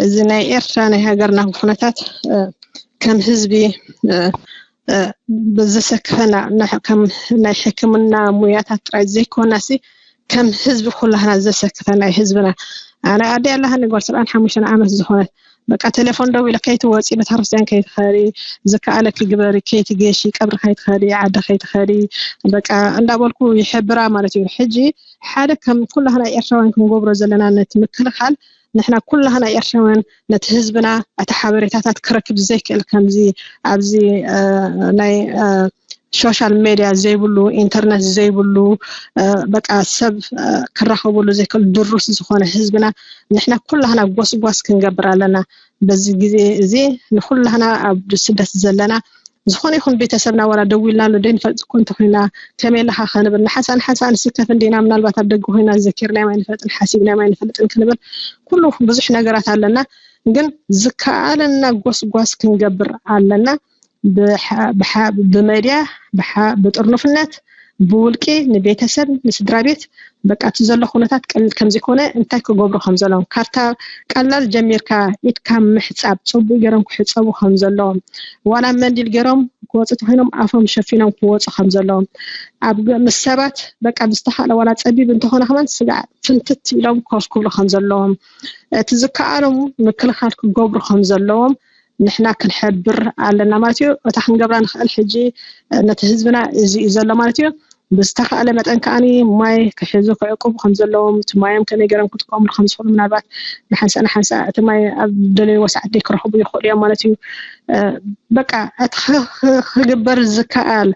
እዚ ናይ ኤርትራ ናይ ሃገርና ኩነታት፣ እ፣ ከም ህዝቢ፣ እ፣ እ፣ ብዘሰክፈና፣ ንሕ-፣ ከም ናይ ሕክምና ሙያታት ጥራይ ዘይኮናሲ፣ ከም ህዝቢ ኩላህና ዘሰክፈና እዩ ህዝብና። ኣነ ኣደይ ኣላሃኒ ጓል ሰብዓን ሓሙሽተን ዓመት ዝኾነት፣ በቃ ቴሌፎን ደዊለ ከይትወፂ፣ ቤተክርስትያን ከይትኸዲ፣ ዝከኣለኪ ግበሪ፣ ከይትገሺ፣ ቀብሪ ከይትኸዲ፣ ዓዲ ከይትኸዲ፣ በቃ እንዳበልኩ ይሕብራ ማለት እዩ። ሕጂ ሓደ ከም ኩላህና ኤርትራውያን ክንገብሮ ዘለና ነቲ ምክልኻል፣ ንሕና ኩላህና ኤርትራውያን ነቲ ህዝብና እቲ ሓበሬታታት ክረክብ ዘይክእል፣ ከምዚ ኣብዚ፣ እ፣ ናይ፣ እ፣ ሶሻል ሜድያ ዘይብሉ፣ ኢንተርነት ዘይብሉ፣ እ፣ በቃ ሰብ፣ እ፣ ክራኸበሉ ዘይክእል ድሩስ ዝኾነ ህዝብና ንሕና ኩላህና ጎስጓስ ክንገብር ኣለና። በዚ ግዜ እዚ ንኩላህና ኣብ ስደት ዘለና ዝኾነ ይኹን ቤተሰብና ዋላ ደዊልናሉ ደይንፈልጥ እኮ እንተኾይና፣ ከመይ ኣለኻ ከንብል፣ ንሓንሳእ ንሓንሳእ ንስከፍ እንዲና፣ ምናልባት ኣብ ደገ ኮይና ዘኪርናዮም ኣይንፈልጥን፣ ሓሲብናዮም ኣይንፈልጥን ክንብል፣ ኩሉ ብዙሕ ነገራት ኣለና። ግን ዝከኣለና ጎስጓስ ክንገብር ኣለና። ብሓ-፣ ብሓ-፣ ብመድያ፣ ብሓ-፣ ብጥርኑፍነት፣ ብውልቂ፣ ንቤተሰብ፣ ንስድራ ቤት፣ በቃ እቲ ዘሎ ኩነታት ቀሊል ከም ዘይኮነ እንታይ ክገብሩ ከም ዘለዎም፣ ካብታ ቀላል ጀሚርካ ኢድካ ምሕጻብ፣ ጽቡቅ ገይሮም ክሕጸቡ ከም ዘለዎም፣ ዋላ መንዲል ገይሮም ክወጹ ተኾይኖም ኣፎም ሸፊኖም ክወጹ ከም ዘለዎም፣ ኣብ ገ-፣ ምስ ሰባት በቃ ብዝተኻእለ ዋላ ጸቢብ እንተኾነ ከማን ስጋዕ ፍንትት ኢሎም ኮፍ ክብሉ ከም ዘለዎም፣ እቲ ዝከኣሎም ምክልኻል ክገብሩ ከም ዘለዎም ንሕና ክንሕብር ኣለና ማለት እዩ። እታ ክንገብራ ንኽእል ሕጂ ነቲ ህዝብና እዚ እዩ ዘሎ ማለት እዩ። ብዝተኻእለ መጠን ከኣኒ ማይ ክሕዙ ክዕቅቡ ከም ዘለዎም፣ እቲ ማዮም ከመይ ገይሮም ክጥቀምሉ ከም ዝኽእሉ፣ ምናልባት ንሓንሳእ ንሓንሳእ እቲ ማይ ኣብ ደለይዎ ሰዓት ደይ ክረኽቡ ይኽእሉ እዮም ማለት እዩ። እ፣ በቃ እቲ ኽ-፣ ኽ-፣ ክግበር ዝከኣል፣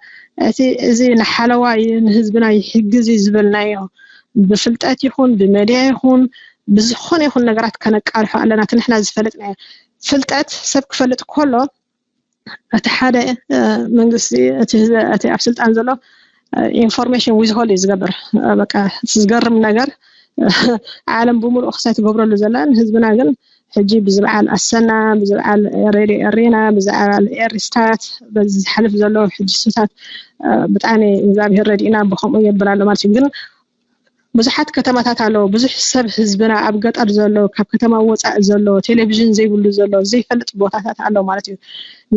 እቲ እዚ ንሓለዋይ ንህዝብና ይሕግዝ እዩ ዝበልናዮ ብፍልጠት ይኹን ብመድያ ይኹን ብዝኾነ ይኹን ነገራት ከነቃልሖ ኣለና። እቲ ንሕና ዝፈልጥናዮ ፍልጠት ሰብ ክፈልጥ ከሎ እቲ ሓደ፣ እ፣ መንግስቲ፣ እቲ ህዝቢ፣ እቲ ኣብ ስልጣን ዘሎ፣ እ፣ ኢንፎርሜሽን ዊዝሆልድ እዩ ዝገብር። እ፣ በቃ እቲ ዝገርም ነገር ዓለም ብምሉእ ክሳይ ትገብረሉ ዘላ፣ ንህዝብና ግን ሕጂ ብዝበዓል ኣሰና፣ ብዝበዓል ሬድዮ ኤሪና፣ ብዝበዓል ኤሪስታት፣ በዚ ዝሓልፍ ዘሎ ሕጂ ስታት፣ እ፣ ብጣዕሚ እግዚኣብሔር ረድኢና ብኸምኡ የብል ኣሎ ማለት እዩ። ግን ብዙሓት ከተማታት ኣለዎ። ብዙሕ ሰብ ህዝብና ኣብ ገጠር ዘሎ፣ ካብ ከተማ ወጻኢ ዘሎ፣ ቴሌቪዥን ዘይብሉ ዘሎ፣ ዘይፈልጥ ቦታታት ኣሎ ማለት እዩ።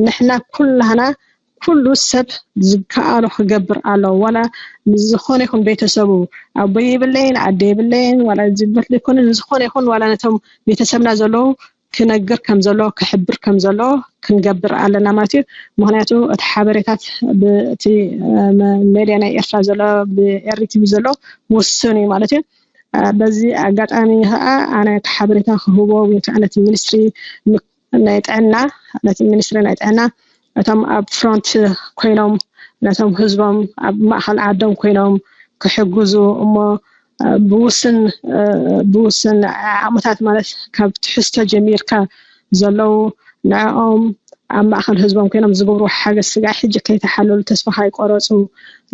ንሕና ኩላህና፣ ኩሉ ሰብ ዝከኣሎ ክገብር ኣለዎ። ዋላ ንዝኾነ ይኹን ቤተሰቡ፣ ኣቦ የብለይን፣ ኣደ የብለይን፣ ዋላ ዝብለት ዘይኮነ፣ ንዝኾነ ይኹን፣ ዋላ ነቶም ቤተሰብና ዘለዉ ክነግር ከም ዘሎ፣ ክሕብር ከም ዘሎ ክንገብር ኣለና ማለት እዩ። ምኽንያቱ እቲ ሓበሬታት ብቲ፣ እ፣ መ-፣ ሜድያ ናይ ኤርትራ ዘሎ፣ ብኤሪ ቲቪ ዘሎ ውሱን እዩ ማለት እዩ። እ፣ በዚ ኣጋጣሚ ከዓ ኣነ እቲ ሓበሬታ ክህቦ ወይ ከዓ ነቲ ሚኒስትሪ ም-፣ ናይ ጥዕና፣ ነቲ ሚኒስትሪ ናይ ጥዕና እቶም ኣብ ፍሮንት ኮይኖም ነቶም ህዝቦም ኣብ ማእኸል ዓዶም ኮይኖም ክሕግዙ እሞ፣ እ፣ ብውስን፣ እ፣ ብውስን ዓቕምታት ማለት ካብ ትሕዝቶ ጀሚርካ ዘለዉ ንዕኦም ኣብ ማእኸል ህዝቦም ኮይኖም ዝገብሩ ሓገዝ ስጋዕ ሕጂ ከይተሓለሉ ተስፋ ከይቆረፁ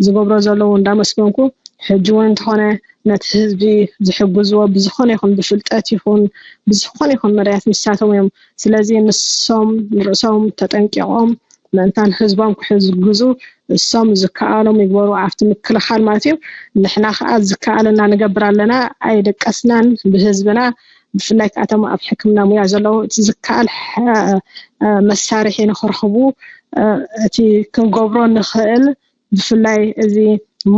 ዝገብሮ ዘለዉ እንዳመስገንኩ፣ ሕጂ እውን እንተኾነ ነቲ ህዝቢ ዝሕግዝዎ ብዝኾነ ይኹን ብፍልጠት ይኹን ብዝኾነ ይኹን መዳያት ንሳቶም እዮም። ስለዚ ንሶም ንርእሶም ተጠንቂቖም ምእንታን ህዝቦም ክሕግዙ እሶም ዝከኣሎም ይግበሩ ኣብቲ ምክልኻል ማለት እዩ። ንሕና ከዓ ዝከኣለና ንገብር ኣለና፣ ኣይደቀስናን ብህዝብና፣ ብፍላይ ከዓ እቶም ኣብ ሕክምና ሙያ ዘለዉ እቲ ዝከኣል ሐ-፣ እ፣ መሳርሒ ንኽረኽቡ፣ እ፣ እቲ ክንገብሮ ንኽእል ብፍላይ እዚ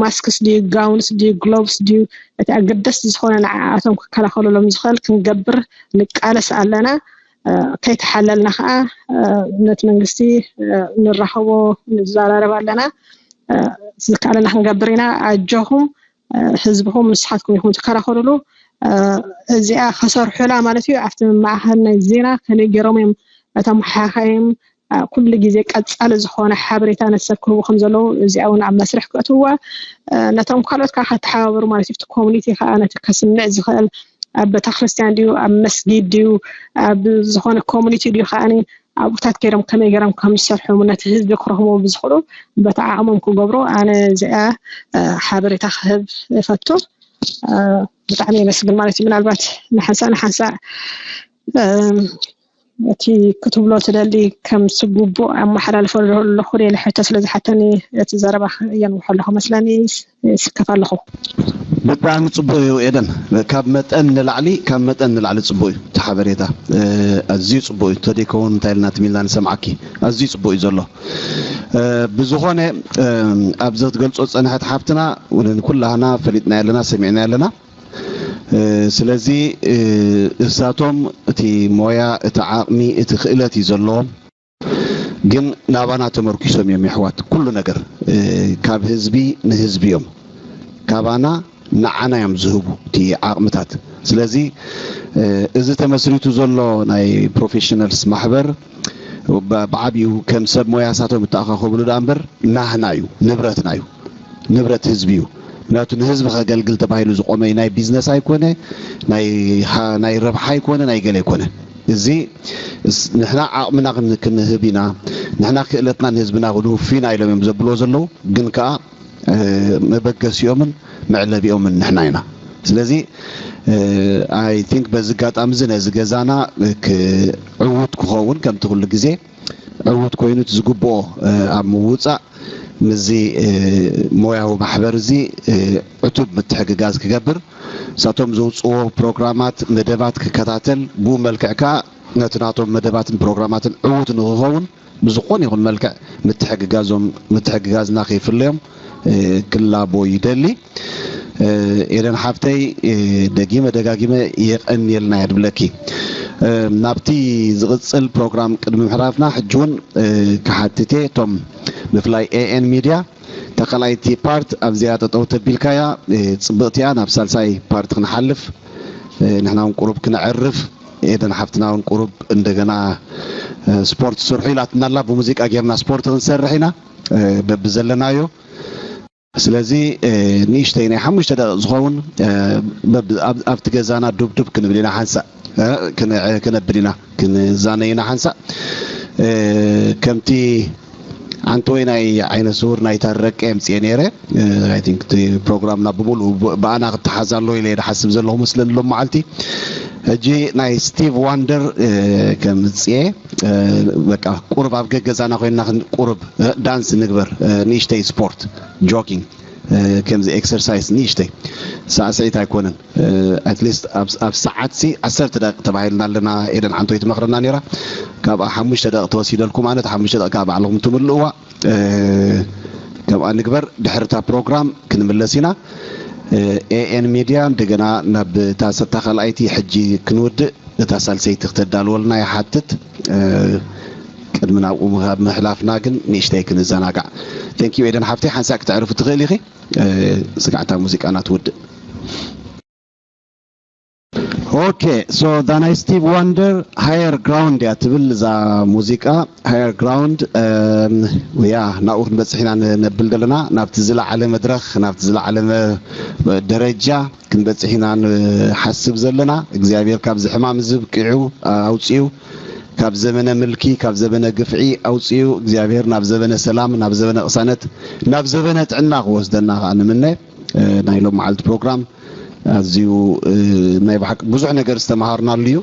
ማስክስ ድዩ፣ ጋውንስ ድዩ፣ ግሎቭስ ድዩ፣ እቲ ኣገደስቲ ዝኾነ ንዓኣቶም ክከላኸለሎም ዝኽእል ክንገብር ንቃለስ ኣለና። እ፣ ከይተሓለልና ከዓ፣ እ፣ ነቲ መንግስቲ፣ እ፣ ንራኸቦ፣ ንዘራረብ ኣለና። እ፣ ዝከኣለና ክንገብር ኢና። ኣጆኹም፣ እ፣ ህዝብኹም ንስኻትኩም ኢኹም ትከላኸልሉ። እ፣ እዚኣ ክሰርሑላ ማለት እዩ። ኣብቲ ማእኸል ናይ ዜና ከመይ ገይሮም እዮም እቶም ሓኻይም ኩሉ ግዜ ቀፃሊ ዝኾነ ሓበሬታ ነቲ ሰብ ክህቡ ከም ዘለዉ እዚኣ እውን ኣብ መስርሕ ክእትውዋ ነቶም ካልኦት ከዓ ከተሓባበሩ ማለት እዩ። እቲ ኮሚኒቲ ከዓ ነቲ ከስምዕ ዝኽእል ኣብ ቤተክርስትያን ድዩ ኣብ መስጊድ ድዩ ኣብ ዝኾነ ኮሚኒቲ ድዩ ከዓ ኣብኡታት ከይዶም ከመይ ገይሮም ከም ዝሰርሑ ነቲ ህዝቢ ክረኽቡ ብዝኽእሉ በቲ ዓቕሞም ክገብሩ ኣነ እዚኣ ሓበሬታ ክህብ እፈቱ። ብጣዕሚ የመስግን ማለት እዩ። ምናልባት ንሓንሳእ ንሓንሳእ እቲ ክትብሎ ትደሊ ከም ስጉቡእ ኣመሓላልፎ ኣለኹ ሌለ ሕቶ ስለ ዝሓተኒ እቲ ዘረባ የንውሖ ኣለኹ መስለኒ። ይስከፍ ኣለኹ። ብጣዕሚ ፅቡቅ እዩ ኤደን። ካብ መጠን ንላዕሊ ካብ መጠን ንላዕሊ ፅቡቅ እዩ እቲ ሓበሬታ። ኣዝዩ ፅቡቅ እዩ። ተደይከውን እንታይ ኢልና ትሚልና ንሰምዓኪ። ኣዝዩ ፅቡቅ እዩ ዘሎ። ብዝኾነ ኣብዚ ክትገልፆ ዝፀንሐት ሓፍትና ኩላህና ፈሊጥና ኣለና ሰሚዕና ኣለና። ስለዚ እሳቶም እቲ ሞያ እቲ ዓቕሚ እቲ ክእለት እዩ ዘለዎም። ግን ናባና ተመርኪሶም እዮም የሕዋት። ኩሉ ነገር ካብ ህዝቢ ንህዝቢ እዮም። ካባና ንዓና እዮም ዝህቡ እቲ ዓቕምታት። ስለዚ እዚ ተመስሪቱ ዘሎ ናይ ፕሮፌሽናልስ ማሕበር ብዓብኡ ከም ሰብ ሞያ እሳቶም እተኣኻኸብሉ ደኣ እምበር ናህና እዩ፣ ንብረትና እዩ። ንብረት ህዝቢ እዩ። ምክንያቱ ንህዝቢ ከገልግል ተባሂሉ ዝቆመ ናይ ቢዝነስ ኣይኮነ፣ ናይ ረብሓ ኣይኮነ፣ ናይ ገለ ኣይኮነ። እዚ ንሕና ዓቕምና ክንህብ ኢና፣ ንሕና ክእለትና ንህዝብና ክንውፊ ኢና ኢሎም እዮም ዘብልዎ ዘለዉ። ግን ከዓ መበገሲኦምን መዕለቢኦምን ንሕና ኢና። ስለዚ ኣይ ቲንክ በዚ ኣጋጣሚ እዚ ነዚ ገዛና ዕዉት ክኸውን ከምቲ ኩሉ ግዜ ዕዉት ኮይኑ እቲ ዝግብኦ ኣብ ምውፃእ ምስዚ ሞያዊ ማሕበር እዚ ዕቱብ ምትሕግጋዝ ክገብር፣ ንሳቶም ዘውፅዎ ፕሮግራማት መደባት ክከታተል፣ ብኡ መልክዕ ከዓ ነቲ ናቶም መደባትን ፕሮግራማትን ዕዉት ንክኸውን ብዝኾነ ይኹን መልክዕ ምትሕግጋዞም ምትሕግጋዝና ከይፍለዮም ክላቦ ይደሊ። ኤደን ሓፍተይ ደጊመ ደጋጊመ የቐንየልና እየ ድብለኪ። ናብቲ ዝቕፅል ፕሮግራም ቅድሚ ምሕላፍና ሕጂ እውን ክሓትት እየ እቶም ብፍላይ ኤኤን ሚድያ ተኻላይቲ ፓርት ኣብዚኣ ጠጠው ተቢልካያ ፅብቕቲ እያ። ናብ ሳልሳይ ፓርት ክንሓልፍ ንሕና እውን ቁሩብ ክነዕርፍ ኤደን ሓፍትና እውን ቁሩብ እንደገና ስፖርት ስርሑ ኢላትና ኣላ። ብሙዚቃ ጌርና ስፖርት ክንሰርሕ ኢና በብዘለናዮ። ስለዚ ንእሽተይ ናይ ሓሙሽተ ደቂቕ ዝኸውን ኣብቲ ገዛና ዱብዱብ ክንብል ኢና ሓንሳእ ክነብል ኢና ክንዛነ ኢና ሓንሳእ ከምቲ ዓንተወይ ናይ ዓይነ ስውር ናይ ታረቀ የምፅኤ ነይረ። ኣይ ቲንክ እቲ ፕሮግራምና ብምሉኡ ብኣና ክተሓዝ ኣሎ ኢለ እየ ዝሓስብ ዘለኹ መስለኒ ሎም መዓልቲ። ሕጂ ናይ ስቲቭ ዋንደር ከምፅኤ በቃ ቁሩብ ኣብ ገገዛና ኮይንና ቁሩብ ዳንስ ንግበር፣ ንእሽተይ ስፖርት ጆጊንግ ከምዚ ኤክሰርሳይስ ንእሽተይ ሳዕስዒት ኣይኮነን። ኣትሊስት ኣብ ሰዓት ሲ ዓሰርተ ደቂቕ ተባሂልና ኣለና። ኤደን ዓንቶይ ትመኽረና ነይራ። ካብኣ ሓሙሽተ ደቂቕ ተወሲደልኩም ኣነ ሓሙሽተ ደቂቕ ባዕልኹም ትምልእዋ። ከምኣ ንግበር። ድሕርታ ፕሮግራም ክንምለስ ኢና። ኤኤን ሚድያ እንደገና ናብ እታ ሰታ ካልኣይቲ ሕጂ ክንውድእ እታ ሳልሰይቲ ክተዳልወልና ይሓትት። ቅድሚ ናብኡ ምሕላፍና ግን ንእሽተይ ክንዘናጋዕ። Thank you ኤደን ሓፍተይ ሓንሳእ ክተዕርፉ ትኽእል ኢኺ። ስጋዕታ ሙዚቃና ትውድእ። Okay so እዛ ናይ ስቲቭ ዋንደር ሃየር ግራውንድ እያ ትብል እዛ ሙዚቃ። ሃየር ግራውንድ ያ ናብኡ ክንበፅሕ ኢና ነብል ዘለና ናብቲ ዝለዓለ መድረኽ ናብቲ ዝለዓለ ደረጃ ክንበፅሕ ኢና ንሓስብ ዘለና። እግዚኣብሔር ካብዚ ሕማም እዚ ብቂዑ ኣውፅኡ ካብ ዘመነ ምልኪ ካብ ዘመነ ግፍዒ ኣውፅኡ እግዚኣብሔር ናብ ዘበነ ሰላም ናብ ዘበነ ቅሳነት ናብ ዘበነ ጥዕና ክወስደና ከዓ ንምነ። ናይ ሎም መዓልቲ ፕሮግራም ኣዝዩ ናይ ብሓቂ ብዙሕ ነገር ዝተምሃርናሉ እዩ።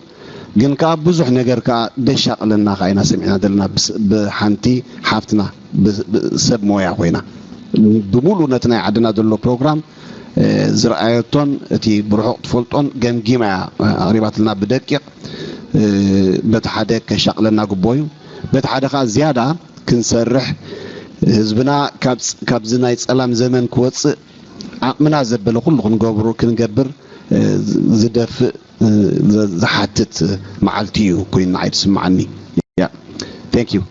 ግን ከዓ ብዙሕ ነገር ከዓ ደሻቕለና ከዓ ኢና ሰሚዕና ዘለና ብሓንቲ ሓፍትና ሰብ ሞያ ኮይና ብምሉእ ነቲ ናይ ዓድና ዘሎ ፕሮግራም ዝረኣየቶን እቲ ብርሑቕ ትፈልጦን ገምጊማ እያ ኣቕሪባትልና ብደቂቕ። በቲ ሓደ ከሻቕለና ግቦ እዩ። በቲ ሓደ ከዓ ዝያዳ ክንሰርሕ ህዝብና ካብዚ ናይ ፀላም ዘመን ክወፅእ ዓቕምና ዘበለ ኩሉ ክንገብሩ ክንገብር ዝደፍእ ዝሓትት መዓልቲ እዩ ኮይኑ ንዓይ ዝስምዓኒ። Thank you።